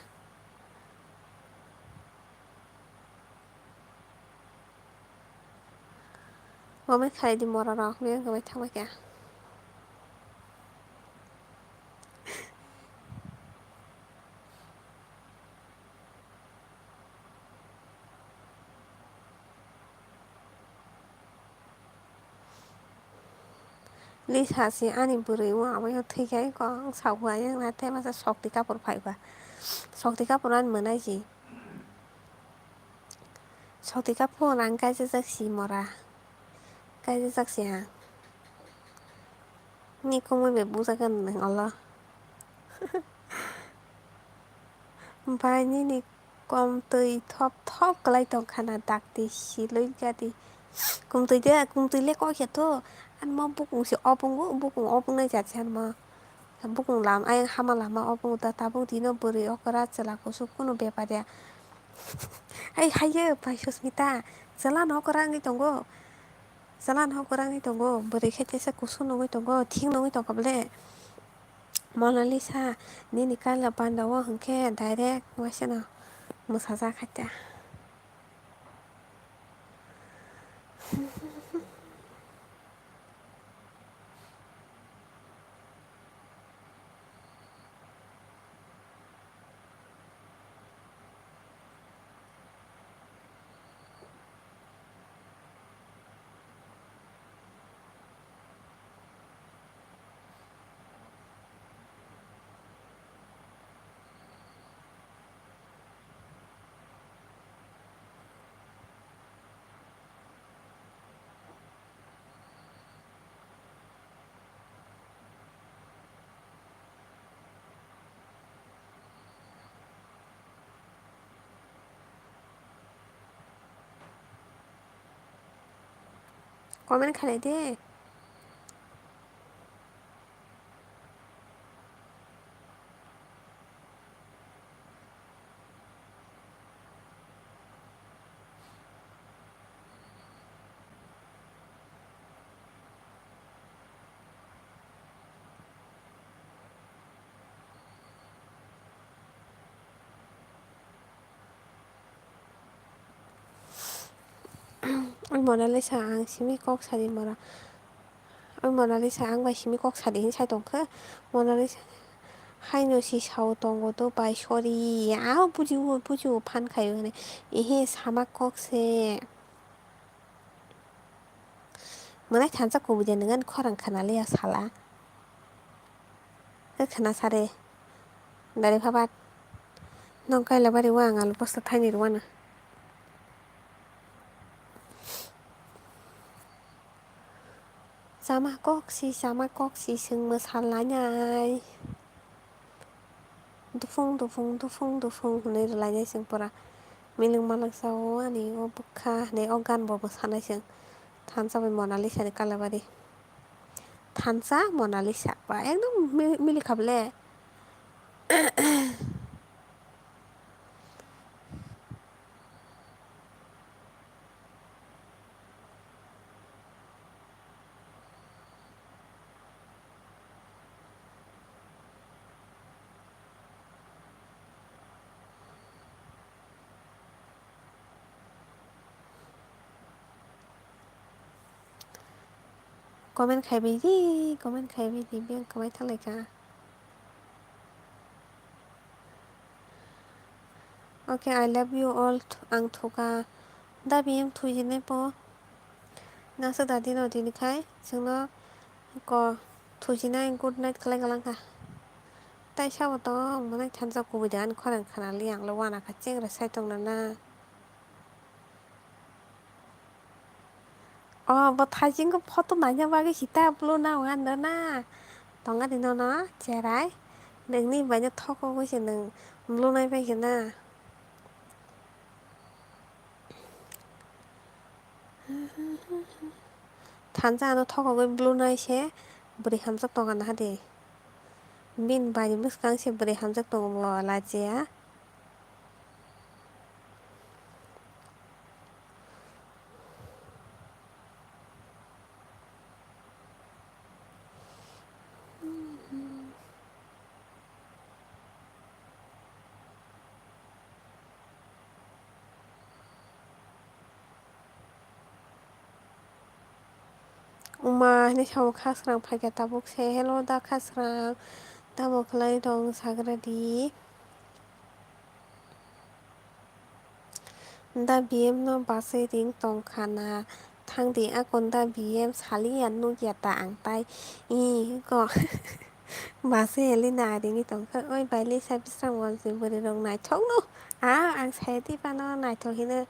Omo khlai di mora rok, miyang kwbai thangbai kha. Lisa se ani bwrwi o amai o thwi khe kong sago ayang na tei masa Shakti Kapoor phai ba. Shakti Kapoor ani mwnai si. Shakti Kapoor ang kaijajak si mora. Kaijajak si ang. Ni kumui bai bujak nang olo. Bai nini kom twi thop thop kwlai tong kha na dakti siloi gadi. Kumtwi de, kumtwi le kok ya to. Ani mo bukung se obongo, bukung obongnai jat se ani mo. Bukung lam, ayang hama lama obongo ta tabuk dino bwrwi okra chwla kusu kunu bepar ya. Ai haiye bai Susmita, chwla no okra wngwi tongo. Chwla no okra wngwi tongo, bwrwi khe teisa kusu nungwi tongo, thik nungwi tongkha bole. Mona Lisa, nini kala panda o hwnkhe direct waisano mwsajak hai ta. Comment khalai de. Oi Mona Lisa, ang simi kok sadi mora. Oi Mona Lisa, ang bai simi kok sadi hin sai tongkha. Mona Lisa, haino si sao tongo to bai, sorry. Ah, bujiwo, bujiwo, phan khayo hwnwi. Ehe, sama kok se. Mwnai thansa kubui de nwngan khorang khna liya sala. Khe khna sare. Dari phabat. Nong kaila bari wa ang alu posta thaini rwna. Chama kok si, chama kok si, chwng mwsa lainai. Dufung dufung dufung dufung hwnwi rwlainai chwng pura. Miling malak sao ani o bwkha hwnwi o gan bo mwsanai chwng. Thansa bai Mona Lisa ni kalabari. Thansa Mona Lisa ba ekdom mi-, milikha ble. Comment khaibai di, comment khaibai di, biyang kwbai thanglaikha. Okay, I love you all. Ang thuka. Da biyang thujinai po. Nasa dadi no dini khai. Chwngno ko thujinai good night khlai galangkha. Tai sabo to mwnai thansa kubui de ani khorang khna li ang lo wana kha chengra sai tong nana. O bo thaising khe photo naina bagwi sita blue na wngya na. Tongani nono cherai. Nungni bai no thokogwi se nung blue nai bai khe na. Thansa ano thokogwi blue nai se bwrwi hamjak tongo na hade. Bini bai ni bwskang se bwrwi hamjak tongo lo lachiya. Wngma hinwi sao khasrang phaikha tabuk se, hello da khasrang, tamo khlai tong sagra di. Da B M no baswi ring tong kha na, thang di akon da B M saliya nukya ta ang tai, i ko. Baswi Elina ringwi tong kha, oi bai Lisa Bisramganj ni bwrwi rok naithok no, a ang sai twi phano naithok hino,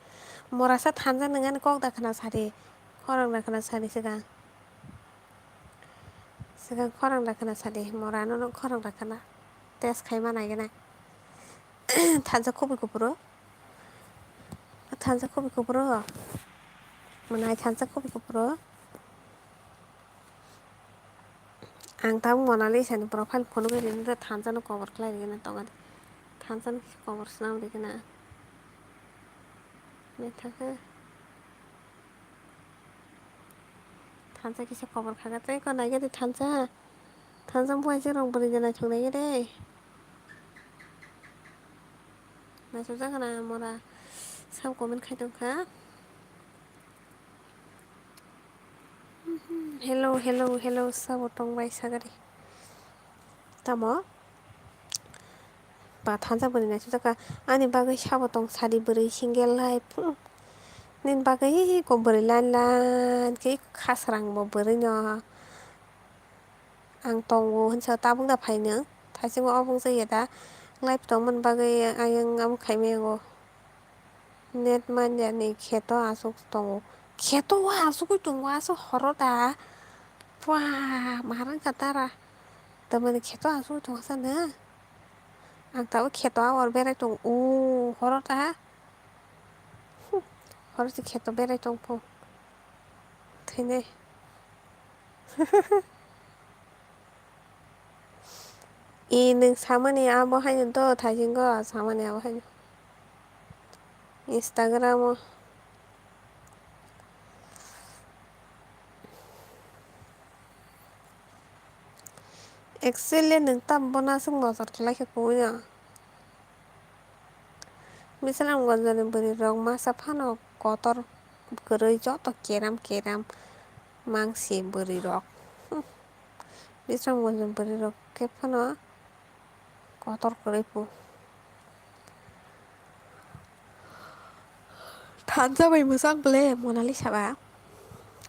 morasa thansa nungani kok da khna sari, khorang da khna sari swkang, swkang khorang da khna sari, mora no khorang da khna test khai ma nai gana. Thansa kubui kuphuru. Thansa kubui kuphuru. Mwnai thansa kubui kuphuru. Ang tabuk Mona Lisa ni profile phunugwi rini da thansa no cover khlai rwgwna tongo de. Thansa no kisa cover swnam rwgwna. Naithok khe. Thansa kisa cover khaga tei ko naigadi thansa. Thansa buphai se rok bwrwi de naithok nai de. Naithok jak na mora sam comment khai tong kha. Hello, hello, hello, sabo tong bai sagari. Tamo? Ba thansa bwrwi naithok jak kha. Ani bagwi sabo tong sadi bwrwi single life. Hmm. Nini bagwi kok bwrwi line line khe khasrang bo bwrwi no. Ang tongo hinsa tabuk da phaino. Thaichingma obwng jaya da. Live tongmani bagwi ayang amo khaimai yango. Net manya ni kheto aswk tongo. Kheto o aswkwi tongo aswk horo da. Pua, maharang kha tara. Tamani kheto aswkwi tongo sana. Ang tabuk kheto a or berai tongo. O, horo da. Hmm, horo se kheto berai tongpho. Thwinai. E, nwng samani abo haino do thaisingo samani abo haino. Instagram o. Actually nwng tam bono aswk nojor khlai khe kwbangma. Bisramganj ni bwrwi rok masa phano kotor kwrwi, joto keram keram mangsi bwrwi rok. Bisramganj ni bwrwi rok khe phano kotor kwrwi phu. Thansa bai mwchang ble Monalisa ba.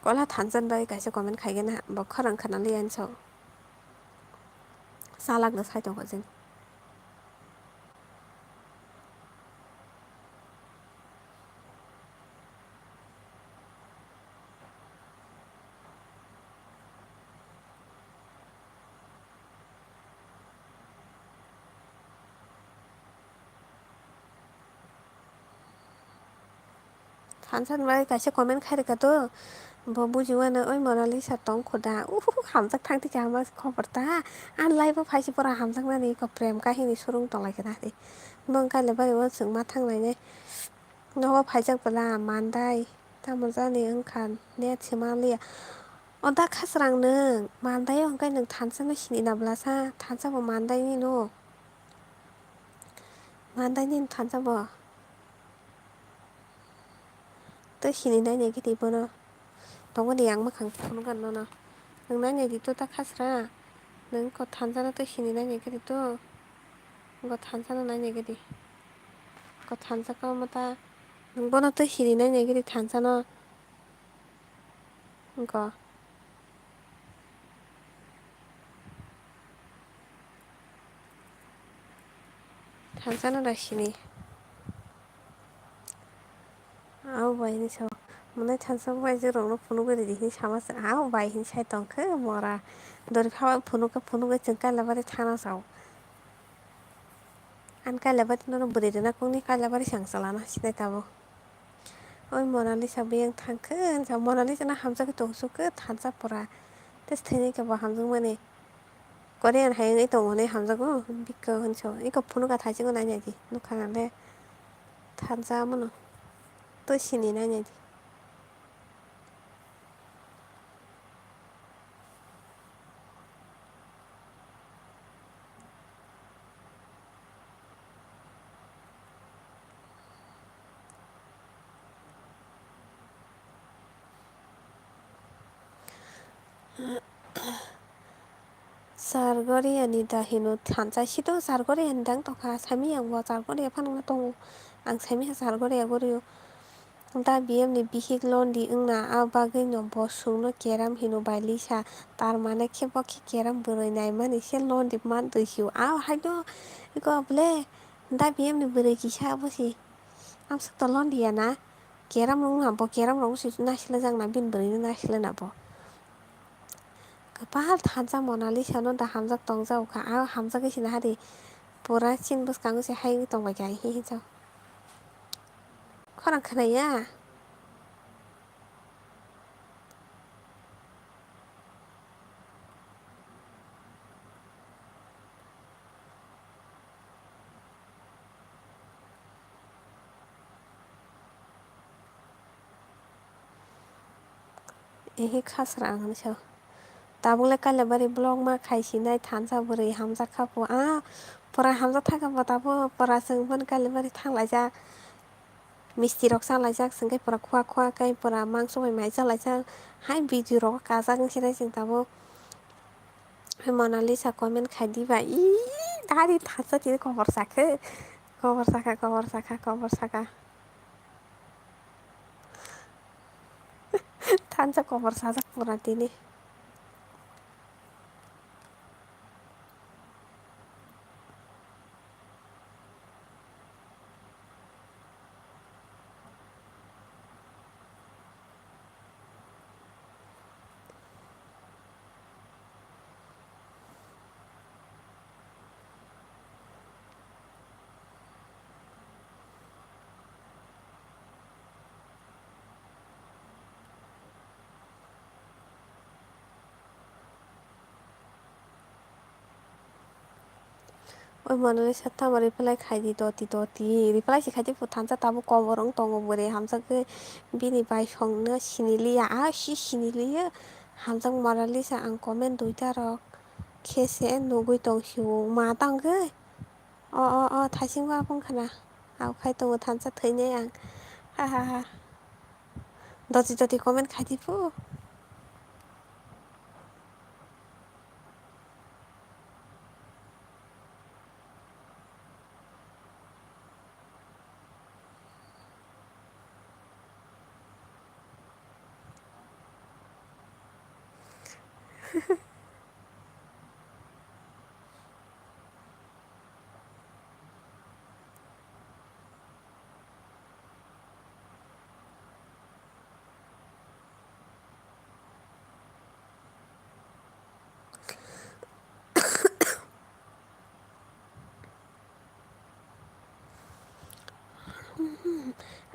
Kola thansa bai kaisa comment khai gana, bo khorang khana li anso. Salak no sai tong kha jeng. Thansa ni bagwi kaisa comment khai rwkha to. Bo bujiwano, "Oi Monalisa tong kho da?" Uhuhu, hamjak thang thikha, hama khobor ta. Ani life o phaisi pura hamjaknani iko prem kahini surung tong lai kha na di. Bo wngkha le bai o chwngma thang lainai. Nogo phaijak bwla Mandai. Tamo jani wngkha net se manliya. O da khasrang nwng Mandai o hwnkhe nwng thansa no sini na bwlasa? Thansa bo Mandai ni no. Mandai ni thansa bo. Tei sini nainai khe twi bono. Tongo de yang mwkhang phunukha nono. Nwng nainai di to ta khasra. Nwng ko thansa no tei sini nainai khe di to. Ko thansa no nainai khe di. Ko thansa ko ma ta. Nwng bono tei sini nainai khe di thansa no. Ko. Thansa no da sini. Abo bai hinwi sao. Mwnai thansa bai je rokno phunugwi ridi hinwi sama se. Abo bai hinwi sai tong khe mora. Dori kha phunuk khe phunugwi chwng Kailabari thana sao. Ani Kailabari nono bwrwi rwna kungni Kailabari se ang chalana sinai tabuk. Oi Monalisa biyang thang khe hinsa Monalisa no hamjagwi tong suk khe thansa pura. Tei thwinai khe bo hamjakmani. Korean hai wngwi tongo hinwi hamjago bikha hinso. Iko phunukha thaichikgo nainai di nukha nang le thansa mano. Tei sini nainai di. Chargoria ni da hino thansa sito Chargoria ni dang tongkha saimanya bo Chargoria phano tongo ang saimanya Chargoria gorio. Da B M ni bihik londi wngna, a bagwino bo chwngno keram hino bai lisa, tar mane khe bo khe keram bwrwi naimani se londi mantwi hio. A haino iko bwle da B M ni bwrwi kisa abo se. Amswk to londi ya na, keram rok wngna bo, keram rok se nasilajak na, bini bwrwi no nasilai na bo. Kwpal thansa Monalisa no da hamjak tongjago kha, a hamjagwi se nahari pura chini bwskango se hai wngwi tongbai kha, hihi jak. Khorang khwnaya? Ehe khasra ang hinwi sao. Tabuk le Kailaibari vlog ma khai sinai thansa bwrwi hamjak kha pho. Ah, pura hamjak thang kha bo tabuk, pura chwng phano Kailaibari thang laijak. Misti rok cha laijak, chwng khe pura khua khua khe pura mangso bai mai cha laijak. Hai video rok kajak wng sinai chwng tabuk. Hai Monalisa comment khai di ba. Ii, dari thansa tini kobor sakhe. Kobor sakha, kobor sakha, kobor sakha. Thansa kobor sajak pura tini. Oi Monalisa tamo reply khai di doti doti. Reply se khai di phu thansa tabuk kobor wng tongo bwrwi hamjak khe bini bai song no siniliya. Ah si siniliya. Hamjak Monalisa ang comment duita rok khe se nugui tong sio ma tang khe. O o o thaising ba bung khana. Au khai tongo thansa thwinai ang. Ha ha ha. Doti doti comment khai di phu.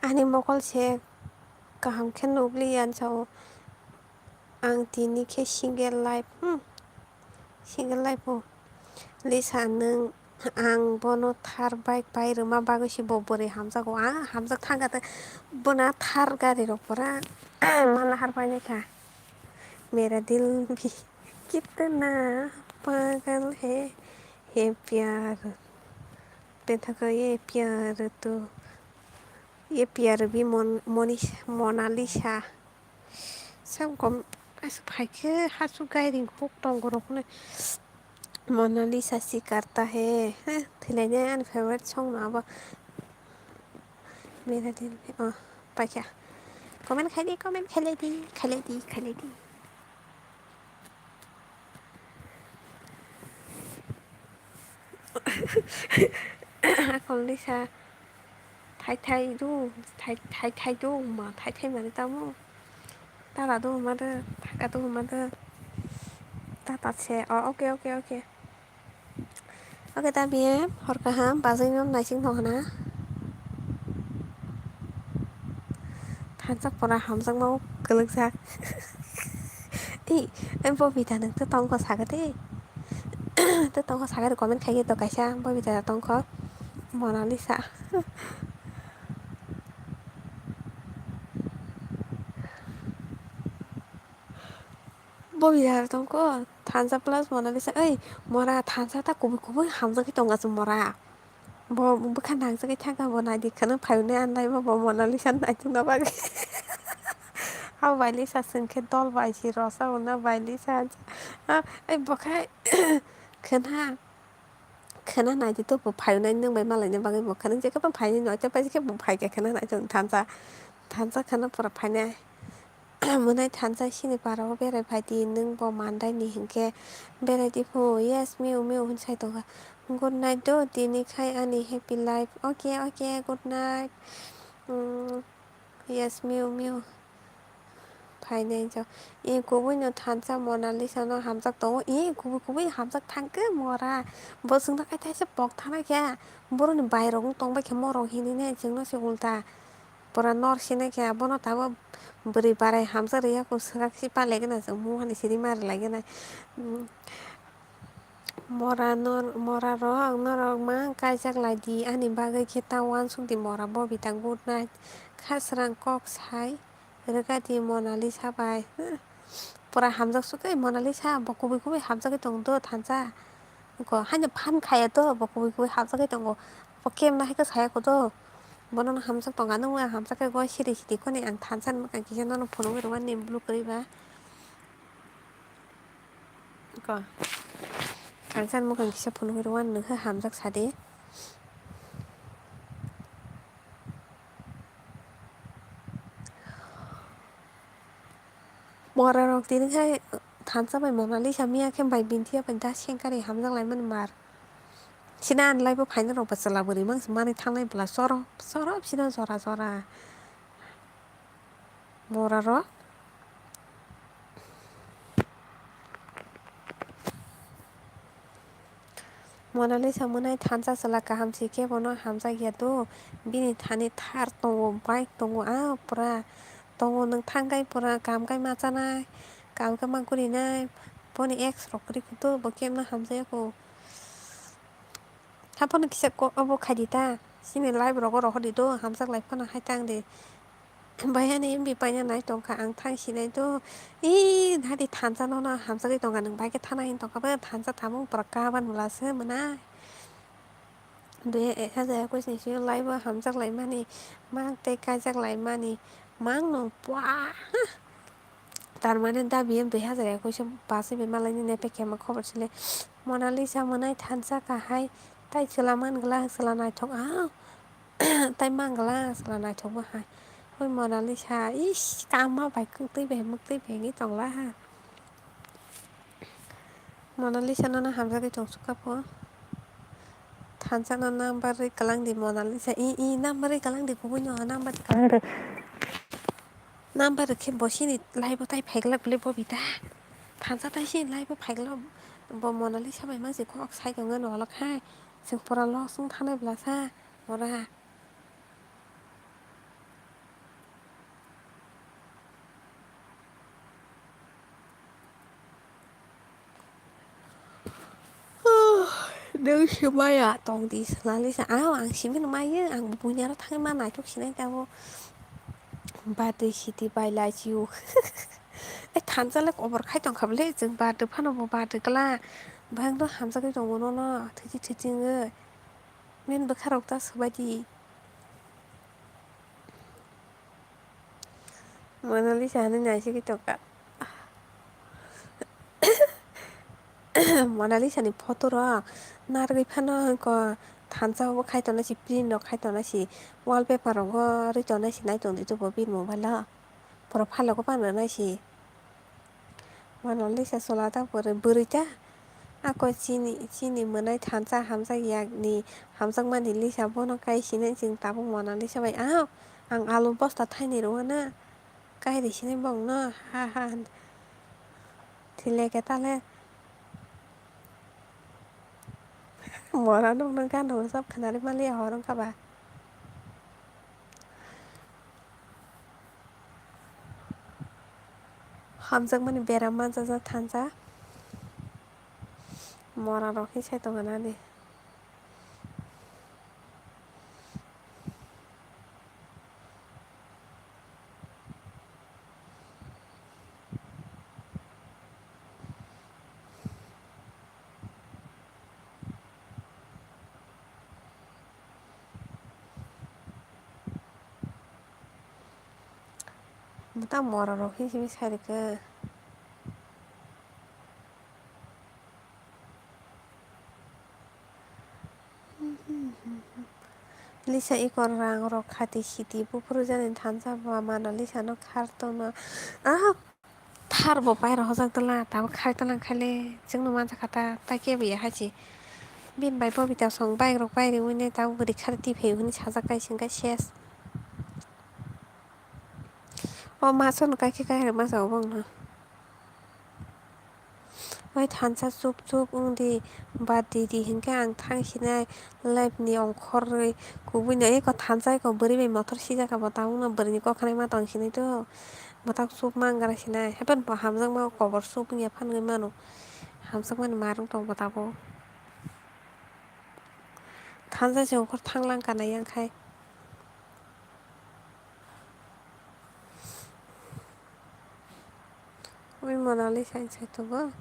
Ani mokol se kaham khe nukliya, ang sao ang tini khe single life, hmm, single life o. Lisa, nwng ang bono Thar bike pai rwma bagwi se bo bwrwi hamjago. Ah, hamjak thang kha ta, bono Thar gari rok pura mana har painai kha. Mera dil bhi kitna pagal hai, ye pyar, penthaka ye pyar tu, ye pyar bhi mon, Monis, Monalisa. Sam kom, as phaikhe hasu gairing huk tongo rokno. Monalisa si karta hai. Heh, thwilainai ani favorite song no abo. Mera dil, oh, paikha. Comment khaidi, comment khailai di, khailai di, khailai di. Akol Lisa. Thai thai do, thai, thai thai do, ma thai thai mani tamo. Tata do ma de, thaka do ma de. Tata se, oh, okay, okay, okay. Okay, ta biye, hor kaham, bazai no naising thong hana. Thansa pora hamjak mau kwlwkjak. Ei, ei, Bobita, nwng to tongkho saga de. To tongkho saga de comment khai to kaisa, Bobita tongkho. Monalisa. Bobita tongkho, thansa plus Monalisa. Ei, mora thansa ta kubui kubui hamjagwi tongo se mora. Bo bwkha nangjagwi thangkha, bo naidi kheno phaiune anlai bo, bo Monalisa naitukna bagwi. Abo bai Lisa swngkhe dol bai si rosa hwnna bai Lisa. Ah, ei bo khe khwna, khwna naidi to bo phaiune nwng bai malaina bagwi bo khwna je khe bo phainai noito pai khe bo phaikha khwna naituk thansa. Thansa khwna pura phainai. Mwnai thansa sini para o berai phai di, nwng bo mandai ni hinkhe berai di phu. Yes, miu miu hwn sai tongkha. Good night do, tini khai ani happy life. Okay, okay, good night. Mm, yes, miu miu. Phainai jo. E kubui no thansa Monalisa no hamjak tongo. E kubui kubui hamjak thangkhe mora. Bo chwngno kaithaisa pok thana khe. Boroni bai rok wng tongbai khe morok hinwi ne chwngno se ulta. Pura nor sina khe abono tabuk bwrwi barai hamjak rwya kung swkak si palai gana chwng mungha ni siri ma rwlai gana. Mora nor, mora rok norok ma kaijak lai di ani bagwi khe ta uansuk di mora Bobita, good night. Kha srang kok sai rwkha di Monalisa bai. Pura hamjak sukhe Monalisa, bo kubui kubui hamjagwi tong do thansa. Ko haino phan khaya do, bo kubui kubui hamjagwi tongo. Bo kemna hai khe saya ko do. Bono no hamjak tong ano, hamjak khe goi siri siri khoni ang thansa ni mwkhang kisa nono phunugwi rwmani blue kwrwi ba. Ko. Thansa ni mwkhang kisa phunugwi rwmani nokhe hamjak sadi. Mora rok tini khai thansa bai Monalisa miya khe bai bintiya bai da sengkari hamjak laimani mar. Sina anlai bo phaina rok ba chwla bwrwi mang manwi thangnai bwla choro choro sina jora jora. Mora rok. Monalisa mwnai thansa chwla kaham si khe bono hamjak ya do. Bini thani thar tongo, bike tongo, ah, pura tongo, nwng thang kai pura kam kai ma chanai, kam kai ma gurinai. Boni ex rok kwrwi kho do, bo khe mwnai hamjak ya kho. Haphano kisa ko-, obo khai di ta, chini live rogo rohor di do, hamjak lai phano hai tang di. Bai ani M B paina nai tongkha ang thang sinai do. Ee, nadi thansa nono hamjagwi tongkha, nwng bai khe thana hin tongkha, bai thansa thamung pura kaban bwla se mwnai. Dui hajar ekwis ni simi live o hamjak lai mani, mang tei kaijak lai mani, mang no pua. Tar mane da biyem dui hajar ekwis o pass bai malai ni nepek khe ma khobor sile. Monalisa mwnai thansa kahai, tai chwla man glak, chwla naithok, ah, tai man glak, chwla naithok bo hai. Oi Monalisa, ish, kama bai kwtwi bai mwktwi bai wngwi tong la ha. Monalisa nono hamjagwi tong sukha pho. Thansa no number rwi kwlang di Monalisa, i, i, number rwi kwlang di, kubui no number rwi kwlang di. Number rwkhe bo chini live o tai phaiglak bwle Bobita. Thansa tai chini live o phaiglak bo Monalisa bai mangsi kok sai tongna nolak hai. Chwng pura loss wng thanai bwlasa ora. Nwng se maya tong di, Sonalisa. Aw, ang simi no mayo, ang bo buini aro thangwi ma naithok sinai tabuk. Birthday siti bai lai chiu. E thansa le kobor khai tong kha bwle, chwng birthday phano bo birthday kla. Bang do hamjagwi tongo nono, thwichi thwichi wngwi. Bini bwkha rok ta swbai di. Monalisa hinwi naisigwi tongkha. Monalisa ni photo rok narwgwi phano hwnkhe thansa o khai tongnai si, print rok khai tongnai si, wallpaper rogo rwi tongnai si nai tongdi tubo bini mobile o. Profile rogo pano nai si. Monalisa chwla ta bwrwi, bwrwi ta. Ako chini, chini mwnai thansa hamjak yakni hamjakmani Lisa bono kai sinai chwng tabuk Monalisa bai. Aw, ang alu bosta thaini rwna. Kai ri sinai bongno, ha, ha, hin. Thile ke tale. Mora nokno gana usap khnari mali ahorong kaba. Hamjakmani beram manjajak thansa. Mora rok hi sai tongo nani. Bwtang mora rok hi simi sai rwkhe. Lisa iko rang rok khati siti buphuru jani thansa ba mano Lisa no khar tongno. Ah, thar bo pai rohorjak dwla, tabuk khai tonglang khaile, chwngno manjakha ta, ta kebo ya hai se. Bini bai Bobita song bike rok pai riwi nai, tabuk bwrwi khar tiphai hwnwi sajak kai singkha ses. O masono kai khe kai rwma sa obo wngno. Oi thansa chup chup wngdi, ba didi hinkhe ang thang sinai life ni ongkhorwi kubui no eko thansa eko bwrwi bai motor sijak kha bo tabuk no bwrwi ni kok khanai ma tong sinai to. Bwtak chup mangra sinai, hapheno bo hamjakma kobor chup wngya phanwi mano. Hamjakmani marwng tong bo tabuk. Thansa se ongkhor thanglang kana yang khai. Ui Monalisa ni saitongo.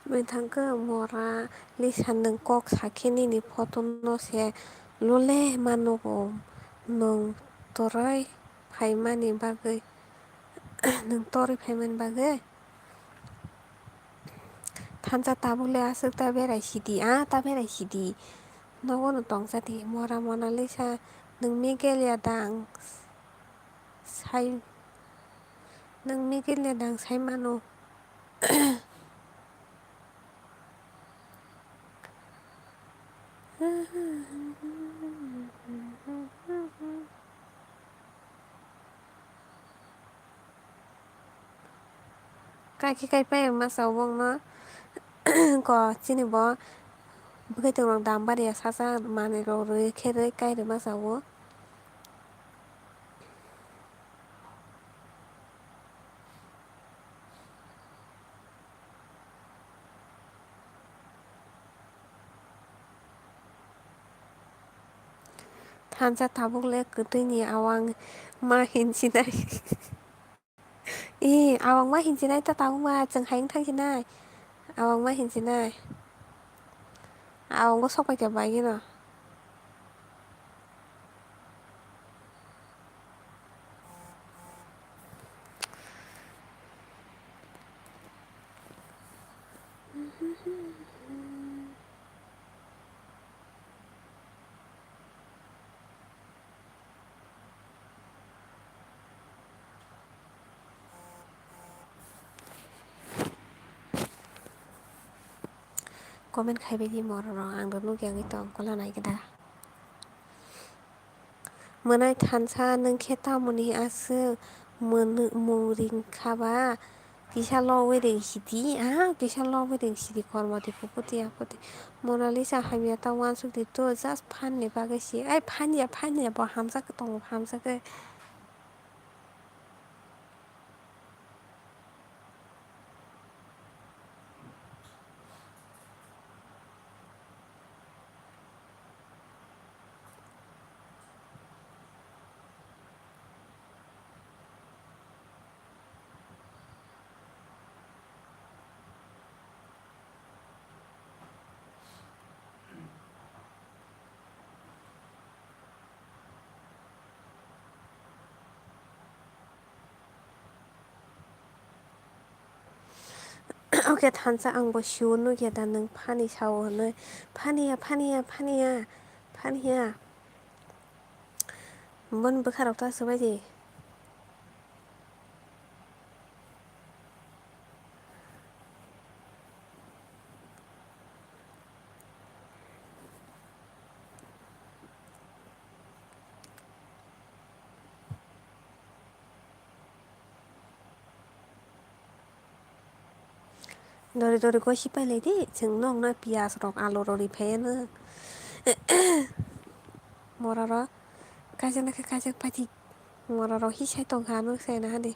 Mwthangkhe Mora Lisa nwng kok sakhe nini photo no se lole mano bo nwng toroi phaimani bagwi, nwng toroi phaimani bagwi. Thansa tabuk le aswk ta berai sidi, ah, ta berai sidi. Nogo no tongsa di, Mora Monalisa, nwng Meghalaya dang sai, nwng Meghalaya dang sai mano. Kaiki kai pai ma sao bongno ko chini bo bwkhai tongrok dam bari ya sasa manwi rok rwi khe rwi kai rwi ma sao. Thansa tabuk le kwtwini awang ma hinsinai. Ee, awang ma hinsinai ta tabuk ma chwng hai wng thang sinai. Awang ma hinsinai. Awang bo sok pai kha bagwi no. Comment khai bai di Mora rok, ang rok nugya wngwi tong kola nai khe da. Mwnai Thansa, nwng khe tamoni aswk mwnwi mung ring kha ba? Kisa logwi ring sidi, ah, kisa logwi ring sidi kormo di, pukuti, akuti. Monalisa hamya ta uansuk di to, just phan ni bagwi si. Ai, phan ya, phan ya, bo hamjak tongo, hamjak khe. Oke, Thansa, ang bo sio nugya da nwng phani sao hwnwi. Phaniya, phaniya, phaniya, phaniya. Boni bwkha rok ta swbai di. Dori dori gosi pailai di, chwng nokna piyaj rok, alu rok ri phaiya nw. Mora rok kaijak nai khe kaijak paidi, mora rok hisai tong kha, nwng sai na di.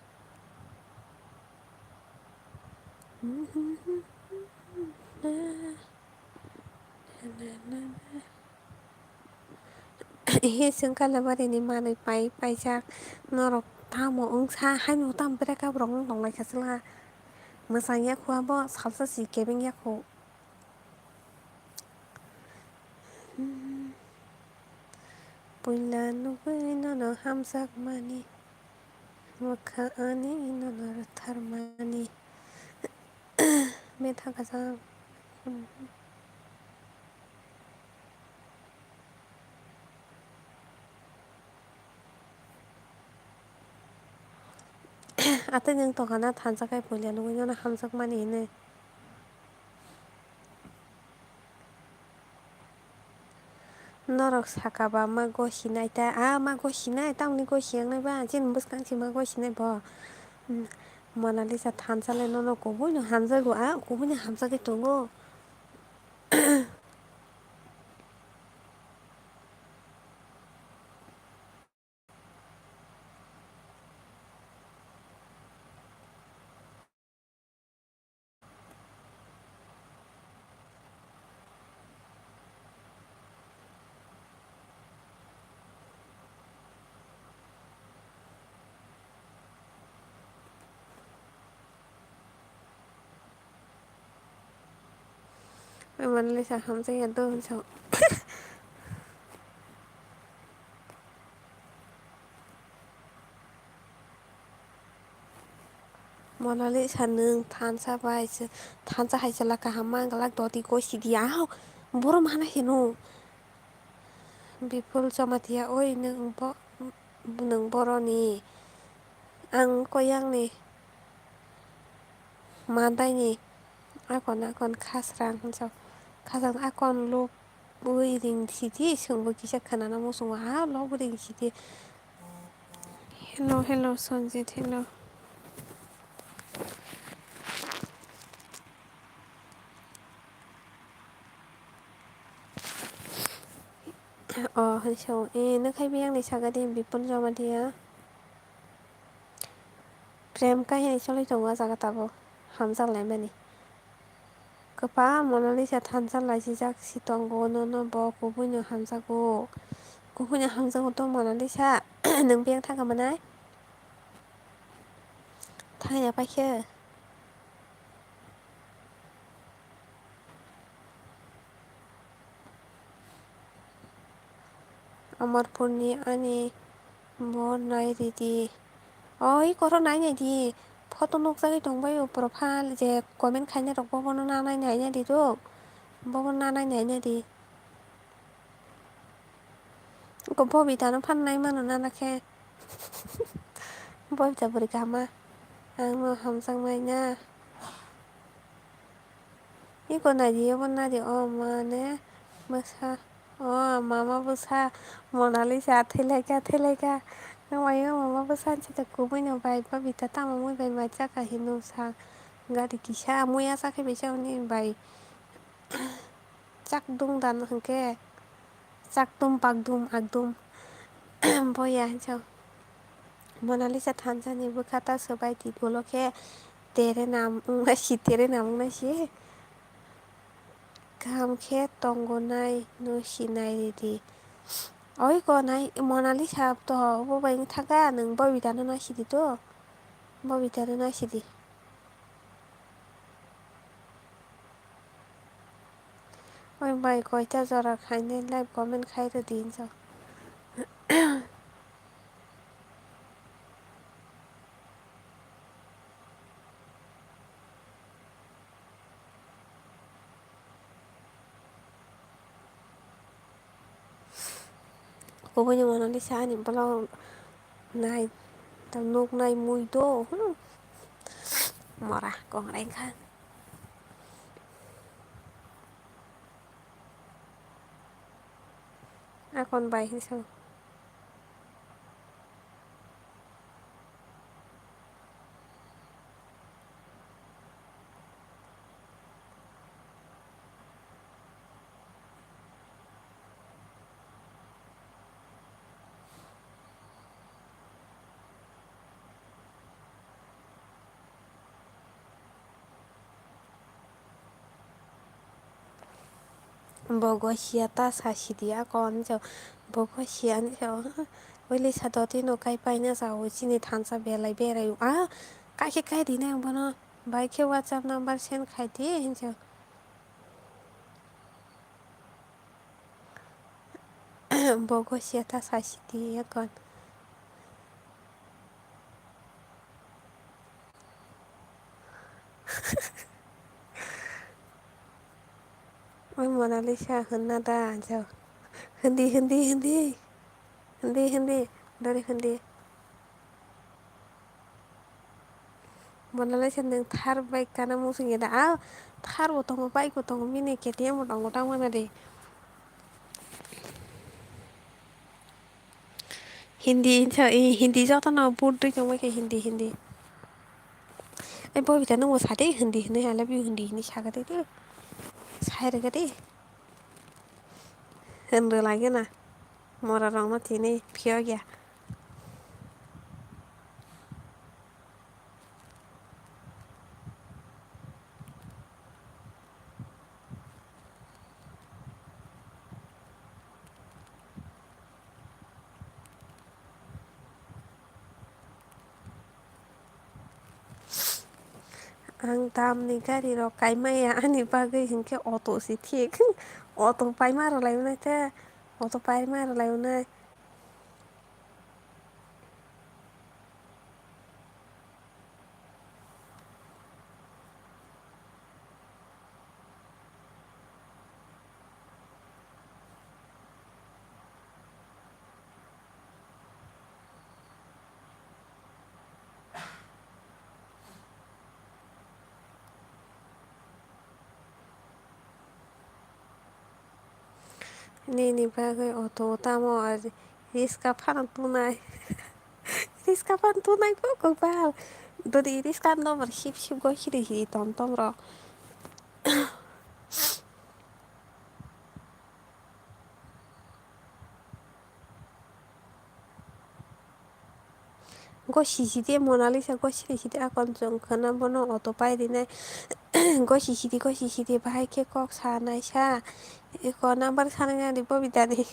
He, chwng Kalabari ni manwi pai paijak, norok tamo wngsa, haino tamo breakup rok wng tong lai kha chwla. Mwchang ya khu abo, salsa si kebeng ya khu. Puila nugwi nono hamjakmani, mwkha ani nono rwtharmani. Metha kwcham. Atwi nwng tongkha na thansa khai puila nugwi nono hamjakmani hinwi. Norok saka ba ma gosinai ta, a ma gosinai, tamni gosi yangnai ba, chini bwskang si ma gosinai bo. Hmm, Monalisa thansa le nono kubui no hamjago, a kubui no hamjagwi tongo. Monalisa hamjakya do hinsa. Monalisa nwng thansa bai se, thansa hai chwla kaham ma glak doti goi sidi. Aho, borom hana hino. Bipul Jamatia, oi nwng bo, nwng boroni. Ang koyangni. Mandaini akon akon khasrang hinsa. Khasrang akon lobwi ring sidi, chwngbo kisa khwnana muchungo, ha lobwi ring sidi. Hello, hello, Sanjit, hello. Oh, hinsa, eh, nokhaibiyang ni sagadi Bipul Jamatia. Prem kahini choli tongo o jaga tabuk, hamjak laimani. Kwpal Monalisa thansa laisijak si tongo, nono bo kubuino hamjago. Kubuino hamjago to Monalisa, nwng biyang thangkha manai? Thangya paikhe. Amarpurni ani bo nai ridi. Oi, koro nai nai di. Photo nukjagwi tongbai o profile je comment khainai rok bobono na nai nai di do. Bobono na nai nai di. Ko Bobita no phan nai mano nana khe. Bobita bwrwi kaham ma. Ang no hamjak mai na. Iko nadi, obo nadi, o mane bwsa, o mama bwsa, Monalisa thailaika, thailaika. Nokmai o mama bwsa, anchita kubui no bai, Babita tamo mui bai mai chaka hinwi sa. Gari kisa, mui asa khe bisa hwnwi bai. Chakdung dan hwnkhe. Chakdum pakdum akdum. Boya hinsa. Monalisa thansani bwkha ta swbai di ulo khe tere nam wngna si, tere nam wngna si. Kaham khe tongo nai no si nai ridi. Oi ko nai Monalisa to bo bai wng thaka nwng Bobita no nai sidi to. Bobita no nai sidi. Oi bai, koita jora khainai like comment khai rwdi hinsa. Kubui ni Monalisa ani vlog nai, ta nuk nai mui do, hmm. Mora kongrai kha. Akon bai hinsa. Bogo siya ta sa sidi akon hinsa, bogo siya hinsa, oile sa doti no kai paina sa o chini thansa belai berai o, a, kai khe kai rinai ang bono, bai khe WhatsApp number send khai di hinsa. Bogo siya ta sa sidi akon. Oi Monalisa hwnna da jao. Hindi, hindi, hindi. Hindi, hindi. Dori hindi. Monalisa nwng thar bai kana muchung ya da. A thar bo tongo, bike bo tongo, mini K T M bo tongo, tang mano de. Hindi hinsa, eh, Hindi jotono but twi tongbai khe Hindi, Hindi. Ai Bobita nwngbo sa de Hindi hinwi, I love you Hindi hinwi sa kha de, de. Sai rwkha de. Hwnrw lagi na. Mora rokno tini phiyok ya. Ang damni gari rok kaimaya ani bagwi hinkhe auto se thik. Auto paima rwlaio nai te, auto paima rwlaio nai. Nini bagwi auto tamo riska phano tunai. Riska phano tunai bo kwbal. Dori riska no hip hip go hiri hiri tom tom rok. Go sisi de Monalisa, go sisi de akon chwng khwna bono auto pai rinai. Go sisi de, go sisi de, bahai khe kok sa nai sa. Eko number sanai nani Bobita ni.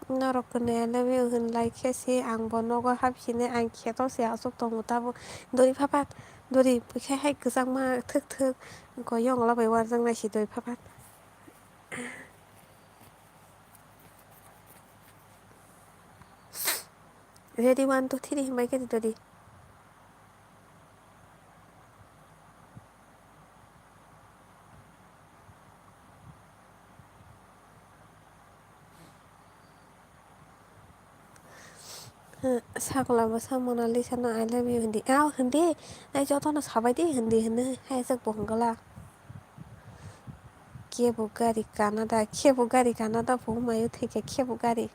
Norok kwnwi I love you hwn lai khe se ang bo nogo hap sini ang kheto se aswk tongo tabuk. Dori phapat, dori khe hai kwchangma thwk thwk. Go yong ola bai warjak nai si dori phapat. Ready, one, two, three, hwnbai khe rwdi. Sakla bwsa Monalisa no I love you hindi. Ao hindi. Ai jotono sabai di hindi hwnwi hai jak bo hwngla. Kebo gari Canada, kebo gari Canada bo mayo thwikhe kebo gari.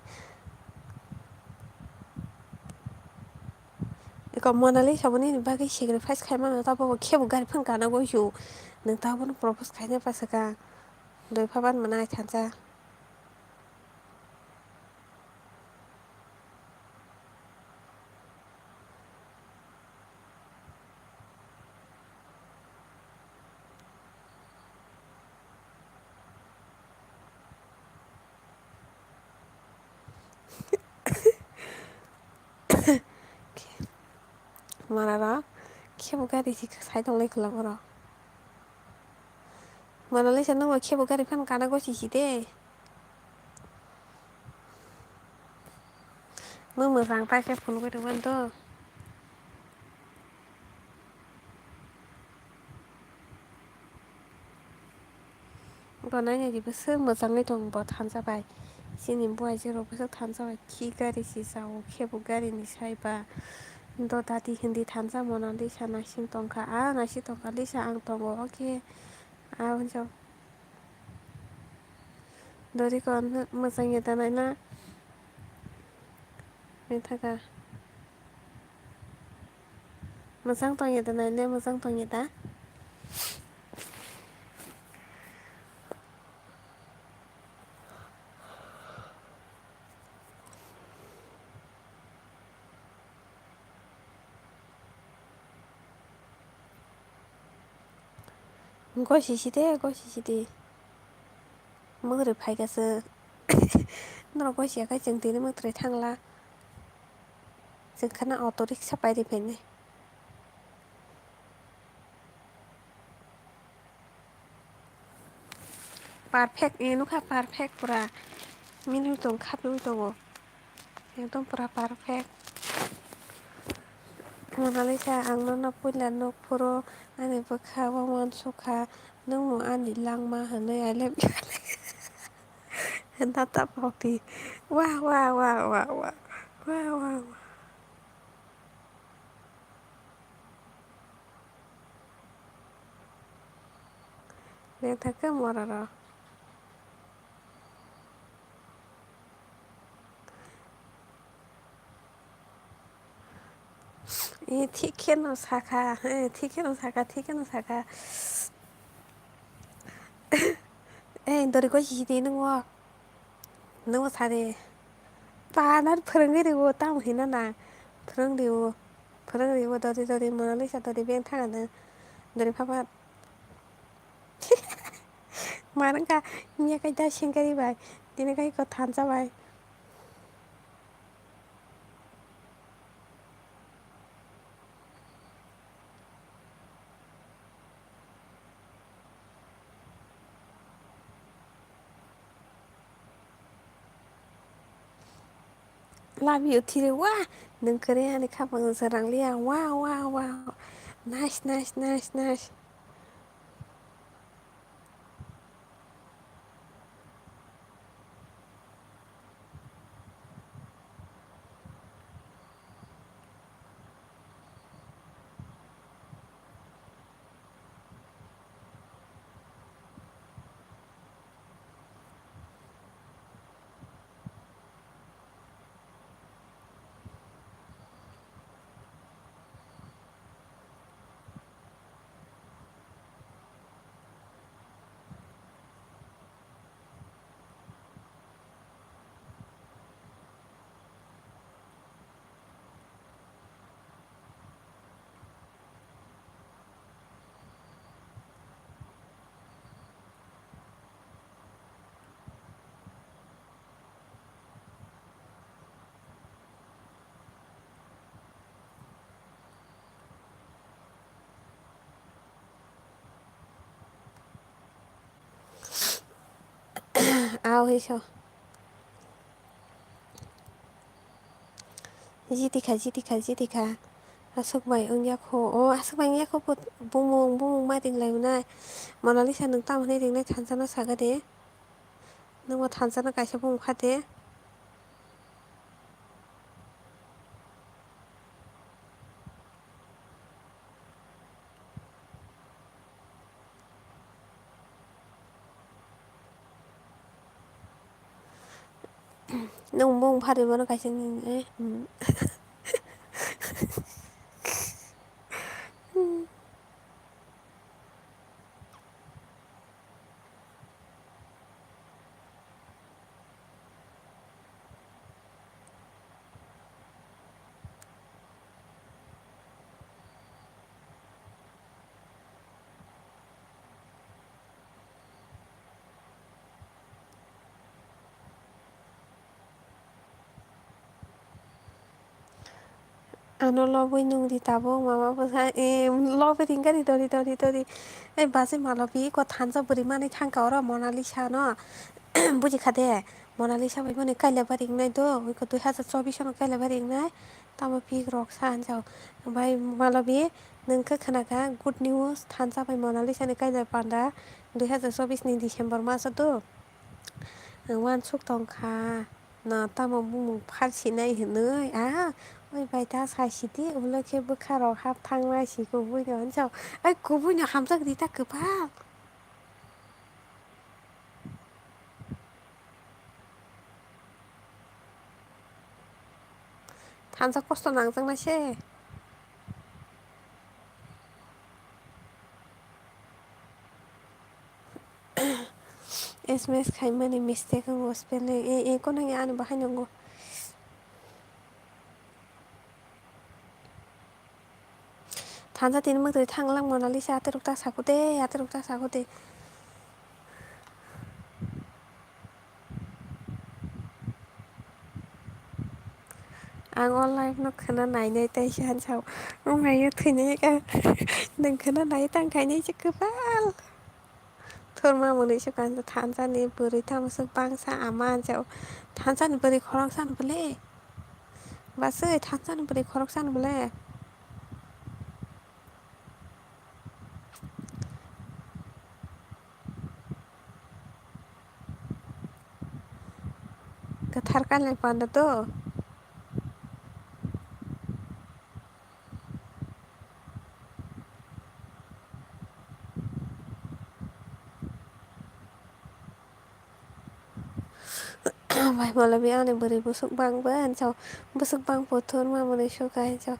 Eko Monalisa bo nini bagwi sacrifice khaimano, tabuk kebo gari phano gana goi su. Nwng tabukno propose khaina pasaka. Doi phaban mwnai thansa. Manarok kebo gari si sai tonglai khwla borok. Monalisa nwng bo kebo gari phano kana gosi si de. Mwng mwsang paikhe phunugwi rwmani do. Bo nainai ribwswk mwchangwi tongo bo thansa bai. Chini buaijak rok bwswk thansa bai khi gari si chao khe bo gari ni sai ba. Do dadi hindi thansa Monalisa naising tongkha. A naising tongkha Lisa ang tongo oke. A hwnjak. Dori ko mwchang ya da naina. Mithaka. Mwchang tong ya da naina, mwchang tong ya da. Gosi sidi, gosi sidi. Mwkhwrwi phaikha chwng. Norok gosi ya khai chwng tini mwkhwrwi thangla. Chwng khana auto rickshaw pai ri phainai. Perfect, e nukha perfect pura. Mili tong kha, mili tongo. Ekdom pura perfect. Monalisa, ang nono puila nuk phuru ani bwkha o uansukha, nwng bo ani langma hwnwi I love you. Nata pokti. Wah, wah, wah. Wah, wah, wah. Beng thangkhe mora rok. E, thik kheno sakha, e, thik kheno sakha, thik kheno sakha. E, dori koi sidi nungo. Nungo sadi. Panar phwrwngwi rwo, tamo hino na. Phwrwng rwo. Phwrwng rwo, dori, dori, Monalisa dori, beng thangano. Dori phapha. Manwngkha, miya kai da sengkari bai, tini kai ko thansa bai. Love you three. Wah, nwng kwrwi ani khapang jwrang liya. Wow, wow, wow. Nice, nice, nice, nice. Aw, hiso. Jitikha, jitikha, jitikha. Aswk bai wngya kho. O, aswk bai wngya kho, bumung, bumung ma ringlai mwnai. Monalisa, nwng tamo hinwi ringnai thansa no saga de. Nwng bo thansa no kaisa bumung kha de. Nwng bung phari bono kaisa nini, eh, hmm. Ano lobwi nung di tabuk, mama bwsa, eh, lobwi ringkha ri dori, dori, dori. Ei basi malobi ko thansa bwrwi manwi thangkha oro Monalisa no. Buji kha de, Monalisa bai mani kaila bari wngnai do, iko dui hazar chobbish no kaila bari wngnai. Tamo pik rok sa hanjao. Bai malobi, nwng khe khna kha good news, thansa bai Monalisa ni kaila panda dui hazar chobbish ni December maso do. Ang uansuk tong kha, no tamo bumung phal sinai hinwi, a, oi bai ta sai sidi, ulo khe bwkha rok hap thangnai si kubui no, hanjao. Ai kubui no hamjak di ta kwbang. Thansa kosto nangjaknai se. S M S khaimani mistake wngo, spelling, e, e, kono ani bahai nungo. Thansa tini mwtwi thanglang Monalisa, ateruk ta saku de, ateruk ta saku de. Ang o live no khwna nainai tei se hansa o, wngmai o thwinai ka. Nwng khwna nai tang khainai se kwbal. Thurma mwnwi se kansa thansa ni bwrwi tamo swk bangsa ama hansa o. Thansa ni bwrwi khoroksa no bwle. Baswi thansa ni bwrwi khoroksa no bwle. Kwthar kailai panda to. Bai malobi ani bwrwi bwswk bang bo hansa, bwswk bang puthur mamani suka hansa.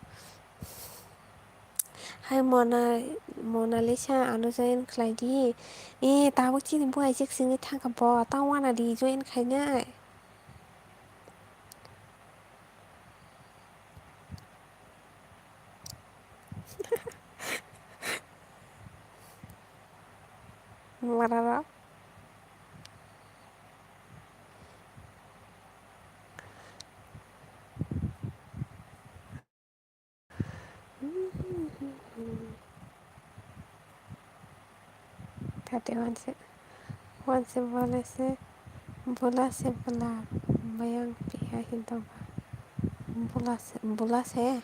Hai Mona, Monalisa, ano join khlai di. E, tabuk chini buai jek singwi thangkha bo, tamo wana di join khainai. Marara. Tate wanse, wanse bola se, bola se bola, bayang piya hintoba. Bula se, bula se.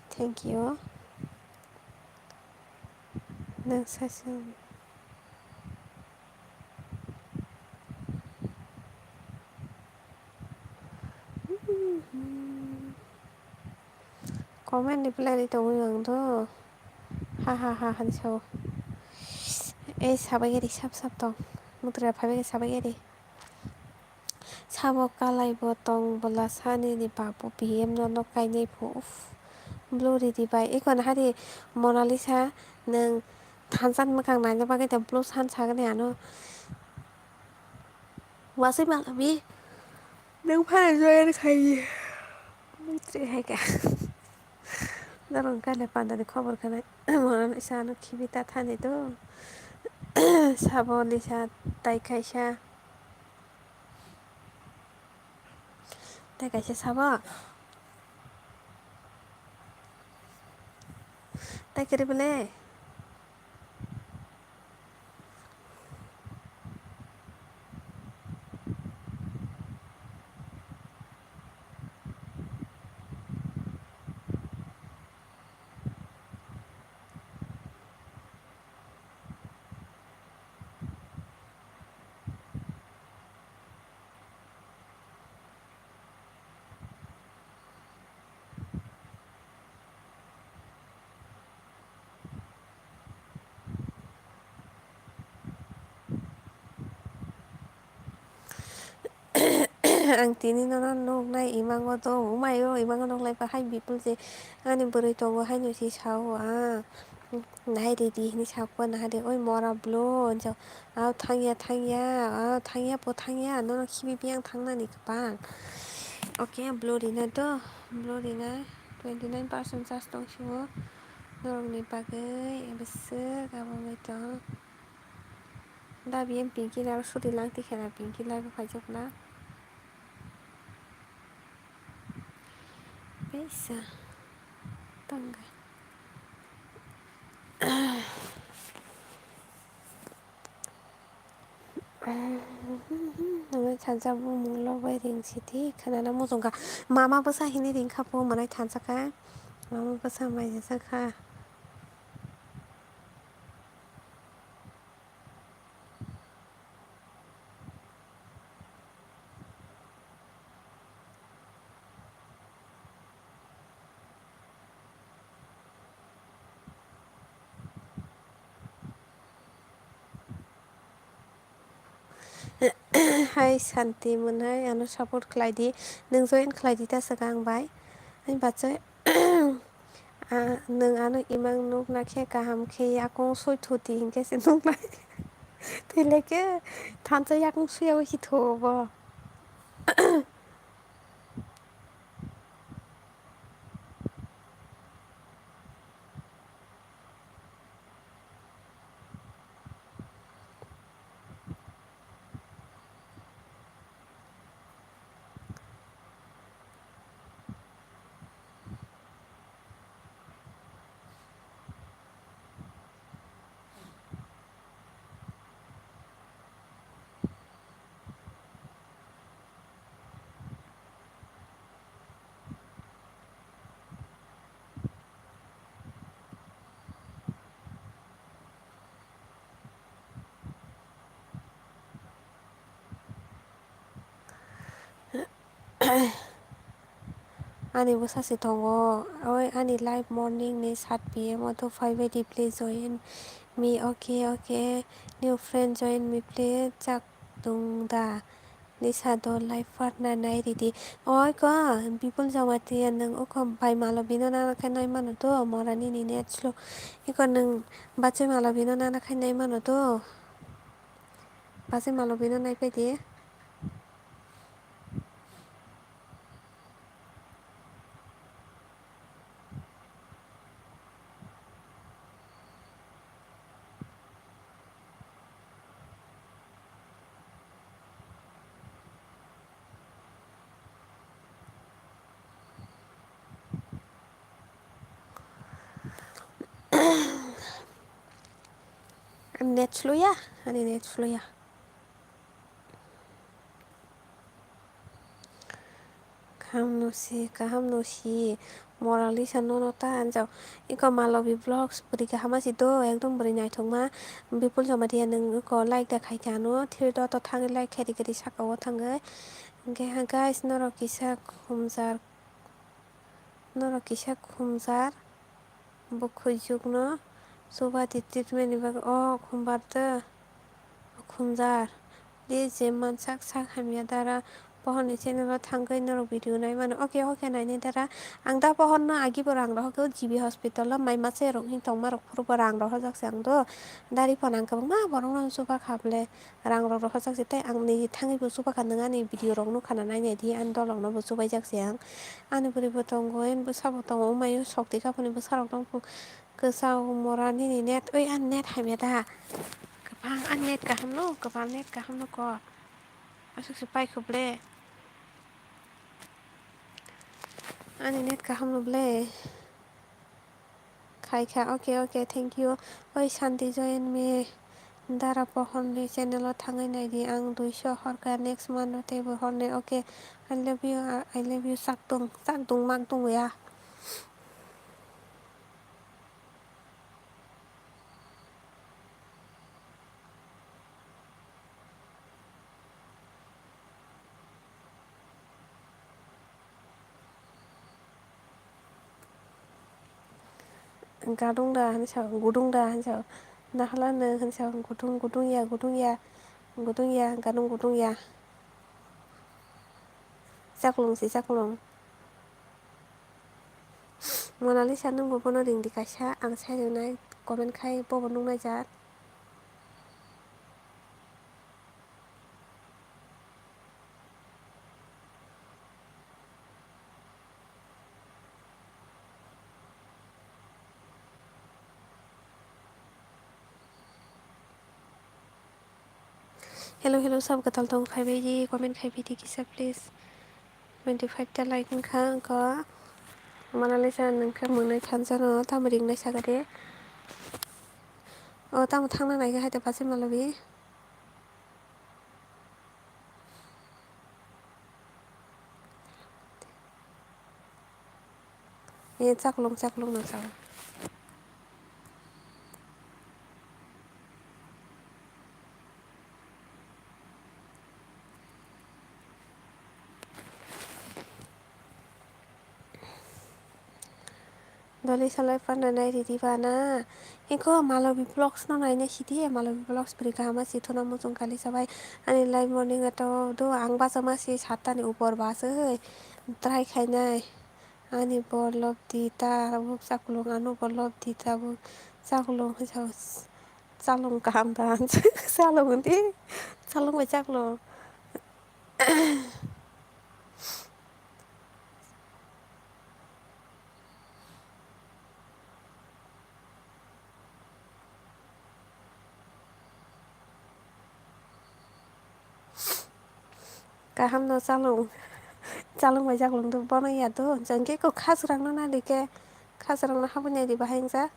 Thank you. Nang sasing. Comment reply ri tongwi ang do. Ha ha ha ha sao. Ei sabai ri sap sap tong. Mutra phabai sabai ri. Sabo kalai bo tong bwla sani ni babu B M no nok kainai phu. Uff. Blue ridi bai. Iko na hari Monalisa nwng thansa ni mwkhang naina bagwi ta blue san sagani ano. Wasui malami. Nwng phano join khai. Mutre hai ka. Norok gana panda ni khobor khana. Monalisa ano khibi ta thani do. Sabo Lisa tai kaisa. Tei kaisa sabo. Tei kwrwi bwle. Ang tini nono nuknai imango do, umaio imango nuklai ba hai bipul je ani bwrwi tongo haino si sao, ah, nai ridi hini sakbo naha de, oi mora blo, hinjak, ah, thangya, thangya, ah, thangya po thangya, nono khibi biyang thangnani kwbang. Okay, blo rina do, blo rina twenty nine percent charge tong sio, norokni bagwi bwswk abo wngwi tong. Da biyang pinki na sudi lang tikhe na pinki live o phaijak na. Kaisa tongkha. Nangni thansa bumung logbai ring sidi khwnana muchungkha. Mama bwsa hini ringkha bo mwnai thansa kha. Mama bwsa mai jesa kha. Hai Santi mwnai, ano support khlai di, nwng join khlai di ta swkang bai. Ani bachai, ah, nwng ano imang nuk na khe kaham khe yakung sui thu di hinkhe se nuk nai. Twi lai khe thansa yakung suiya wi si thu bo. Ani bwsa se tongo, oi ani live morning ni saat P M o to phaibai di, please join me, okay, okay, new friend join me, please, chak tung da. Lisa do live partner nai ridi. Oi ko, Bipul Jamatia nwng uko bai Malobino nana khai nai mano do, mora nini net slow. Iko nwng bachai Malobino nana khai nai mano do. Bachai Malobino nai pai di. Net slow ya, Ani net slow ya. Kaham no si, kaham no si. Moralisa nono ta anjao. Iko Malobi Vlogs bwrwi kaham si do, ekdom bwrwi naithokma. Bipul Jamatia nwng iko like da khai kha ano, thir do to thangwi like khairi khairi saka o thangwi. Hwnkhe ha guys, norok kisa khumjar, norok kisa khumjar. Bo khwichukno chuba di treatment ni bagwi o khumbar tei khumjar. Di je mansak sak hamya dara pohorni channel o thangwi norok video nai mano. Oke, oke, nainai dara. Ang da pohorno agi bo rang rohor khe o G B hospital o mai masa rok hing tongma rok phuru bo rang rohorjak se ang do. Dari phano ang kwbangma borok no chuba kha bwle. Rang rok rohorjak se tei ang nini thangwi bo chuba kha, nwng ani video rok nukha na nainai di, ani dolok no bo chubaijak se ang. Ani bwrwi bo tongo, ani bwsa bo tongo, o mai o sok twi kha phano bwsa rok tong. Kwchao mora nini net, oi ani net hamya da. Kwbang ani net kaham no, kwbang net kaham no kok. Aswk se pai kho ble. Ani net kaham no ble. Khai kha, oke, oke, thank you. Oi Shanti join me. Dara pohorni channel o thangwi nai di, ang duiso hor kha, next month o teibo hor nai, oke. I love you, I love you, chak tung, chak tung, mak tung ya. Gadung da hinwi sa, gudung da hinwi sa, nahala no hinwi sa, gudung, gudung ya, gudung ya, gudung ya, gadung gudung ya. Chaklung si chaklung. Monalisa nwngbo bono ring di kaisa, ang sai rwnai comment khai bobo nuknai jat. Hello, hello, sabo kwtal tong, phaibai di, comment khaibai di kisa, please. Twenty five ta like wngkha, wngkha. Monalisa nwngkhe mwnwi thansa no, tamo ringnai saka de. O, tamo thangna naikhe hai ta bachai Malobi. E chaklung chaklung no chao. Doli salai panna nai ridi bana. Eko Malobi Vlogs no naina sidi, Malobi Vlogs bwrwi kaham si thuna muchung kali sabai. Ani live morning ato do ang basa masi satta ni upor bas oi. Try khainai. Ani bolop di ta buk chaklung, ano bolop di ta buk chaklung, chaklung kaham da, chaklung di, chaklung bai chaklung. Kaham no chalung, chalung bai chaklung do bono ya do, jang khe ko khasrang no nadi khe, khasrang no habwi nai di bahai wngja,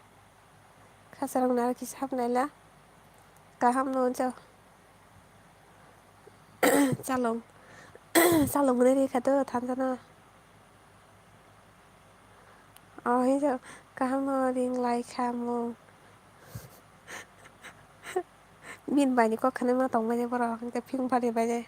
khasrang no aro kisa habwi nai la, kaham no wngja. Chalung, chalung hwnwi rikha do thansa no. O hinsa kaham no ring lai kha mung. Bini bai ni kok khwnwi ma tong mani borok, hwnkhe phiyung pari bai de.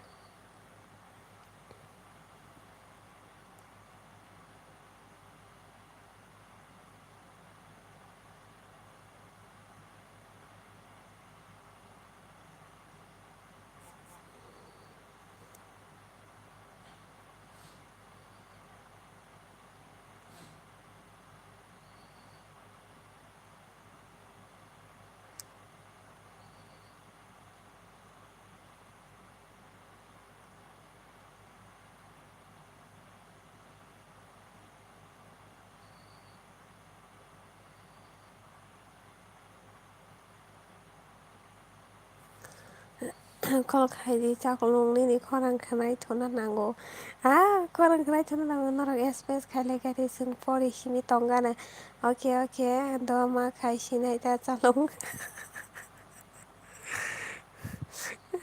Call khai di, chaklung nini khorang khwnai thuna nango. Ah, khorang khwnai thuna nango, norok S P S khai lai kha di, chwng pori simi tong gana. Okay, okay, do ma khai sinai ta chalung.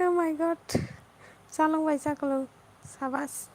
Oh my God. Chalong bai chakolong. Sabas.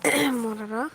Mororo.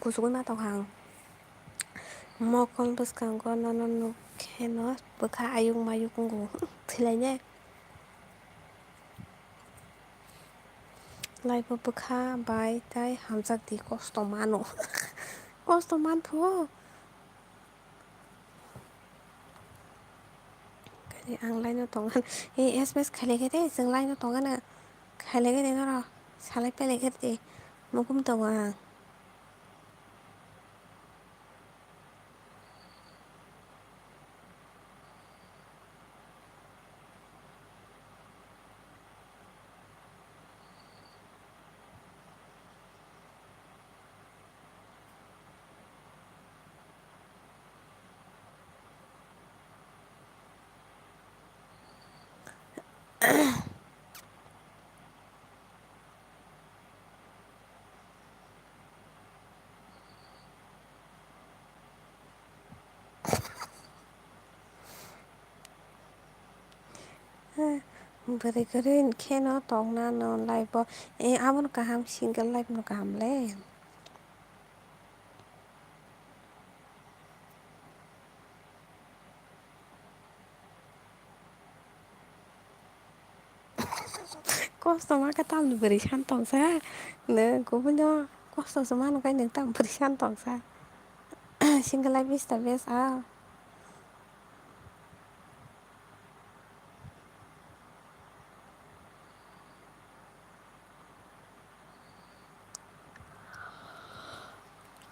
Kuchugwi ma tongkha ang. Mokol bwskango nono nukhe no bwkha ayuk mayuk wngo. Thwilainai. Laibo bwkha bai tai hamjak di, kosto mano. Kosto man phuo. Kani ang line o tongan. E S M S khailai khe de, chwng line o tongana. Khailai khe de noro. Salai pailai khe de. Mukum tongo ang. Bwrwi kwrwi kheno tongna no life o, eh, abono kaham, single life no kaham le. Kosto ma khe tamni bwrwi san tongsa, nwng kubui no kosto se mano khe nwng tam bwrwi san tongsa. Single life is the best, ah.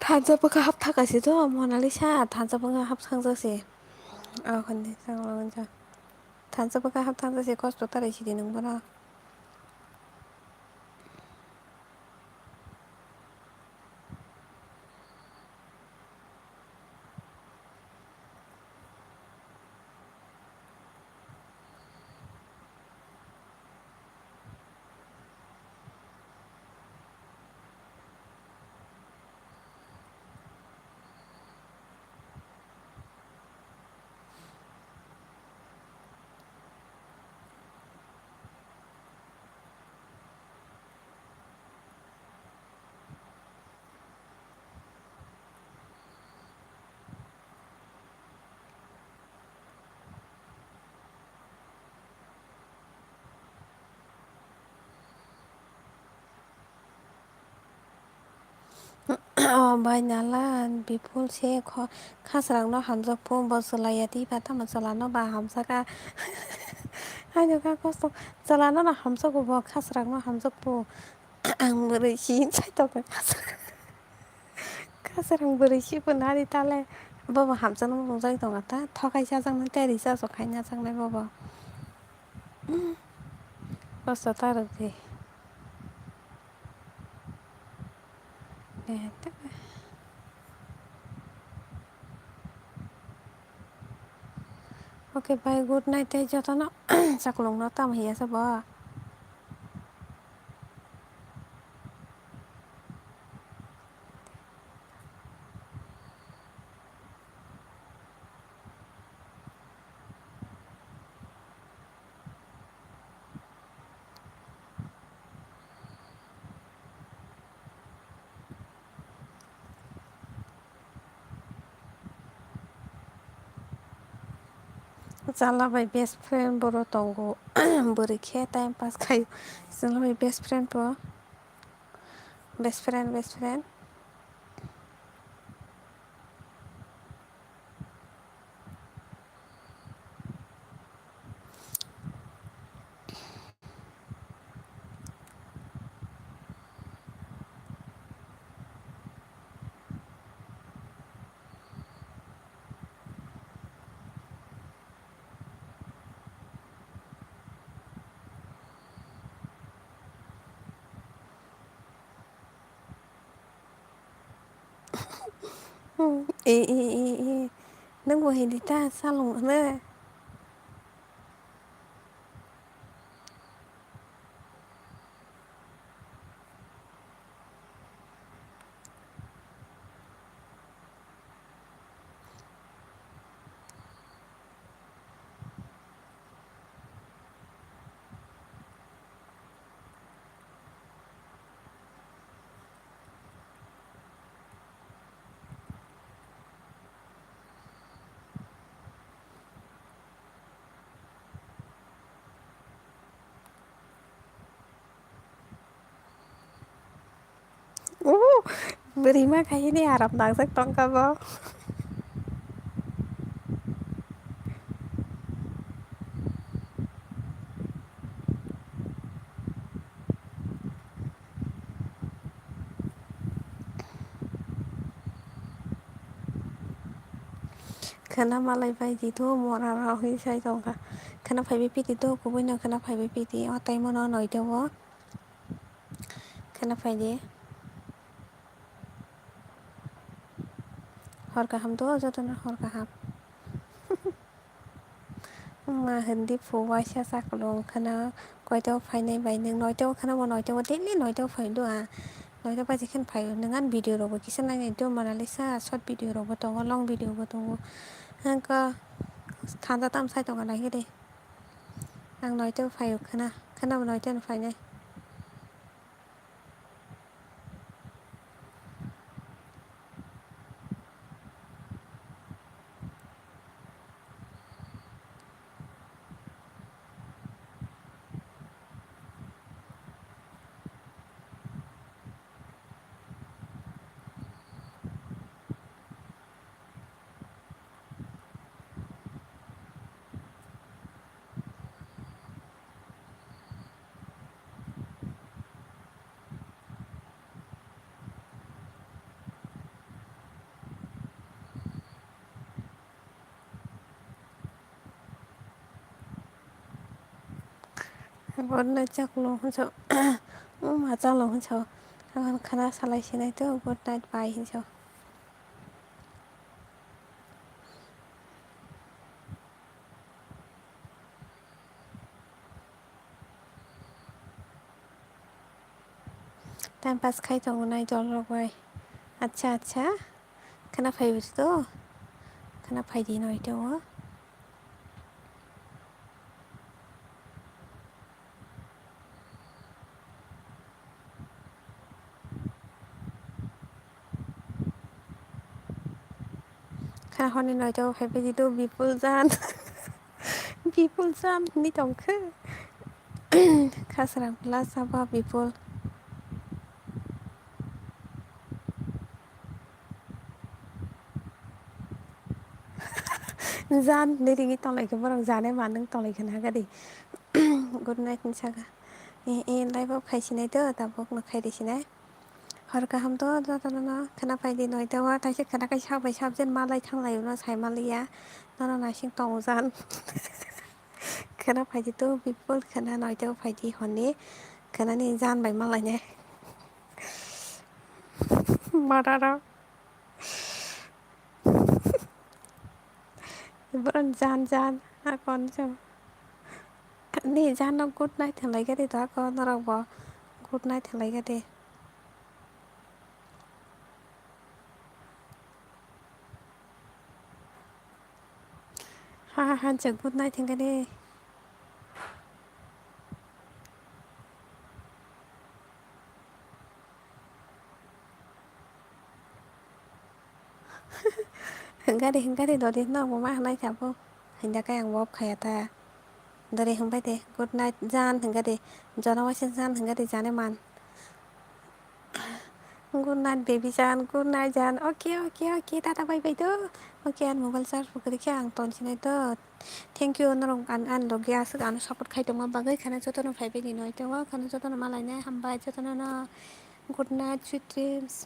Thansa bwkha hap thangkha se to, Monalisa, thansa bwkha hap thangsa se. Ah, khandi thangla wnja. Thansa bwkha hap thangsa se, kosto tarai sidi nwng bono. O bai nala bipul se kho-, khasrang no hamjak phu, bo chwla ya twi ba tamo chwla no ba hamjak a. Haino kha kosto chwla no no hamjago bo khasrang no hamjak phu. Ang bwrwi si sai tongkha khasrang. Khasrang bwrwi si phu nari tale. Bo bo hamjak no bo wngjak tongkha ta. Thokai chajak nai tei ri chajak khai na chak nai bo bo. Kosto ta rwk di. Okay, bye, good night, tei jotono chakulungno tamo hiya se bo. Chwla bai best friend bo rw tongo, bwrwi khe time pass khai. Chwla bai best friend bo, best friend, best friend. E, e, e, e. Nwng bo hindi ta salong hwno. Uh, bwrwi ma khaini aram nangjak tongkha bo. Khwna malai bai di to, mora rok hwnwi sai tongkha. Khwna phaibai piti to, kubui no khwna phaibai piti, o tai mano noi tei o. Khwna phai di. Hor kaham to, jotono hor kaham. Ma hindi phu waisa chaklung khana koito phainai bai nwng noito khana bo noito bo daily noito phai do a noito baji khen phai nwng an video rok bo kisa nai nai do Monalisa short video rok bo tongo long video bo tongo hwnkha thanda tam sai tongo nai de ang noito phai khana khana bo noito phainai. Good night chaklung hinso. Uma chaklung hinso. Ang khana salai sinai to good night bye hinso. Time pass khai tongo nai dol rok bai. Acha acha. Khana phai to. Khana phai di noi to. Kha hwnwi noito phaibaidi do Bipul jan. Bipul jan hinwi tongkhe. Khasrang plus abo Bipul. Jan hinwi ringwi tonglaikhe borok jane manwng tonglaikhe na gadi. Good night hinwi saka. E, e, live off khai sinai do, tabuk no khai di sinai. Hor kaham to jotono no khwna phai di noito o taisa khwna kai sak bai sak jen malai thanglai uno sai maliya nono naising tongo jan. Khwna phai di to Bipul khwna noito phai di hwnwi khwna ni jan bai malai nai. Mada rok. Borok jan jan hakon se. Ni jano good night hinlai gadi to hakon norok bo good night hinlai gadi. Ha ha hanse good night hinlai gadi. Hwnkhe de, hwnkhe de, dodi no bo ma hwnwi sabo. Hwnda khe ang off khaya ta. Dori hwnbai de, good night jan hwnkhe de. Jono waisa jan hwnkhe de, jane man. Good night baby jan, good night jan. Okay, okay, okay, tata bye bye do. Okay, ang mobile charge bo kwrwi khe ang ton sinai do. Thank you norok ang ani logi aswk ano support khai tongma bagwi khana jotono phaibai ni noi tongo khana jotono malainai hambai jotono no good night sweet dreams.